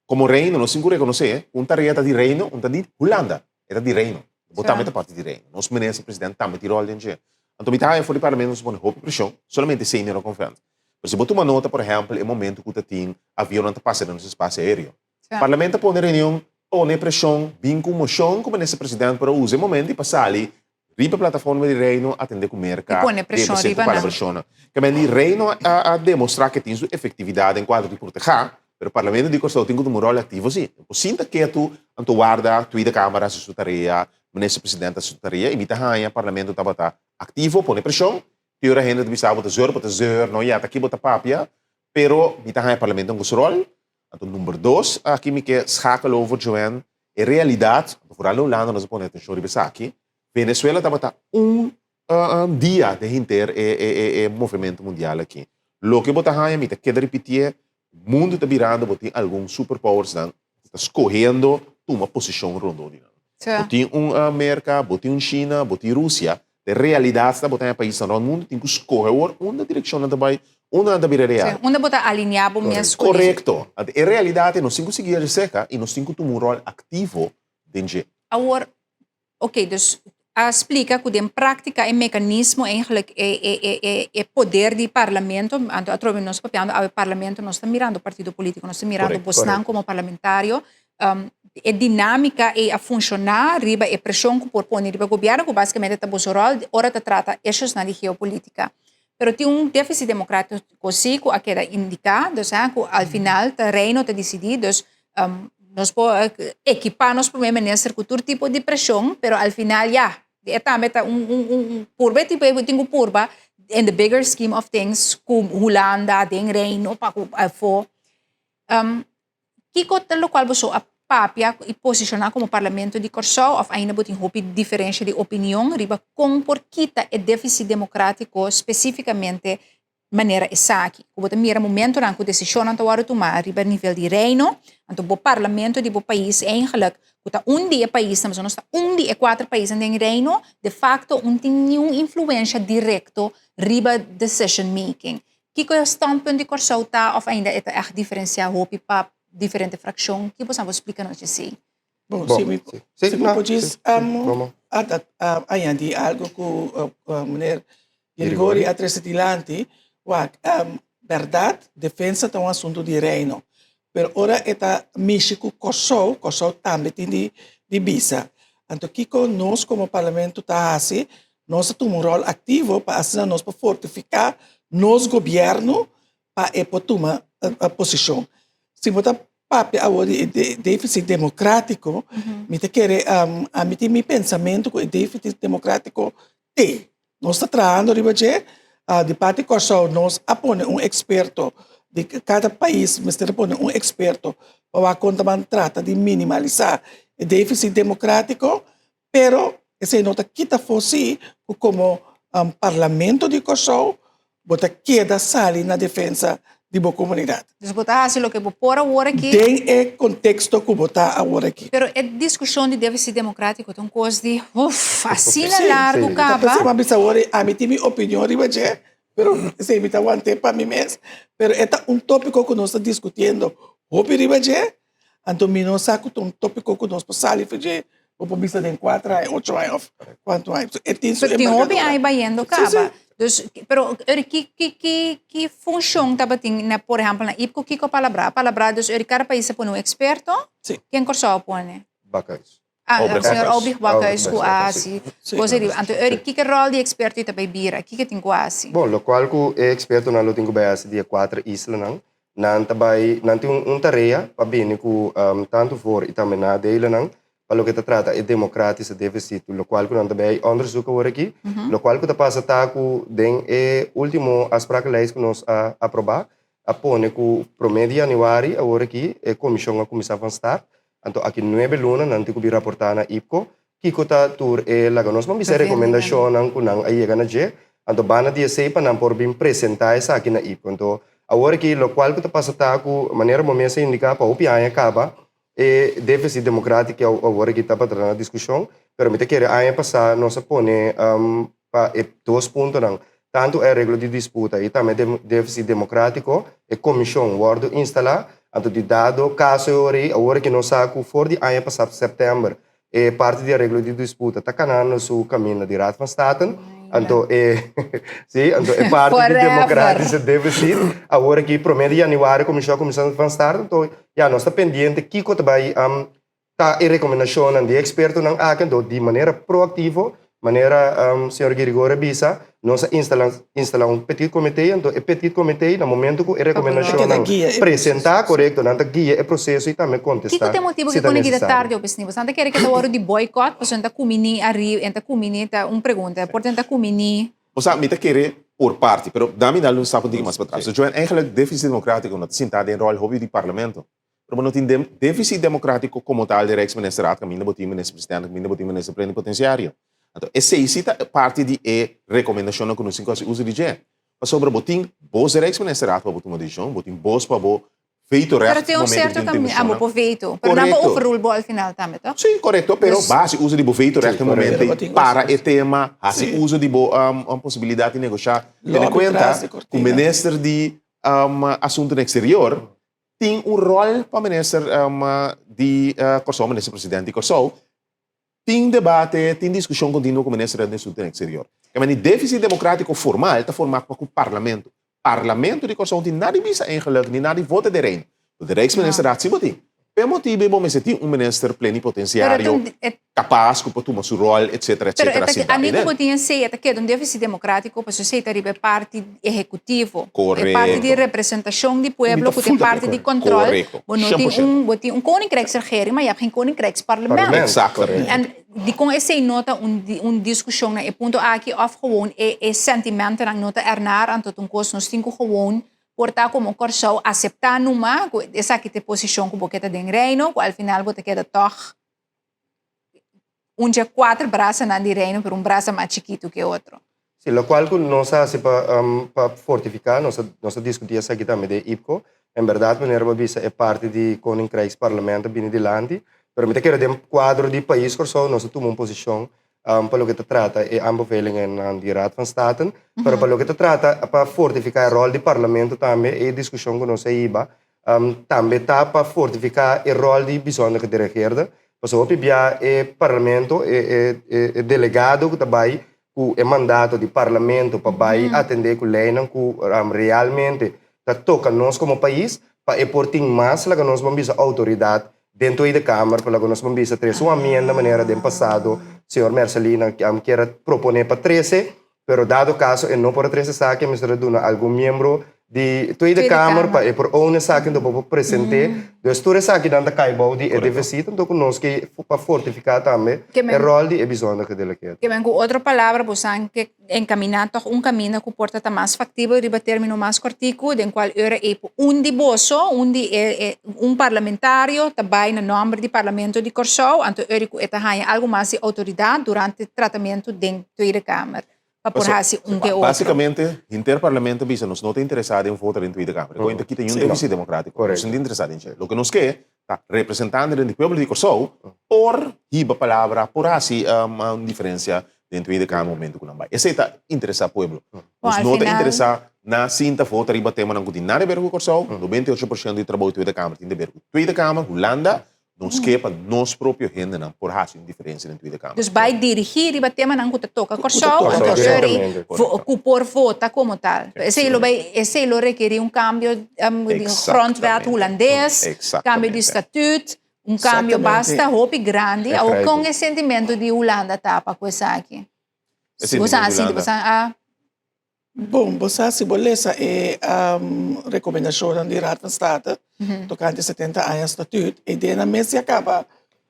Como Reino nos tin cu reconoce cu un tarea ta di Reino, un ta di Hulanda. E ta di Reino. Bo tambe ta parti di Reino. Nos Minister President tambe tin rol den dje. Anto mi ta haya for di Parlamento nos a pone hopi presion, solamente esey mi no confiansa. Pero si bo tuma nota, por ehempel, e momento cu ta tin avionnan ta pasa den nos espacio aereo. Parlamento a pone reunion, pone presion, bin cu mocion cu Minister President por a usa e momento y pa sali Riba plataforma di Reino atende ku Merka I pone preshon debe ser ku riba nan. palabrashonnan. Kemey di Reino a demostrá ke tin su efektividat den kuadro di protehá, pero Parlamento di Kòrsou tin ku tuma un ròl aktivo si. No por sinta ketu anto warda Tweede Kamer hasi su tarea, Minister President hasi su tarea i mi ta haña Parlamento tabata aktivo, pone preshon. Te ora hende ta bisa bo ta zeur, bo ta zeur, no ya ta ki bo ta papia, pero mi ta haña Parlamento hunga su ròl. Anto number dos, aki mi ke schakel over Joanne, E realidat, vooral na Hulanda nos a pone atenshon riba esaki, Venezuela tabata un dia den henter e movemento mundial aki. Loke bo ta haña, mi ta keda ripitié, mundu ta birando, bo tin algun superpowersnan ku ta skohendo tuma posishon rondó di nan. Bo tin un Merka, bo tin un China, bo tin Rusia, E realidat ta bo ta den e paisnan rònt mundu tin ku skohe awor unda direkshon nan ta bai, unda nan ta bira real. Sí, unda bo ta alineá bo mes ku e. Korekto. Anto e realidat ei nos tin ku sigui dje seka i nos tin ku tuma un ròl aktivo den dje. Awor, oké, dus a splika ku den práktika e mekanismo eigenlijk e e e e e poder di parlamento, anto atrobe nos papiando awe parlamento nos ta mirando partido polítiko, nos ta mirando bosnan komo parlamentario, E dinámika ei a funshoná riba e preshon ku por pone riba gobièrnu, ku básikamente ta boso ròl ora ta trata eshosnan di geopolítika. Pero tin un défisit demokrátiko sí ku a keda indiká, dus ku al final ta Reino ta disidí, dus nos por ekipá nos promé minister ku tur tipo di preshon, pero al final ya, e tambe ta un un un purba e tipo ei tin ku purba in the bigger scheme of things ku Hulanda den Reino pa ku afó. Kiko ta lokual boso a papia i posishoná komo Parlamento di Kòrsou òf ainda bo tin hopi diferensha di opinion riba kon por kita e défisit demokrátiko spesífikamente manera esaki? Ku bo ta mira momentonan ku desishonnan ta wòrdu tumá riba nivel di Reino, anto bo Parlamento di bo pais eigenlik ku ta un di e paisnan, pasobra nos ta un di e kuater paisnan den Reino, de fakto un tin niun influensha direkto riba decision making. Kiko e standpunt di Kòrsou ta òf ainda e ta ègt diferensiá hopi pa diferente frakshon? Ki boso a por splika nos esei? Bon, si mi si mi por djis añadí algu ku meneer Girigori a trese dilanti, wak, bèrdat defensa ta un asuntu di Reino, pero ora e ta mishi ku Kòrsou, Kòrsou tambe tin di bisa. Anto kiko nos komo parlamento ta hasi? Nos a tuma un ròl aktivo pa asina nos por fortifiká nos gobièrnu pa e por tuma posishon. Si bo ta papia awor di e défisit demokrátiko, mi ta kere ami tin mi pensamentu ku e défisit demokrátiko te. Nos ta trahando riba dje. Di parti Kòrsou nos a pone un eksperto, di kada pais mester a pone un eksperto pa wak kon ta ban trata di minimalisá e défisit demokrátiko. Pero esei no ta kita afó sí ku komo Parlamento di Kòrsou bo ta keda sali na defensa di bo komunidat. Dus bo ta hasi loke bo por awor aki. Den e konteksto ku bo ta awor aki. Pero e diskushon di défisit demokrátiko ta un kos di, uf, asina largu kaba. Ta p'esei mi a bisa awor, ami tin mi opinion riba dje, pero esei mi ta want'é pa mi mes. Pero e ta un tópiko ku nos ta diskutiendo hopi riba dje, Anto mi no sa ku ta un tópiko ku nos por sali for dje, bo por bisa den kuater aña, ocho aña òf kuantu aña. E tin su Pero tin hopi envergadura. aña bayendo Sí, kaba. sí. Dus, pero eri ki ki ki ki funshon tabatin na por ehèmpel na IPKO kiko a palabrá? A palabrá dus eri kada pais a pone un eksperto? Sí. Ken Kòrsou a pone? Bakhuis. Ah, Albrecht señor Bakhuis. Albrecht Bakhuis ku a Albrecht Bakhuis, hasi kos ariba. Anto eri kiko ròl di eksperto i ta bai bira? Kiko tin ku hasi? Bon, lokual ku e ekspertonan lo tin ku bai hasi di e kuater islanan, nan ta bai, nan tin un tarea pa bini ku tantu voor i tambe nadelenan pa loke ta trata e democratische deficit, lokual ku nan ta bai onderzoek awor aki. Lokual ku ta pasa ta ku den e ultimo afsprakenlijst ku nos a aproba, a pone ku prome di yanüari awor aki e komishon a kuminsá van start, Anto aki nuebe luna nan tin ku bin raportá na IPCO kiko ta tur e laga nos ban bisa e rekomendashonnan ku nan a yega na dje. Anto banda di esei pa nan por bin presentá esaki na IPCO. Anto awor aki lokual ku ta pasa ta ku manera bo mes a indiká pa hopi aña kaba e défisit demokratiko awor aki tabata na diskushon, pero mi ta kere aña pasá nos a pone pa e dos puntonan, tantu e areglo di disputa i tambe e défisit demokrátiko, e komishon wòrdu instalá. Anto di dado kaso e ora ei, awor ke nos sa ku for di aña pasá sèptèmber e parti di areglo di disputa ta kanando su kaminda di Raad van State, anto e si, anto e parti di demokratische défisit awor aki promé di yanüari komishon a kuminsá van start, anto ya nos ta pendiente kiko ta bai Ta e rekomendashonnan di e ekspertonan aki anto di manera proaktivo, manera señor Girigori a bisa, nos a instalá instalá un petit comité, anto e petit comité na momento ku e rekomendashonnan presentá, korekto, nan ta guia e proseso i tambe Kiko kontestá ta e motibu si ku ta kone kita nesesario. tardi op esnibo? Nan ta kere ku ta wòrdu di boycott pasobra nan ta kuminí ariba, nan ta kuminí, ta un pregunta, por ta nan ta kuminí. Bo sa, mi ta kere por parti, pero dami dal un stap un tiki mas patras. So, Joan, eigenlijk défisit demokratiko no ta sintá den ròl hopi di parlamento. Pero bo no tin défisit demokratiko komo tal den Rijksministerraad kaminda bo tin minister-presidente, kaminda bo tin minister plenipotenciario. Anto esei si ta parti di e rekomendashonnan ku nos tin ku hasi uso di dje. Pasobra bo tin bos den Rijksministerraad pa bo tuma desishon, bo tin bos pa bo vetorecht Pero tin un momento ku sierto tin kaminda, mishonnan. abo por veto, pero nan por Korekto. overrule bo al final tambe, toch? Sí, korekto, pero Dus bo hasi uso di bo vetorecht Sí, e momento korekto. ei para e tema, hasi uso di bo posibilidat di negoshá. Tene Lobby kuenta tras di ku kortina. minister di Asuntunan Eksterior Tin un ròl pa minister di Kòrsou, minister presidente di Kòrsou. Tin debate, tin diskushon kontinuo ku minister di Asuntunan Eksterior. Ke meni défisit demokrátiko formal ta formá pa ku parlamento. Parlamento di Kòrsou no tin nada di bisa eigenlik, ni nada di vota den Reino. De Rijksministerraad si bo tin. P'e motibu ei bo mester tin un minister plenipotenciario kapas ku por tuma su ròl etcetera Pero etcetera e ta sinta ami ei den. ku bo tin esei e ta keda un défisit demokrátiko pasobra esei ta riba e parti ehekutivo. E parti di Korekto. representashon di Mi pueblo ta ku ta e full parti di d'acuerdo. kòntròl. Korekto. Bo no Shen tin por shento. un bo tin un koninkrijksregering ma je hebt geen koninkrijksparlement. Parlement. Exactamente. En dikon esei no ta un un diskushon na e punto aki òf gewoon e e sentimentonan no ta ernaar anto ta un kos nos tin ku gewoon Por ta komo Kòrsou aseptá numa ku esaki ta e posishon ku bo ke ta den Reino, ku al final bo ta keda tòg un dje kuater brasanan di Reino, pero un brasa mas chikitu ku e otro. Sí, lokual ku nos a hasi pa pa fortifiká, nos a nos a diskutí esaki tambe den IPCO. En bèrdat manera bo a bisa e parti di Koninkrijksparlement a bini dilanti, pero mi ta kere den kuadro di pais Kòrsou nos a tuma un posishon pa loke ta trata e aanbevelingennan di Raad van State, pero pa loke ta trata pa fortifiká e ròl di Parlamento tambe e diskushon ku nos a hiba tambe ta pa fortifiká e ròl di Bijzonder Gedelegeerde, pasobra hopi bia e Parlamento e e delegado ku ta bai ku e mandato di Parlamento pa bai atendé ku leinan ku realmente ta toka nos komo pais pa e por tin mas laga nos ban bisa outoridat Den Tweede Kamer pa laga nos ban bisa trese un amienda manera den pasado señor Mercelina kier a propone pa trese, pero dado caso e no por a trese esaki mester a duna algun miembro di Tweede Kamer pa e por own esaki anto bo por present'é. Dus tur esakinan ta kai bou di e deficit anto ku nos ke pa fortifiká tambe e ròl di e bijzonder gedelegeerde. Ke men ku otro palabra bo san ke enkaminá tòg un kaminda ku por ta ta mas faktibel riba término mas kòrtiku den kual ora ei por un di boso, un di e un parlamentario ta bai na nòmber di Parlamento di Kòrsou anto ora ku e ta haña algu mas di outoridat durante tratamentu den Tweede Kamer. pa por hasi un ke otro. Básicamente, henter Parlamento bisa nos no ta interesá den vota den Tweede Kamer. Koe ta kita niun deficit democrático. Nos no ta interesá den dje. Loke nos ke ta representantenan di pueblo di Kòrsou por hiba palabra, por hasi un diferencia den Tweede Kamer momento ku nan bai. Esei ta interesá pueblo. Nos no ta interesá na sinta vota riba temanan ku tin nada di ber ku Kòrsou. 98 por shento di trabou di Tweede Kamer tin di ber ku Tweede Kamer, Hulanda. Nos ke pa nos propio hendenan por hasi un diferensia den Tweede Kamer. Dus bai dirigí riba temanan ku ta toka Kòrsou, anto Curry ku por vota komo tal. Esei lo bai, esei lo rekerí un kambio di grondwet hulandes, kambio di statuut, un kambio basta hopi grandi. Awor kon e sentimentu di Hulanda ta pa ku esaki? Bo sa sinti bo sa a. Bon, bo sa si bo lesa e rekomendashonnan di Raad van State tokante 70 aña statuut, e ideanan mes ya kaba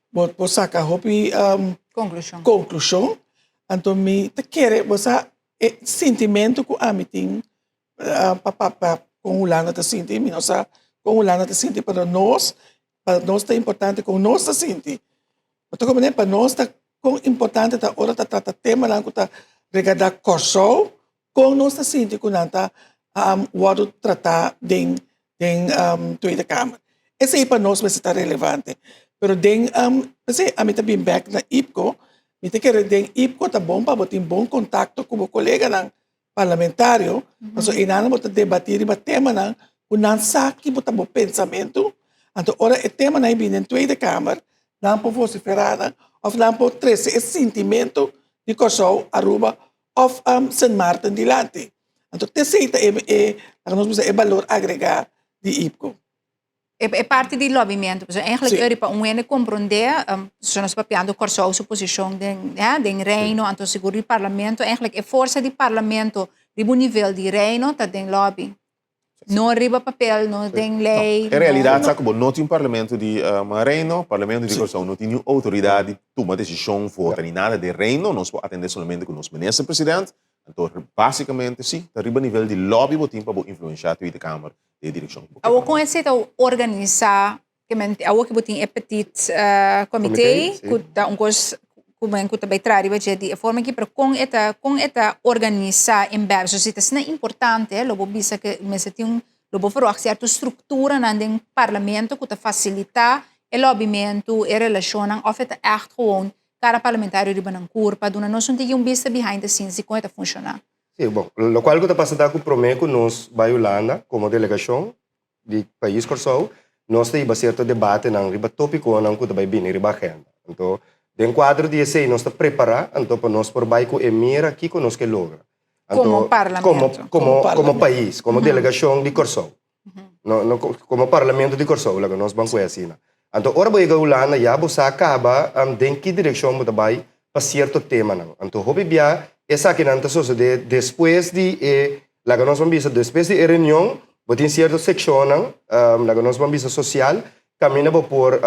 bo por saka hopi konklushon. Anto mi ta kere bo sa e sintimentu ku ami tin pa papia kon Hulanda ta sinti, mi no sa kon Hulanda ta sinti, pero nos, pa nos ta importante kon nos ta sinti. Bo ta komprende? Pa nos ta kon importante ta ora ta trata temanan ku ta regardá Kòrsou, kon nos ta sinti ku nan ta wòrdu tratá den den Tweede Kamer. Esei pa nos mester ta relevante. Pero den p'esei ami ta bin bèk na IPKO, mi ta kere den IPKO ta bon pa bo tin bon kontakto ku bo koleganan parlamentario, pasobra einan bo ta debatí riba temanan ku nan sa ki bo ta bo pensamentu, anto ora e temanan ei bini den Tweede Kamer, nan por vosiferá nan òf nan por trese e sintimentu di Kòrsou, Aruba òf Sint Maarten dilanti. Anto t'esei ta e laga nos bisa e balor agregá di IPKO. E parti di lobbymentu, pasobra eigenlijk ora pa un hende komprondé, so nos papiando Kòrsou su posishon den, ya, den Reino, anto sigur di Parlamento, eigenlijk e forsa di Parlamento riba un nivel di Reino ta den lobby. No riba papel, no den lei. En realidat sa ku bo no tin un Parlamento di Reino, Parlamento di Kòrsou no tin niun outoridat di tuma desishon, vota ni nada den Reino, nos por atendé solamente ku nos Minister President. Anto básikamente si, ta riba nivel di lobby bo tin pa bo influenshá Tweede Kamer den e direkshon ku bo ke Awor kon esei ta organisá, ke men awor ke bo tin e petit comité ku ta un kos ku men ku ta bai traha riba dje di e forma aki, pero kon e ta kon e ta organisá en bèr? So si ta asina importante lo bo bisa ke mester tin un lo bo ferwagt sierto strukturanan den parlamento ku ta fasilitá e lòbimentu, e relashonnan òf e ta ègt gewoon kada parlamentario riba nan kurpa duna nos un tiki un bista behind the scenes di kon e ta funshoná. Sí, bon, lokual ku ta pasa ta ku promé ku nos bai Hulanda komo delegashon di pais Kòrsou, nos ta hiba sierto debatenan riba tópikonan ku ta bai bini riba agenda. Anto, den kuadro di esei nos ta prepará anto pa nos por bai ku e mira kiko nos ke logra. Anto, Komo parlamento. Komo, komo, komo pais, komo delegashon di Kòrsou. No, no, komo parlamento di Kòrsou, laga nos ban ku e asina. Anto ora bo yega Hulanda ya bo sa kaba den ki direkshon bo ta bai pa sierto temanan. Anto hopi bia esakinan ta sosodé despues di e, laga nos ban bisa, despues di e reunion bo tin sierto sekshonnan, laga nos ban bisa sosial, kaminda bo por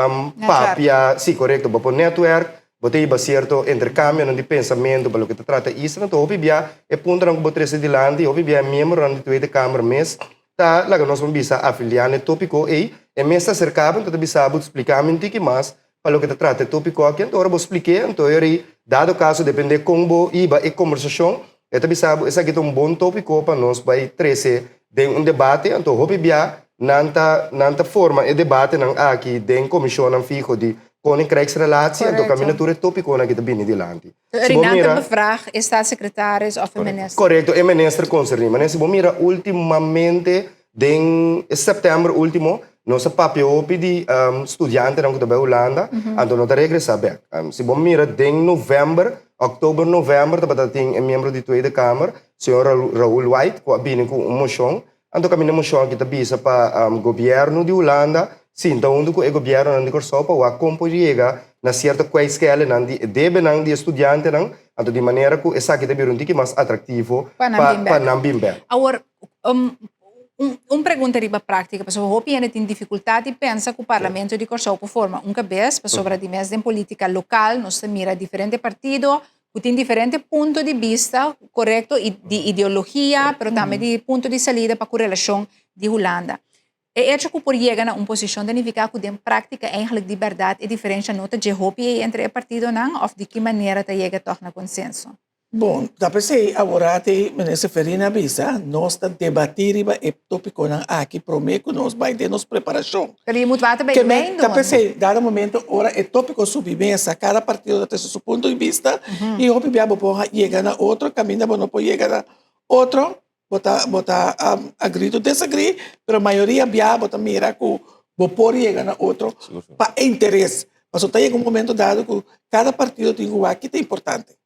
papia, si korekto, bo por netwerk, bo ta hiba sierto interkambionan di pensamentu pa loke ta trata isla. Anto hopi bia e puntonan ku bo trese dilanti, hopi bia e miembronan di Tweede Kamer mes ta laga nos ban bisa afiliá na e tópiko ei, e mes ta aserká bo, anto ta bisa bo, spliká mi un tiki mas pa loke ta trata e tópiko aki. Anto ora bo splik'é, anto e ora ei, dado kaso, dependé kon bo hiba e kombersashon, e ta bisa bo, esaki ta un bon tópiko pa nos bai trese den un debate. Anto hopi bia nan ta nan ta forma e debatenan aki den komishonnan fiho di Koninkrijksrelatie, anto kaminda tur e tópikonan aki ta bini dilanti. Si bo mira. Nan ta bevraag e staatssecretaris of e minister. Korekto, e minister konserní. Manera si bo mira últimamente den e sèptèmber último, nos a papia hopi di studiantenan ku ta bai Hulanda, anto no ta regresá bèk. Si bo mira den novèmber, òktober, novèmber tabata tin e miembro di Tweede Kamer, señor Raoul White, ku a bini ku un moshon Anto kaminda moshon aki ta bisa pa gobièrnu di Hulanda sinta huntu ku e gobièrnunan di Kòrsou pa wak kon por yega na sierto kwijtscheldennan di e debenan di e studiantenan, anto di manera ku esaki ta bira un tiki mas atraktivo Pa nan bin pa bèk. nan bin bèk. Awor, Un pregunta riba práktika, pasobra hopi hende tin difikultat di pensa ku Parlamento di Kòrsou por forma un kabes, pasobra di mes den polítika lokal nos ta mira diferente partido ku tin diferente punto di bista korekto i di ideologia, pero tambe di punto di salida pa ku relashon di Hulanda. E echo ku por yega na un posishon ta nifiká ku den práktika eigentlik di bèrdat e diferensha no ta dje hopi ei entre e partidonan òf di ki manera ta yega tòg na konsenso? Bon, ta p'esei aworat ei Minister Ferina a bisa, nos ta debatí riba e tópikonan aki promé ku nos bai den nos preparashon. Pero je moet water bij de wijn doen. Ta p'esei, dado momento ora e tópiko subi mesa, kada partido ta trese su punto di bista i hopi bia bo por yega na otro kaminda bo no por yega na otro, bo ta bo ta agree to disagree, pero mayoria bia bo ta mira ku bo por yega na otro pa interes. Pasobra ta yega un momento dado ku kada partido tin ku wak ki ta importante.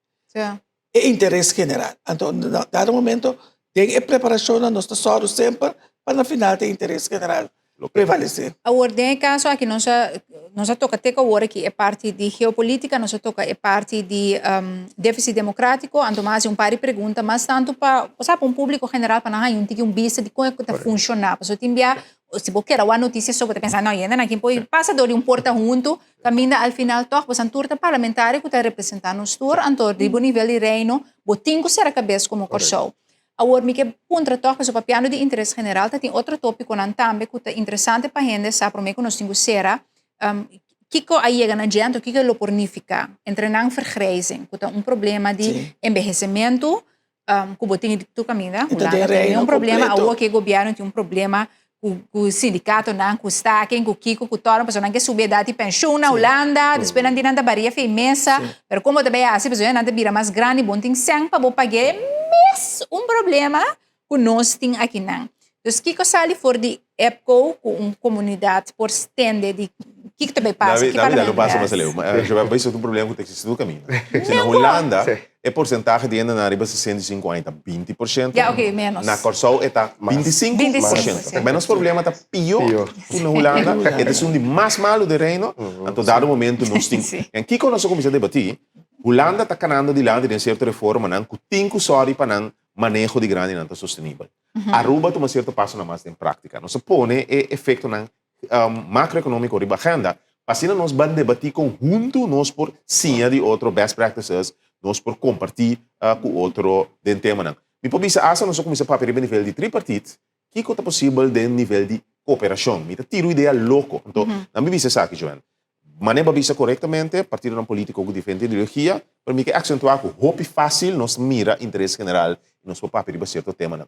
E interes general. Anto na dado momento den e preparashonnan nos ta sòru semper pa na final ta e interes general prevalesé. Awor den e kaso aki nos a nos a toka te ku awor aki e parti di geopolitika, nos a toka e parti di defisit demokratiko, anto mi a hasi un par di pregunta mas tantu pa osea pa un publiko general pa nan haña un tiki un bista di kon e ta funshoná. Pasobra tin bia si bo keda wak notisia so bo ta pensa no yende nan aki por pasa dor di un porta huntu Kaminda al final tòg bosan tur ta parlamentario ku ta representá nos tur, anto riba un nivel di Reino bo tin ku sera kabes komo Kòrsou. Awor mi ke puntra tòg pasobra papiando di interes general ta tin otro tópikonan tambe ku ta interesante pa hende sa promé ku nos tin ku sera kiko a yega na dje anto kiko lo por nifiká. Entre nan vergrijzing ku ta un problema di enbehesementu ku bo tin tur kaminda. Hulanda tin un problema, awor ku e gobièrnu tin un problema ku sindikatonan, ku staking, ku kiko, ku tòrno, pasobra nan ke subi edat di penshun na Hulanda, despues nan di nan ta baria fei mesa, pero kon bo ta bai hasi pasobra nan ta bira mas grandi, bo no tin sèn pa bo pag'é, mes un problema ku nos tin akinan. Dus kiko sali for di EPCO ku un komunidat por stende di kiko ta bai pasa? Ki parlamento lo pasa mas aleu. Bai un problema ku ta eksistí tur kaminda. Si na Hulanda e porsentahe di hende nan riba 65 aña ta 20%. Ya, oké, menos. Na Kòrsou e ta 25%. Nos problema ta pió ku na Hulanda. E ta esun di mas malu den Reino. Anto dado momento nos tin. En kiko nos a kuminsá debatí? Hulanda ta kanando dilanti den sierto reformanan ku tin ku sòri pa nan maneho di grandinan ta sostenibel. Aruba a tuma sierto pasonan mas den práktika. Nos a pone e efektonan makroekonómiko riba agenda pa asina nos ban debatí kon huntu nos por siña di otro best practices, nos por kompartí ku otro den temanan. Mi por bisa asta nos a kuminsá papia riba nivel di tripartit, kiko ta posibel den nivel di kooperashon. Mi ta tira un idea loko. Anto, nan mi bisa esaki, Joanne. Manera bo a bisa korektamente, partidonan polítiko ku diferente ideologia, pero mi ke aksentuá ku hopi fásil nos ta mira interes general i nos por papia riba sierto temanan.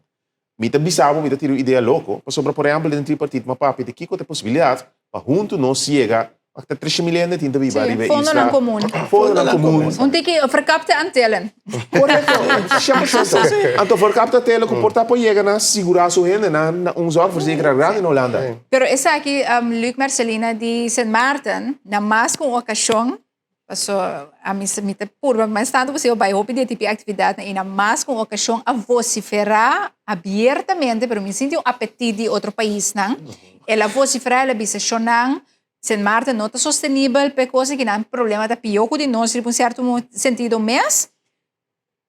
Mi ta bisa bo, mi ta tira un idea loko, pasobra por ehèmpel den tripartit mi a papia di kiko ta e posibilidat pa huntu nos yega ta tresha mil hende tin ta biba riba e isla. Fondonan komun. Fondonan komun. Un tiki verkapte Antillen. Korekto, shen por shento. Anto verkapte Antillen ku por ta por yega na sigurá su hendenan na un zorgverzekeraar grandi na Hulanda. Pero esaki Luc Mercelina di Sint Maarten na mas ku un okashon, paso ami mi ta purba mas tantu posibel bai hopi di e tipo di aktividatnan i na mas ku un okashon a vosiferá abiertamente, pero mi sinti un apetit di otro paisnan, el a vosiferá el a bisa shonnan Sint Maarten no ta sostenibel p'e kos aki nan problema ta pió ku di nos riba un sierto sentido mes,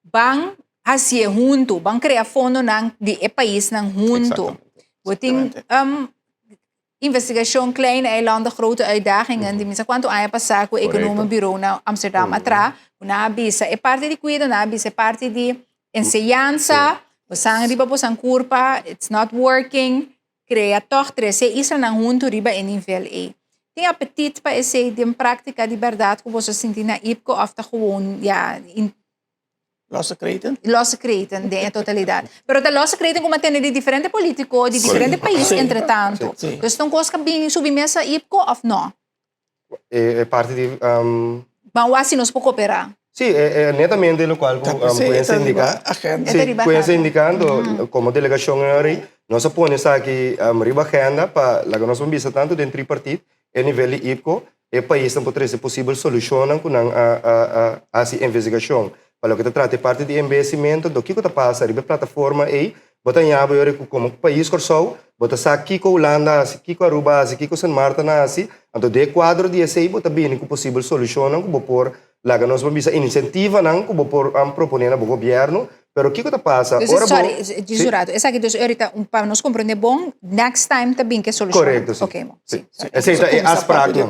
ban hasié huntu, ban krea fondonan di e paisnan huntu. Bo tin investigashon Kleine Eilanden Grote Uitdagingen di mi sa kuantu aña pasá ku Economenbureau na Amsterdam a traha, ku nan a bisa e parti di kuido, nan a bisa e parti di enseñansa, bosan riba bosan kurpa, it's not working. Krea tòg trese e islanan huntu riba e nivel ei. Tin apetit pa esei den práktika di bèrdat ku boso sinti na IPKO òf ta gewoon ya in. Losse kreten? Losse kreten den e totalidat. Pero ta losse kreten ku mantene di diferente polítiko di diferente pais entretantu. Dus ta un kos ku a bini subi mesa IPKO òf nò? E parti di... Ban wak si nos por cooperá. Sí, e netamente locual cu Cuenza indica. Sí, Cuenza indicando como delegacion ahori, nos a pone esaki riba agenda pa laga nos bisa tanto den tripartit, e nivel di IPCO, e paisnan por trece posibel solucionnan cu nan a haci investigacion. Pa loke ta trata e parti di envehecimento, do kico ta pasa riba e plataforma ey, bo ta ña bo yori cu como pais Corsou, bo ta sa kico Hulanda haci, kico Aruba haci, kico Sint Maarten haci, anto den e cuadro di esey bo ta bini cu posibel solucionnan cu bo por laga nos por bisa iniciativanan cu bo por propone na bo gobierno. Pero kiko ta pasa Dus, ora bo sorry, djis Sí. un rato. Esaki dus ahorita un pa nos comprende bon, next time ta bin ke solucion. Correcto, sí. Ok, mo. Sí. Esei ta e afspraaknan.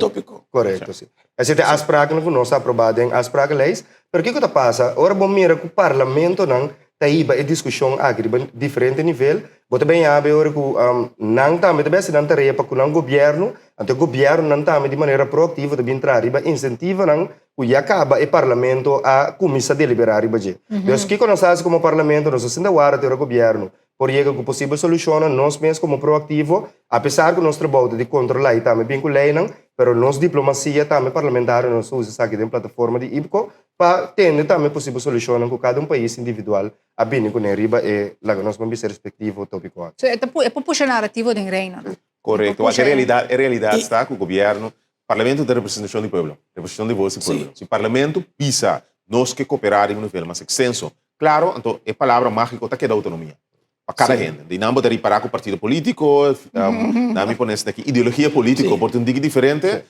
Correcto, sí. Esei ta e afspraaknan ku nos a aproba den afsprakenlijst. Pero kiko ta pasa, ora bo mira ku parlamentonan ta hiba e diskushon aki riba diferente nivel, bo ta ben yabe ora ku nan tambe ta bin hasi nan tarea pa ku nan gobièrnu, anto e gobièrnunan tambe di manera proaktivo ta bin traha riba insentivonan ku ya kaba e parlamento a kuminsá deliberá riba dje. Dus kiko nos a hasi komo parlamento, nos a sinta wara te ora gobièrnu por yega ku posibel solushonnan, nos mes komo proaktivo, apesar ku nos trabou ta di kontrolá i tambe bin ku leinan, pero nos diplomasia tambe parlamentario nos ta usa esaki den plataforma di IPCO pa tende tambe posibel solushonnan ku kada un pais individual a bini kuné riba e laga nos ban bisa respektivo topiko aki. So e ta e por pusha narativo den Reino, no? Korekto. Wak e realidat e realidat sta ku gobièrnu, parlamento ta representashon di pueblo, representashon di bos di pueblo. Si parlamento bisa nos ke koperá riba un nivel mas ekstenso, klaro, anto e palabra mágiko ta keda outonomia pa kada hende. Di nan bo ta ripará ku partido polítiko, nan mi pone esaki ideologia polítiko por ta un diki diferente.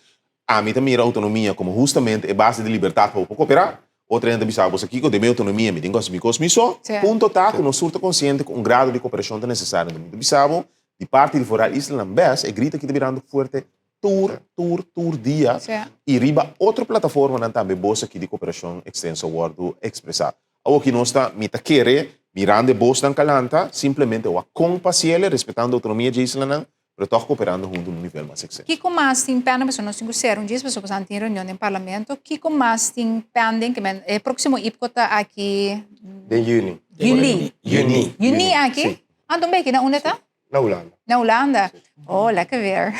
Ami ta mira outonomia komo hustamente e base di libertat pa bo por koperá. Otro hende ta bisa bo sa kiko, den mi outonomia mi tin ku hasi mi kos mi so. Punto ta ku nos tur ta konsiente ku un grado di koperashon ta nesesario. Anto mi ta bisa bo, di parti di foral islanan bes, e grito aki ta birando fuerte tur, tur, tur dia. I riba otro plataformanan tambe bos aki di koperashon ekstenso a wòrdu ekspresá. Awoki nos ta, mi ta kere, mirando e bosnan kalanta, simplemente wak kon pa hasiel, respetando outonomia dje islanan, pero tòg kooperando huntu na un nivel mas ekstenso. Kiko mas tin pending, pasobra nos tin ku sera un djis, pasobra pasan tin reunion den parlamento. Kiko mas tin pending? Ke men e próksimo IPCO ta aki. Den yüni. Yüli. Yüni. Yüni aki? Si. Anto un beki na unda ta? Na Hulanda. Na Hulanda? Oh, lekker weer.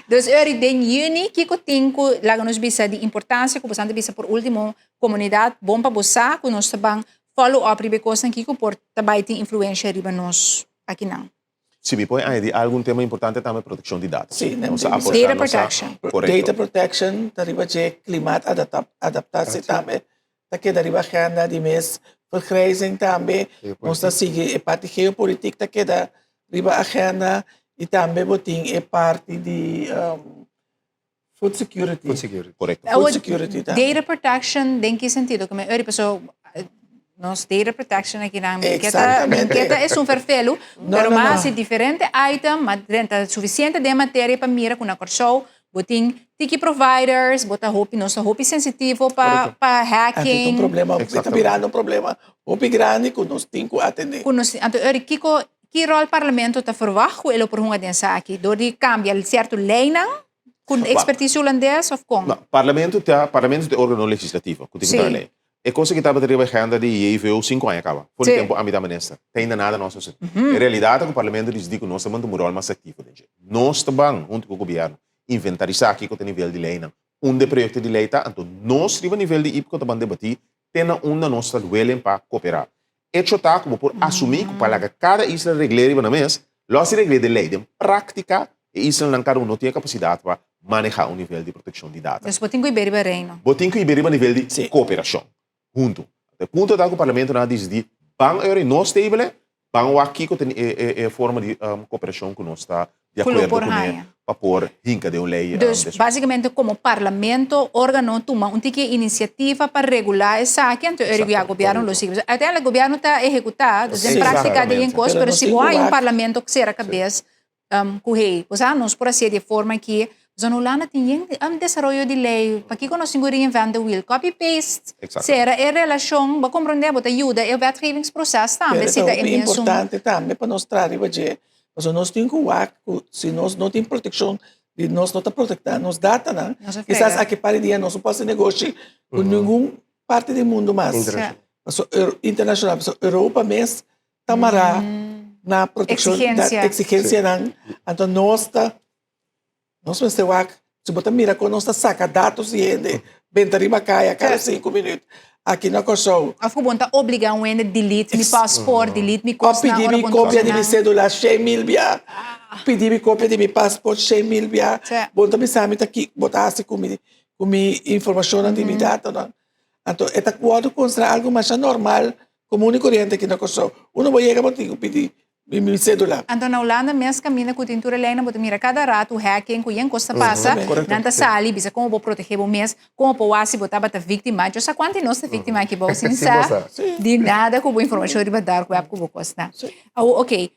Dus Uri, den yüni kiko tin ku laga nos bisa di importansia ku boso a bisa por último komunidat bon pa bo sa ku nos ta ban follow up riba e kosnan kiko por ta bai tin influensha riba nos akinan. Si mi por añadi algun tema importante tambe proteccion di data. Sí, Nos a aporta, Data nos a- protection. Correcto. Data protection ta riba dje, klimaat adaptatie tambe ta keda riba agenda di mes, vergrijzing tambe, nos ta sigui e parti geopolitiek ta keda riba agenda y tambe bo tin e parti di Food security. Food security. Correcto. Food security tambe. Data protection den ki sentido? Ku mi ori paso nos data protection aki nan mi ke ta mi ke ta esun ferfelu, pero mi a hasi diferente item, mi a drenta sufisiente den materia pa mira ku na Kòrsou bo tin tiki providers, bo ta hopi nos ta hopi sensitivo pa pa hacking. Anto ta un problema, e ta birando un problema hopi grandi ku nos tin ku atendé. Ku nos anto ori kiko ki ròl parlamento ta ferwagt ku e lo por hunga den esaki? Dor di kambia sierto leinan Ku ekspertise hulandes of kon? No, parlamento ta, parlamento ta e organo legislativo ku tin ku traha lei. E kos aki tabata riba agenda di JVO sinku aña kaba, for di tempu ami ta minister. Te ainda nada nos a hasi. E realidat ta ku parlamento disidí ku nos ta manda un ròl mas aktivo den dje. Nos ta ban, huntu ku gobièrnu, inventarisá kiko ta nivel di leinan, unda e proyekto di lei ta, anto nos riba nivel di IPCO ta ban debatí te na unda nos ta welen pa koperá. Echo ta ku bo por asumí ku pa laga kada isla regl'é riba nan mes, lo hasi regl'é den lei. Den práktika, e islanan kada un no tin e kapasidat pa manehá un nivel di protekshon di data. Dus bo tin ku ibe riba Reino. Bo tin ku ibe riba nivel di kooperashon huntu. E punto ta ku parlamentonan a disidí ban ora i nos table Ban wak kiko ta e forma di koperashon ku nos ta di akuerdo kuné pa por hinka den un lei. Dus basikamente komo parlamento organo tuma un tiki inisiativa pa regulá esaki anto e gobièrnu lo sigui. Uiteindelijk gobièrnu ta ehekutá, dus den práktika den kos, pero si bo haña un parlamento ku sera kabes Ku hey, bo sa, nos por hasié di e forma aki. Pasobra na Hulanda tin yen desaroyo di lei. Pakiko nos tin ku reinvent the wheel? Copy paste, sera e relashon, bo komprondé, bo ta yuda e wetgevingsproces tambe si ta e Pero ta mesun. importante tambe pa nos traha riba dje, pasobra nos tin ku wak ku si nos no tin protekshon di nos no ta protektá nos datanan, kisas aki par di dia nos no por hasi negoshi ku ningun parti di mundu mas. Pasobra internashonal, pasobra Europa mes ta mará na protekshon Exigencia. exigencianan. Anto nos ta nos mester wak si bo ta mira kon nos ta saka datos di hende benta riba kaya kada sinku minüt aki na Kòrsou. Òf ku bo no ta obligá un hende delete mi pasport, delete mi Òf kosnan pidi ora mi bo no kopia di mi nan. sedula shen mil bia, pidi mi kopia di mi pasport shen mil bia. Bo no ta bisa mi ta ki bo ta hasi ku mi ku mi informashonnan di mi datonan. Anto e ta wòrdu konsiderá algu masha normal Komun i koriente aki na Kòrsou. Uno bo yega bo tin ku pidi Mi cédula. Anto na Hulanda mes caminda cu tin tur e leynan bo ta mira cada rato hacking cu yen cos ta pasa, nan ta sali bisa como bo protege bo mes, como por wak si bo tabata victima. Yo sa cuanti nos ta victima aki bou sin sa di nada cu bo informacion riba dark web cu bo cosnan. Awo ok,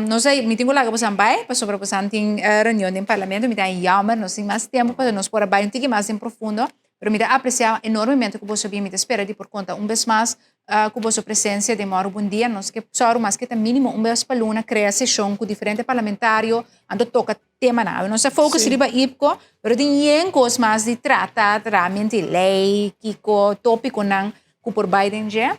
nos a mi tin cu laga bosan bay pasobra bosan tin reunion den parlamento, mi ta jammer nos tin mas tempo pasobra nos por a bay un tiki mas den profundo, pero mi ta aprecia enormemente cu boso a bin, mi ta spera di por conta un bes mas Ku boso presensia den Mòru Bon Dia nos ke sòru maske ta mínimo un bes pa luna krea seshon ku diferente parlamentario anto toka temanan. Awe nos a focus riba IPCO pero tin yen kos mas di trata, realmente lei, kiko, tópikonan ku por bai den dje.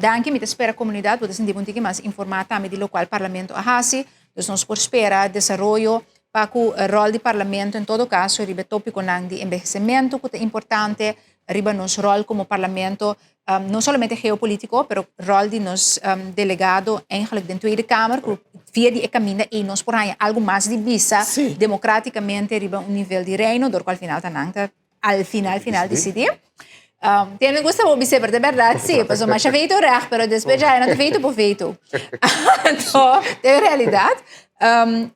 Danki, mi ta spera komunidat bo ta sinti bo un tiki mas informá tambe di lokual parlamento a hasi. Dus nos por spera desaroyo pa ku ròl di parlamento en todo kaso riba e tópikonan di enbehesementu ku ta importante, riba nos ròl komo parlamento, no solamente geopolítiko, pero ròl di nos delegado eigenlijk den Tweede Kamer, ku via di e kaminda ei nos por haña algu mas di bisa demokrátikamente riba un nivel di reino, dor ku al final ta nan ta al final final disidí. Tiene me gusta bo bis'é, pero ta bèrdat sí, pasobra masha veto règt, pero despues dja no ta veto por veto. Anto, ta e realidat.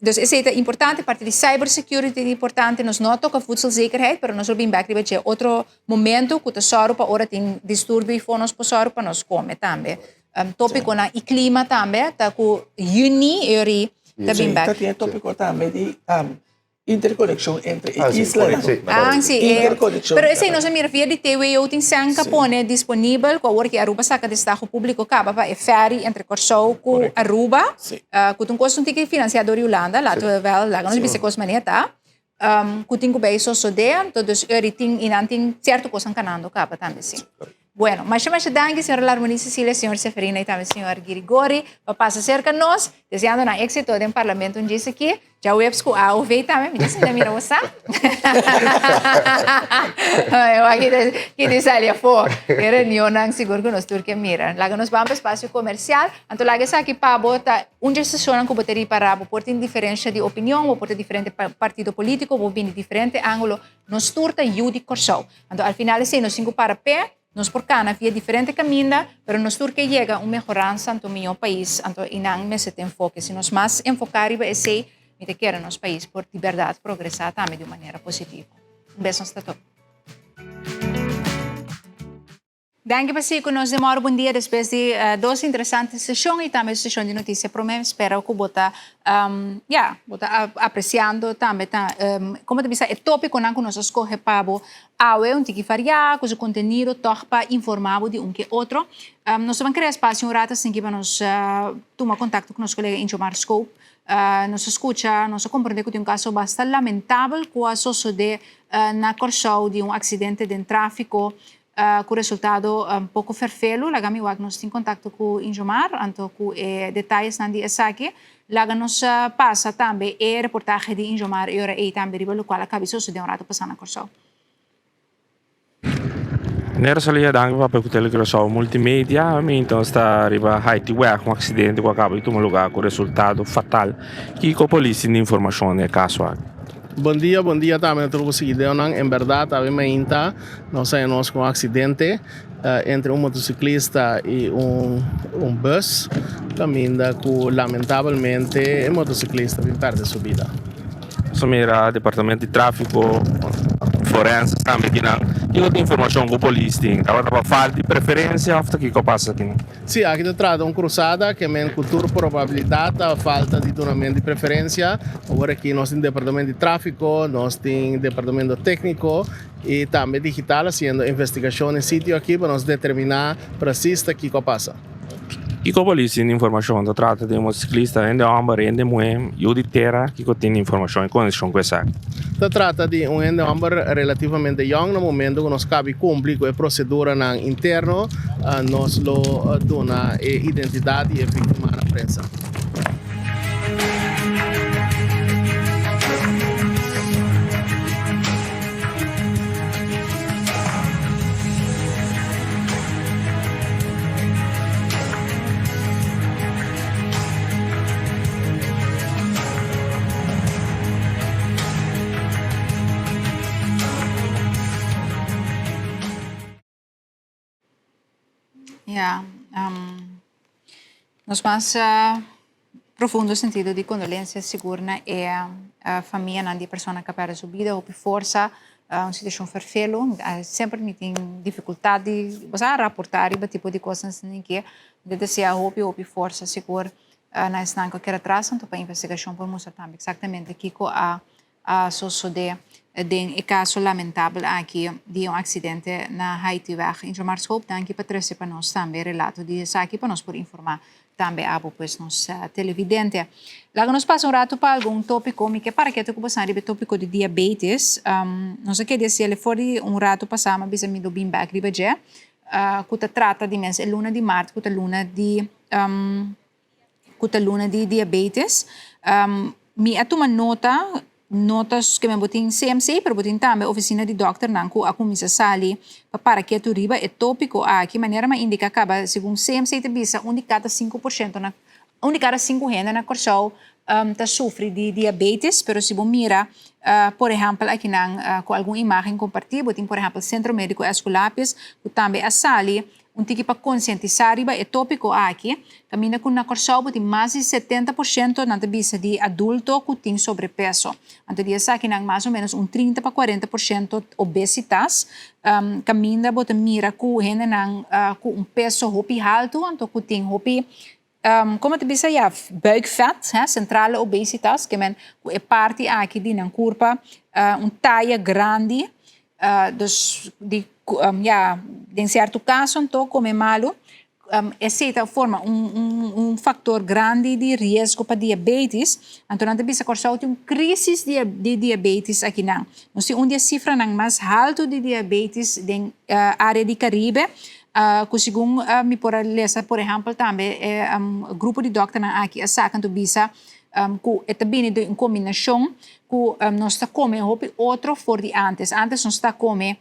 Dus esei ta importante, parti di cyber security ta importante, nos no a toka voedselzekerheid, pero nos lo bin bèk riba dje otro momento ku ta sòru pa ora tin disturbio i for nos por sòru pa nos kome tambe. Tópikonan i klima tambe ta ku yüni e ori ta bin bèk. Ta tin e tópiko tambe di Interkonekshon entre e islanan. Ah, sí. Interkonekshon. Pero esei nos a mira via di TWO tin sèn ka pone disponibel ku awor ki Aruba saka destaho públiko kaba pa e ferry entre Kòrsou ku Aruba. Ku ta un kos un tiki finansiá dor di Hulanda, laten we wèl, laga nos bisa e kos manera ta. Ku tin ku bai sosodé, anto dus eri tin i nan tin sierto kosnan kanando kaba tambe sí. Bueno, masha masha danki señora Larmonie Cecilia, señor Seferina y tambe señor Girigori pa pasa cerca nos, deseando nan éxito den parlamento un djis aki. Djaweps cu AOV tambe, mi ta sinta mira bo sa. Aki ta ki sali afó. E reunionnan sigur cu nos tur ke mira. Laga nos ban pa espacio comercial. Anto laga esaki pa bo ta un dje sesionnan cu bo ta ripara. Bo por tin diferencia di opinion, bo por ta diferente partido politico, bo bini diferente angulo. Nos tur ta yu di Kòrsou. Anto al final esei nos tin ku para p'e, nos por kana via diferente kaminda, pero nos tur ke yega un mehoransa anto un mihó pais, anto einan mester ta enfoke. Si nos mas enfoká riba esei, mi ta kere nos pais por di bèrdat progresá tambe di un manera positivo. Un bes nos ta topa. Danki pa sigui ku nos den Mòru Bon Dia despues di dos interesante seshon i tambe seshon di notisia promé. Mi spera ku bo ta ya, bo ta apresiando tambe ta komo ta bisa e tópikonan ku nos a skohe pa bo awe un tiki variá ku su kontenido tòg pa informá bo di un ke otro. Nos ta ban krea espasio un rato asinki pa nos tuma kontakto ku nos kolega Inchomar Scope. Nos a skucha, nos a komprendé ku tin un kaso basta lamentabel ku a sosodé na Kòrsou di un aksidente den tráfiko Ku resultado poko ferfelu. Laga mi wak nos tin kontakto ku Injomar, anto ku e detayesnan di esaki. Laga nos pasa tambe e reportahe di Injomar e ora ei tambe riba lokual a kabi sosodé un rato pasá na Kòrsou. Nero Salia danki pa papia ku Telecuraçao Multimedia. Mi enton sta riba Haiti Weg, un aksidente ku a kaba di tuma lugar ku resultado fatal. Kiko polis tin di informashon den e kaso aki? Bon dia, bon dia tambe na tur bo siguidónan. En bèrdat awe mainta nos haña nos ku un aksidente entre un motosiklista i un un bùs kaminda ku lamentabelmente e motosiklista bin pèrdè su bida. Nos a mira departamento di tráfiko, forenses tambe kinan. Kiko ta informashon ku polis tin? Tabata pa falta di preferensia òf ta kiko a pasa akinan? Sí, aki ta trata un cruzada ke men ku tur probabilidat ta falta di dunament di preferensia. Awor aki nos tin departamento di tráfiko, nos tin departamento tékniko i tambe digital hasiendo investigashon den sitio aki pa nos determiná presis ta kiko a pasa. Kiko polis tin di informashon? Ta trata di un motosiklista, hende hòmber, hende muhé, yu di tera? Kiko tin di informashon en konekshon ku esaki? Ta trata di un hende hòmber relativamente yòn. Na momento ku nos kabi kumpli ku e proseduranan interno, nos lo duna e identidat di e víktima na prensa. Ja, nos mas. Profundo sentido di kondolensia sigur na e famianan di e persona ku a pèrdè su bida. Hopi forsa, un situashon ferfelu. Semper mi tin difikultat di bo sa raportá riba tipo di kosnan asina ke. Mi ta deseá hopi hopi forsa sigur na esnan ku a keda atras anto pa investigashon por mustra tambe eksaktamente kiko a a sosodé den e kaso lamentabel aki di un aksidente na Haitiweg. Injomar Schoop, danki pa trese pa nos tambe e relato di esaki pa nos por informá tambe abo pues nos televidente. Laga nos pasa un ratu pa algun tópiko. Mi ke para ketu ku bosan riba e tópiko di diabetes. Nos a keda hasiel for di un ratu pasá, mi a bisa mi lo bin bèk riba dje, ku ta trata di mes e luna di mart ku ta luna di ku ta luna di diabetes. Mi a tuma nota, nota ke men bo tin CMC, pero bo tin tambe ofisina di dòkternan ku a kuminsá sali pa para ketu riba e tópiko aki. Manera mi a indiká kaba, segun CMC ta bisa un di kada sinku por shento na, un di kada sinku hende na Kòrsou ta sufri di diabetes, pero si bo mira por ehèmpel akinan ku algun imágen kompartí, bo tin por ehèmpel Sentro Médiko Esculapius ku tambe a sali Un tiki pa konsientisá riba e tópiko aki, kaminda ku na Kòrsou bo tin mas di 70% nan ta bisa di adulto ku tin sobrepeso. Anto di esakinan mas o ménos un 30 pa 40% obesitas, kaminda bo ta mira ku hendenan ku un peso hopi haltu anto ku tin hopi, komo ta bisa ya, buikvet, sentrale obesitas, ke men ku e parti aki di nan kurpa un taya grandi. Dus di ya den sierto kaso anto kome malu esei ta forma un faktor grandi di riesgo pa diabetes. Anto nan ta bisa Kòrsou tin un krisis di diabetes akinan. Nos tin un di e sifranan mas haltu di diabetes den área di Karibe ku segun mi por a lesa por ehèmpel tambe e grupo di dòkternan aki a saka anto bisa ku e ta bini den un kombinashon ku nos ta kome hopi otro for di antes. Antes nos ta kome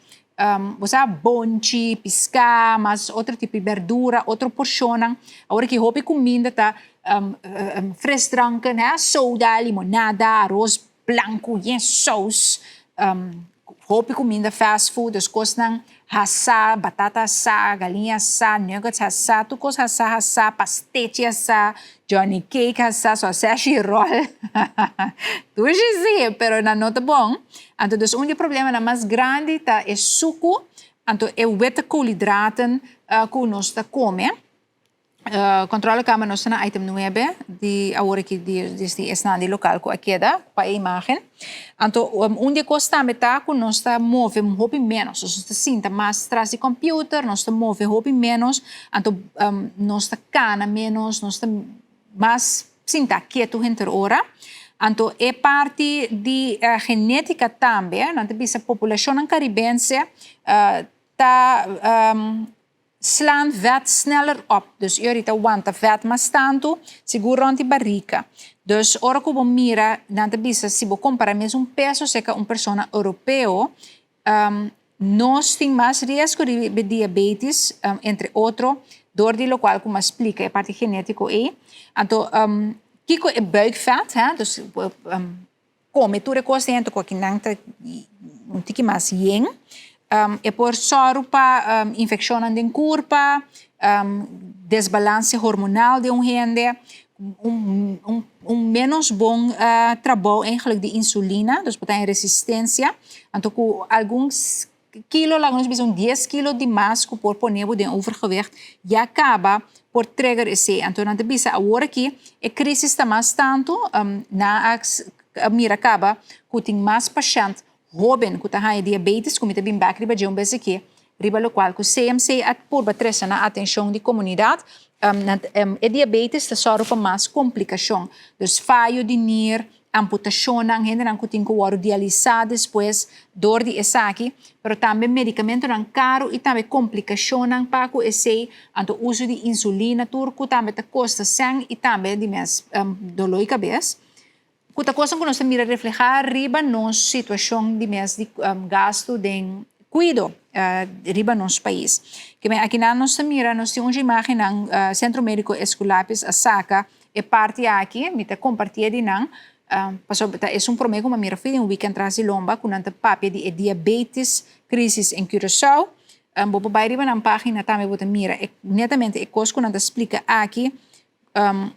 bo sa bonchi, piská, mas otro tipo di berdura, otro porshonnan. Awor aki hopi kuminda ta frisdranken, soda, limonada, aros blanku yen sous. Hopi kuminda fast food, dus kosnan hasá, batata hasá, galiña hasá, nuggets hasá, tur kos hasá hasá, pastechi hasá, johnny cake hasá, sausage roll, tur shi sí, pero nan no ta bon. Anto dus un di e problemanan mas grandi ta e suku, anto e witte koolhydraten ku nos ta kome. Controlekamer nos ta na item nuebe di awor aki di di esnan di lokal ku a keda pa e imagen. Anto un di e kos tambe ta ku nos ta move hopi ménos. Nos ta sinta mas tras di computer, nos ta move hopi ménos, anto nos ta kana ménos, nos ta mas sinta ketu henter ora. Anto e parti di genétika tambe, nan ta bisa populashonnan karibense ta Slaan vet sneller op. Dus yori ta wanta vet mas tantu, sigur rond di barika. Dus ora ku bo mira, nan ta bisa si bo kompara mesun peso seka un persona europeo, nos tin mas riesgo di diabetes, entre otro, dor di lokual ku mi a splika e parti genetiko ei. Anto, kiko e buikvet, hè, dus Kome tur e kos dentro ku akinan ta un tiki mas yen. E por sòru pa infekshonnan den kurpa, desbalanse hormonal den un hende, un ménos bon trabou eigenlijk di insulina, dus bo ta en resistensia. Anto ku algun kilo, laga nos bisa un dies kilo di mas ku por pone bo den overgewicht, ya kaba por trigger esei. Anto nan ta bisa awor aki e krisis ta mas tantu, nan a mira kaba ku tin mas pashènt hóben ku ta haña diabetes, ku mi ta bin bèk riba dje un bes aki, riba lokual ku CMC a purba trese na atenshon di komunidat, e diabetes ta sòru pa mas komplikashon, dus fayo di nir, amputashonnan, hendenan ku tin ku wòrdu dialisá despues dor di esaki, pero tambe medikamentonan karu i tambe komplikashonnan pa ku esei, anto uso di insulina tur ku tambe ta kosta sèn i tambe di mes doló di kabes, ku ta kosnan ku nos ta mira reflehá riba nos situashon di mes di gastu den kuido riba nos pais. Kimen akinan nos ta mira nos tin un imágennan Sentro Médiko Esculapes a saka E parti aki mi ta compartié di nan, pasobra ta esun promé cu mi a mira fin di un weekend tras di lomba cu nan ta papia di e diabetes crisis en Curaçao. Bo por bay riba nan pagina tambe bo ta mira e netamente e cos cu nan ta splica aki.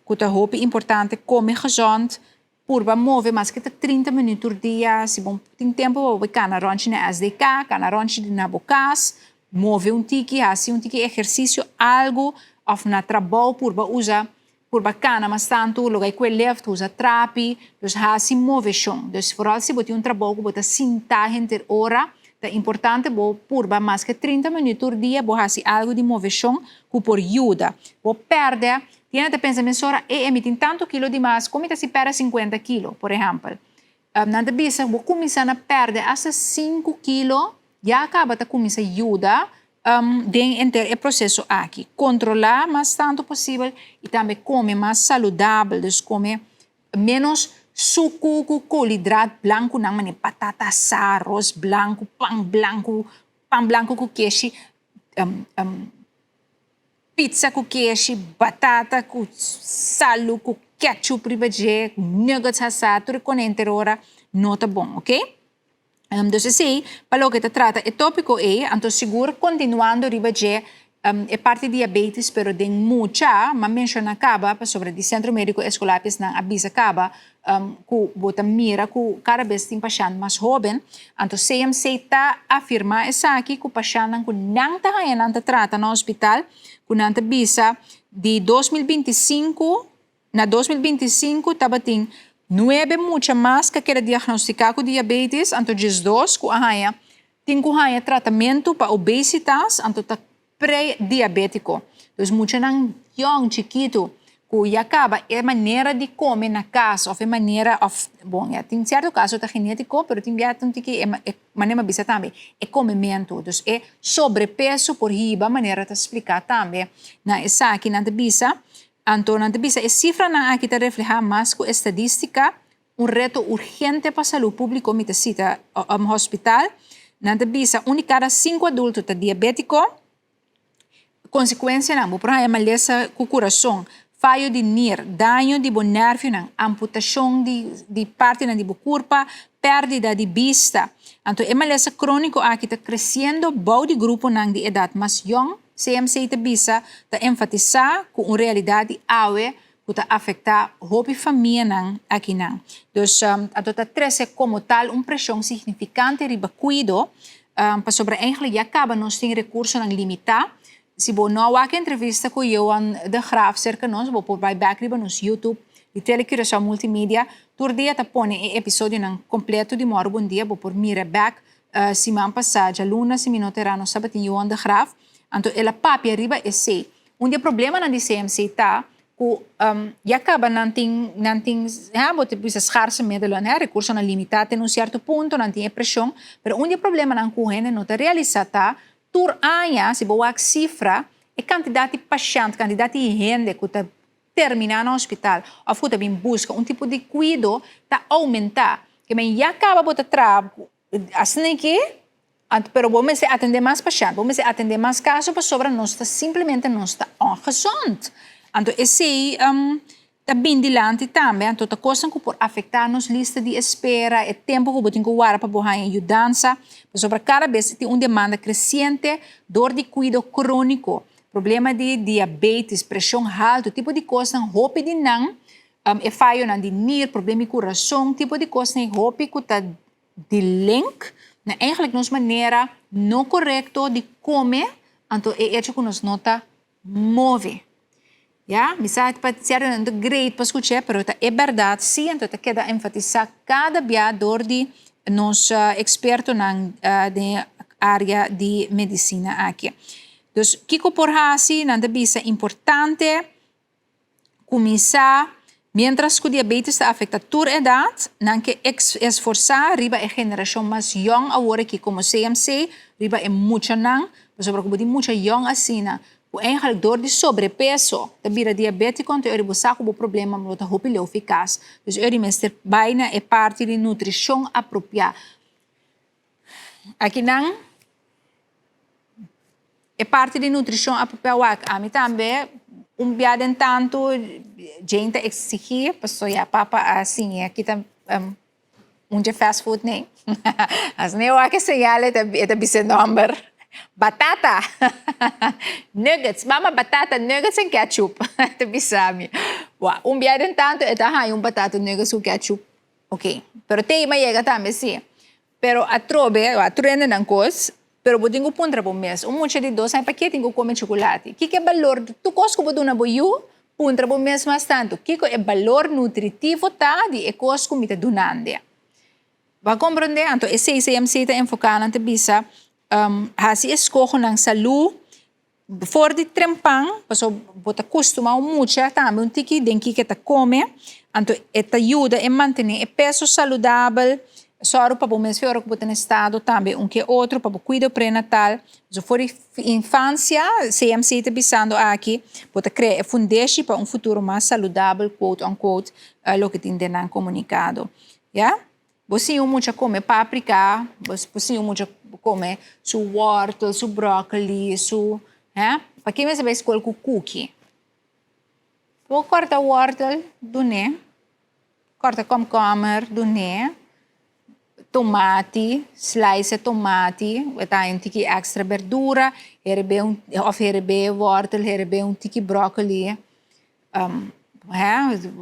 Ku ta hopi importante kome gezond, purba move maske ta 30 minuut tur dia, si bo tin tempu bo por kana ròntji na SDK, kana ròntji na bo kas, move un tiki, hasi un tiki ehersisio, algu, òf na trabou purba usa, purba kana mas tantu, loke ku e lift, usa trapi, dus hasi moveshon. Dus foral si bo tin un trabou ku bo ta sinta henter ora, ta importante bo purba maske 30 minuut tur dia bo hasi algu di moveshon ku por yuda. Bo pèrdè, tin hende ta pensa mesora, e e mi tin tantu kilo di mas, kon mi ta hasi pèrdè 50 kilo, por ehèmpel. Nan ta bisa bo kuminsá na pèrdè asta 5 kilo, ya kaba ta kuminsá yuda den henter e proseso aki. Kontrolá mas tantu posibel i tambe kome mas saludabel, dus kome ménos suku ku koolhidraat blankunan manera patata asá, aros blanku, pan blanku, pan blanku ku keshi. Pizza ku keshi, batata ku salu ku ketchup riba dje, nuggets hasá, tur e kone henter ora no ta bon, ok? Dus esei pa loke ta trata e tópiko ei, anto sigur kontinuando riba dje e parti diabetes pero den mucha, m'a menshoná kaba pasobra di Sentro Médiko Escolapias nan a bisa kaba ku bo ta mira ku kada bes tin pashènt mas hóben, anto CMC ta afirmá esaki ku pashèntnan ku nan ta haña nan ta trata na hospital ku nan ta bisa di 2025 na 2025 tabatin nuebe mucha mas ku a keda diagnostiká ku diabetes anto 12 ku a haña tin ku haña tratamentu pa obesitas anto ta pre-diabétiko. Dus muchanan yòn, chikitu, ku ya kaba e manera di kome na kas òf e manera òf, bon, ya tin sierto kaso ta genétiko, pero tin bia tin tiki e manera mi a bisa tambe, e komementu. Dus e sobrepeso por hiba manera ta spliká tambe na esaki. Nan ta bisa, anto nan ta bisa e sifranan aki ta reflehá mas ku estadístika un reto urgente pa salú públiko, mi ta sita hospital, nan ta bisa un di kada sinku adulto ta diabétiko, konsekuensianan, bo por haña malesa ku kurason, fayo di nir, daño di bo nèrvionan, amputashon di di partinan di bo kurpa, pèrdida di bista. Anto e malesa króniko aki ta kresiendo bou di gruponan di edat mas yòn, CMC ta bisa, ta enfatisá ku un realidat di awe ku ta afektá hopi famianan akinan. Dus anto ta trese komo tal un preshon signifikante riba kuido, pasobra eigentlik ya kaba nos tin rekursonan limitá. Si bo no a wak e entrevista ku Johan de Graaf serka nos, bo por bai bèk riba nos YouTube di Tele Curaçao Multimedia. Tur dia ta pone e episodionan kompleto di Mòru Bon Dia, bo por mira bèk. Siman pasá, djaluna, si mi no ta erá, nos tabatin Johan de Graaf, anto el a papia riba esei. Un di e problemanan di CMC ta ku ya kaba nan tin nan tin ha bo ta bisa schaarse middelen he rekursonan limitá te na un sierto punto nan tin e preshon pero un di e problemanan ku hende no ta realisá ta tur aña si bo wak sifra e kantidat di pashènt kantidat di hende ku ta terminá na hospital òf ku ta bin buska un tipo di kuido ta oumentá ke men ya kaba bo ta traha Asina ki, pero bo mester atendé mas pashènt, bo mester atendé mas kaso pasobra nos ta simplemente nos ta ongezond. Anto esei ta bin dilanti tambe, anto ta kosnan ku por afektá nos lista di espera, e tempu ku bo tin ku warda pa bo haña yudansa, pasobra kada bes tin un demanda kresiente dor di kuido króniko, problema di diabetes, preshon haltu, tipo di kosnan hopi di nan E fayonan di nir, problema di kurason, tipo di kosnan hopi ku ta di link na eigenlijk nos manera no korekto di kome, anto e echo ku nos no ta move. Ya, mi sa pa sierto no ta great pa skuch'é, pero ta e bèrdat si, anto ta keda enfatisá kada bia dor di nos ekspertonan den e área di medisina aki. Dus kiko por hasi? Nan ta bisa importante Kuminsá, Miéntras ku diabetes ta afektá tur edat, nan ke esforsá riba e generashon mas yòn awor aki komo CMC, riba e muchanan, pasobra ku bo tin mucha yòn asina ku eigenlijk dor di sobrepeso ta bira diabétiko, anto eri bo sa ku bo problema lo ta hopi leu fikas. Dus eri mester bai na e parti di nutrishon apropiá. Akinan e parti di nutrishon apropiá wak ami tambe un bia den tantu Jane ta eksigí pasobra ya papa a siña kita un dje fast food nei. Asina e wak e señal e ta bisa e nòmber. Batata! Nuggets! Mama batata, nuggets en ketchup. Ta bisa mi. Wa, un bia den tantu e ta haña un batata nuggets ku ketchup. Ok. Pero te ima yega tambe si. Pero atrobe, wa, tur hende nan kos, pero bo tin ku puntra bo mes. Un mucha di dos aña pakie tin ku kome chukulati? Kiko e balor di tur kos ku bo duna bo yu? Puntra bo mes mas tantu, kiko e balor nutritivo ta di e kos ku mi ta dunand'e? Bo a komprondé? Anto e CCMC ta enfoká nan ta bisa, hasi eskohonan salú for di trempan, pasobra bo ta kustumá un mucha tambe un tiki den kiko e ta kome, anto e ta yuda e mantené e peso saludabel, sòru pa bo mes ora ku bo ta na estado tambe un ke otro pa bo kuido prenatal. So for di infansia CMC ta bisando aki bo ta krea e fundeshi pa un futuro mas saludabel quote unquote loke tin den nan komunikado. Ya. Bo siña un mucha come paprika, bo siña un mucha come su wortel, su broccoli, su, hè. Paki mester bai skol ku kuki? Bo korta wortel dun'é, korta komkommer dun'é, tomati, slice e tomati, bo ta haña un tiki extra berdura, herebé un, of herebé wortel, herebé un tiki broccoli.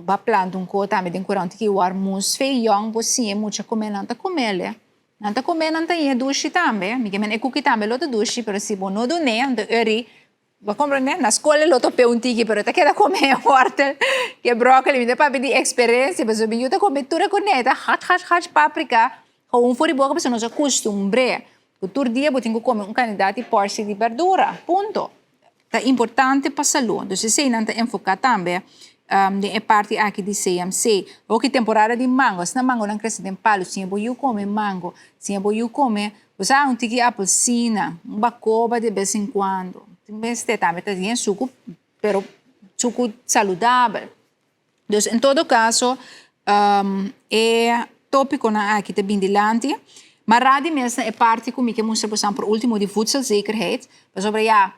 Ba planta un ko tambe den kurant ki war mus fe yong bo siña mucha kome nan ta komele. Nan ta kome nan ta ñe dushi tambe. Mi ke men e kuki tambe lo ta dushi pero si bo no dun'é anto eri bo komprende na skol e lo tope un tiki pero e ta keda kome e wortel ke brokoli. Mi ta papia di eksperensia pasobra mi yu ta kome tur e kone e ta hach hach hach paprika gewoon for di boka pasobra nos a kustumbr'é ku tur dia bo tin ku kome un kantidat di porshi di berdura punto. Ta importante pa salú. Dus esei nan ta enfoká tambe den e parti aki di CMC. Hopi temporada di mango, asina mangonan krese den palu, siña bo yu kome mango, siña bo yu kome, bo sa, un tiki apelsina, un bakoba de bes en kuando. Tin mester tambe ta bien suku, pero suku saludabel. Dus en todo kaso e tópikonan aki ta bin dilanti. Ma radi mes na e parti ku mi ke mustra bosan por último di voedselzekerheid. Pasobra ya,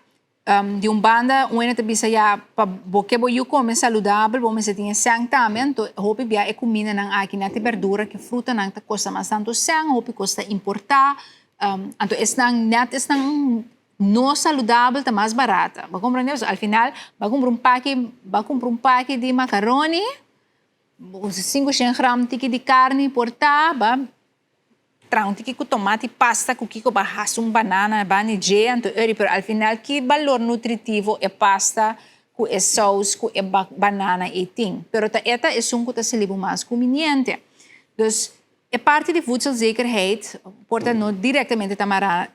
di un banda un hende ta bisa ya pa bo ke bo yu kome saludabel bo mester tin e sèn tambe. Anto hopi bia e kumindanan aki nèt e bèrdura ku e frutanan ta kosta mas tantu sèn, hopi kos ta importá. Anto esnan nèt esnan No saludabel ta mas barata. Bo a comprende? Pasobra al final bo a cumpra un paki, bo a cumpra un paki di macaroni, 500 gram tiki di carni por ta, bo a traha un tiki cu tomati, pasta cu kico, bo a haci un banana bani dje, anto eri, pero al final ki balor nutritivo e pasta cu e saus cu e banana ei tin? Pero ta e ta esun cu ta sali bo mas cuminiente. Dus E parti di voedselzekerheid por ta no directamente ta mara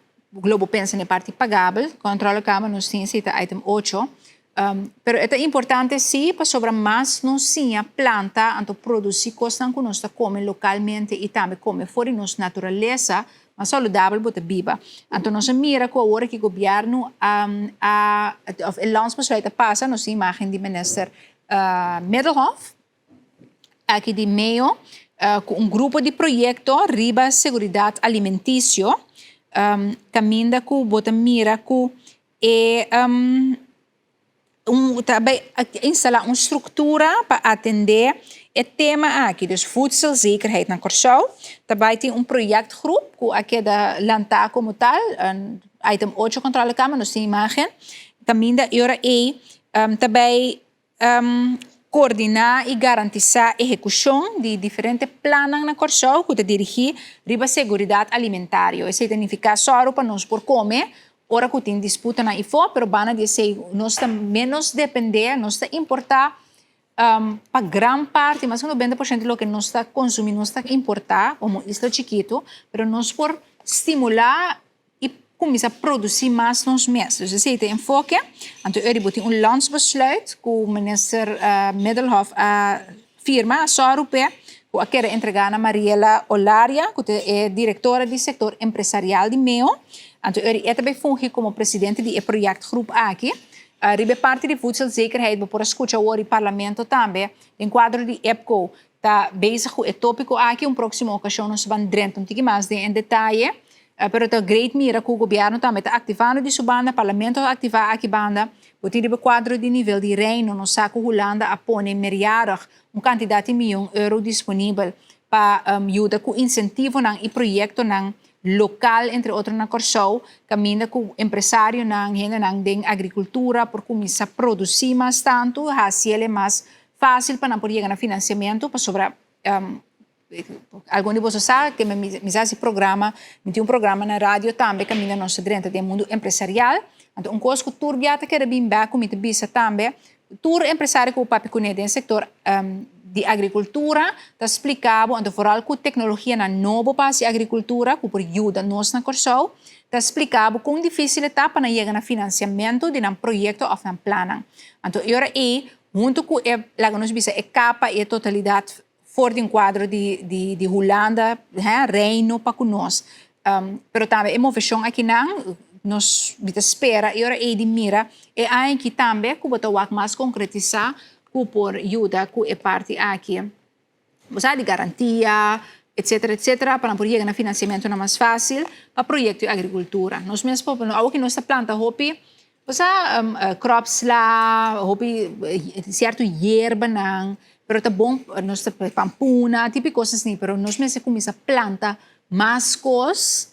lo bo pensa na e parti pagabel, controlekamer nos tin esei ta item ocho, pero e ta importante si pasobra mas nos siña planta anto produci cosnan cu nos ta come localmente y tambe come for di nos naturalesa mas saludabel bo ta biba. Anto nos a mira cu awor aki gobierno a of e landsbesluit a pasa nos tin imagen di minister Middelhof, aki di meo ku un grupo di proyekto riba seguridat alimentisio kaminda ku bo ta mira ku e un ta bai instalá un struktura pa atendé e tema aki, dus voedselzekerheid na Kòrsou. Ta bai tin un proyektgroep ku a keda lantá komo tal, item ocho Controlekamer, nos tin imágen, kaminda e ora ei ta bai Koordiná i garantisá ehekushon di diferente plannan na Kòrsou ku ta dirigí riba seguridat alimentario. Esei ta nifiká sòru pa nos por kome ora ku tin disputanan ifó, pero banda di esei nos ta ménos dependé, nos ta importá pa gran parti, mas ku noventa por shento di loke nos ta konsumí nos ta importá komo isla chikitu, pero nos por stimulá i kuminsá produsí mas nos mes. Dus esei ta e enfoke. Anto eri bo tin un landsbesluit ku minister Middelhof a firma, a sòru p'e, ku a kere entregá na Mariela Olaria, ku ta e direktora di sektor empresarial di meo. Anto eri e ta bai fungi komo presidente di e proyektgroep aki. Riba e parti di voedselzekerheid bo por a skucha awor di parlamento tambe den kuadro di EPCO ta bezig ku e tópiko aki. Un próksimo okashon nos ta ban drenta un tiki mas den e detaye. Pero ta great mira ku gobièrnu tambe ta aktivando di su banda, parlamento ta aktivá aki banda. Bo tin riba kuadro di nivel di Reino, nos sa ku Hulanda a pone meerjarig un kantidat di miyon euro disponibel pa yuda ku insentivonan i proyektonan. lokal entre otro na Kòrsou kaminda ku empresarionan, hendenan den agrikultura por kuminsá produsí mas tantu, hasi el e mas fásil pa nan por yega na finansiamentu pasobra algun di boso sa ke mi sa hasi programa, mi tin un programa na radio tambe kaminda nos ta drenta den mundu empresarial. Anto un kos ku tur bia ta kere bin bek ku mi ta bisa tambe, tur empresario ku bo papia kuné den sektor di agrikultura ta splika bo, anto foral ku teknologianan nobo pa hasi agrikultura ku por yuda nos na Kòrsou, ta splika bo kon difísil e ta pa nan yega na finansiamentu di nan proyekto òf nan plannan. Anto e ora ei, huntu ku e, laga nos bisa, e kapa i e totalidat for di un kuadro di di di Hulanda, hè, Reino pa ku nos. Pero tambe e moveshon akinan, nos mi ta spera e ora ei di mira e aña aki tambe ku bo ta wak mas konkretisá ku por yuda ku e parti aki. Bo sa di garantia, etsetera, etsetera, pa nan por yega na finansiamentunan mas fásil pa proyekto di agrikultura. Nos mes por, awo ki nos ta planta hopi, Bo sa kropsla, hopi sierto yerbanan, pero ta bon nos ta pampuna, tipo kos asina, pero nos mester kuminsá planta mas kos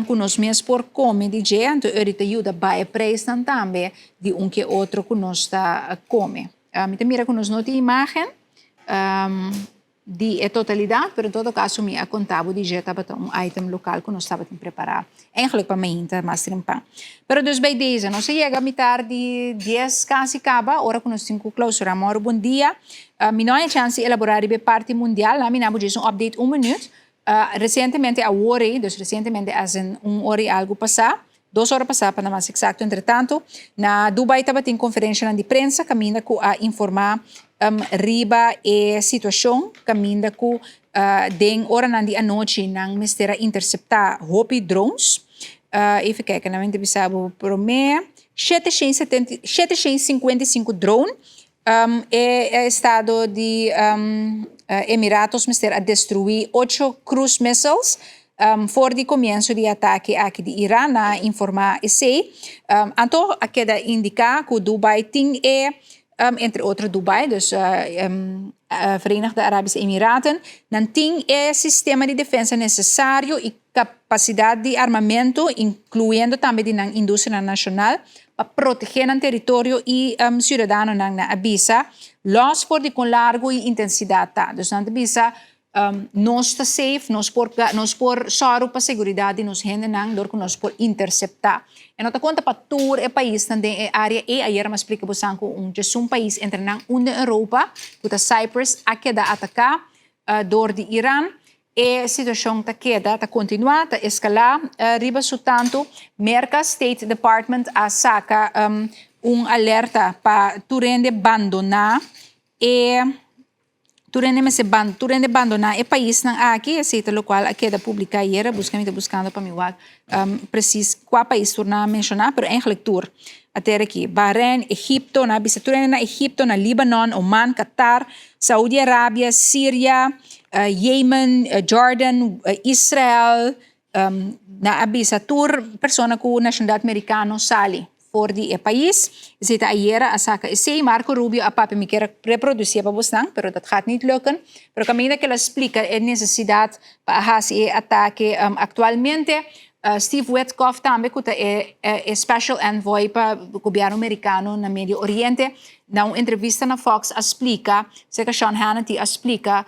ku nos mes por kome di dje, anto eri ta yuda baha e preisnan tambe di un ke otro ku nos ta kome. Mi ta mira ku nos no tin imágen. Di e totalidat, pero en todo kaso mi a konta bo di dje tabata un item lokal ku nos tabatin prepará eigenlijk pa mainta mas trempan. Pero dus bij deze, nos a yega mitar di dies kasi kaba, ora ku nos tin ku klausurá. Mòru bon dia. Mi no haña chans di elaborá riba e parti mundial, laat mi na bo djis un update un minuut. Resientemente awor ei, dus resientemente as in un ora i algu pasá, Dos ora pasá pa na mas eksakto. Entretantu, na Dubai tabatin konferenshanan di prensa kaminda ku a informá riba e situashon kaminda ku den oranan di anochi nan mester a interseptá hopi drones. Even kijken, nan mi ta bisa bo promé, 755 drone E estado di Emiratos mester a destruí ocho cruise missiles for di komienso di atake aki di Iran, nan a informá esei. Anto a keda indiká ku Dubai tin e, entre otro Dubai, dus Verenigde Arabische Emiraten, nan tin e sistema di defensa nesesario i kapasidat di armamentu, inkluyendo tambe di nan industrianan nashonal, pa protegé nan teritorio i siudadanonan, nan a bisa, lòs for di kon largu i intensidat ta. Dus nan ta bisa, nos ta safe, nos por nos por sòru pa seguridat di nos hendenan dor ku nos por interseptá. E no ta konta pa tur e paisnan den e área ei, ayera mi a splika bosan ku un djesun pais entre nan un den Europa, ku ta Cyprus, a keda ataká dor di Iran. E situashon ta keda ta kontinuá ta eskalá riba su tantu. Merka State Department a saka un alerta pa tur hende bandoná e tur hende mester ban tur hende bandoná e paisnan aki, esei ta lokual a keda publiká ayera. Buska mi ta buskando pa mi wak presis kua pais tur nan a menshoná, pero eigentlik tur a ter aki, Bahrein, Egipto, nan a bisa tur hende na Egipto, na Libanon, Oman, Qatar, Saudi Arabia, Siria, Yemen, Jordan, Israel, nan a bisa tur persona ku nashonalidat merikano sali for di e pais. Esei ta ayera a saka esei. Marco Rubio a papia, mi kier a reprodusié pa bosnan, pero dat gaat niet lukken. Pero kaminda ku el a splika e nesesidat pa a hasi e atake aktualmente. Steve Witkoff tambe ku ta e e special envoy pa gobièrnu merikano na Medio Oriente na un entrevista na Fox a splika, serka Sean Hannity a splika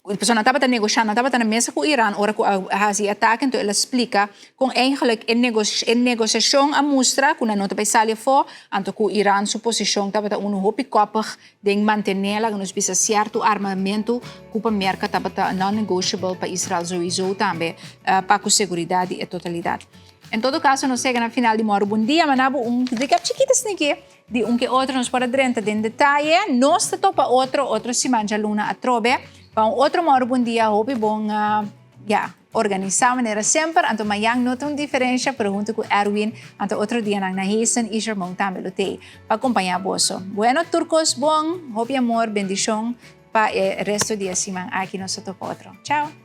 pasobra nan tabata negoshá, nan tabata na mesa ku Iran ora ku a hasi e atake, enton el a splika kon eigenlijk e e negosiashon a mustra ku nan no ta bai sali afó, anto ku Iran su posishon tabata unu hopi kòpig Den mantené, laga nos bisa, sierto armamentu ku pa Merka tabata non-negotiable, pa Israel souiso tambe, pa ku seguridat di e totalidat. En todo kaso nos yega na final di Mòru Bon Dia, ma nabo un recap chikito sneaky di un ke otro, nos por a drenta den detaye. Nos ta topa otro otro siman djaluna atrobe pa un otro Mòru Bon Dia hopi bon, ya. Organisá manera semper, anto mañan no ta un diferensha, pero huntu ku Erwin, anto otro dianan na Heesen i Jermon tambe lo t'ei pa kompañá boso. Bueno, tur kos bon, hopi amor, bendishon pa e resto di e siman aki. Nos ta topa otro. Chao!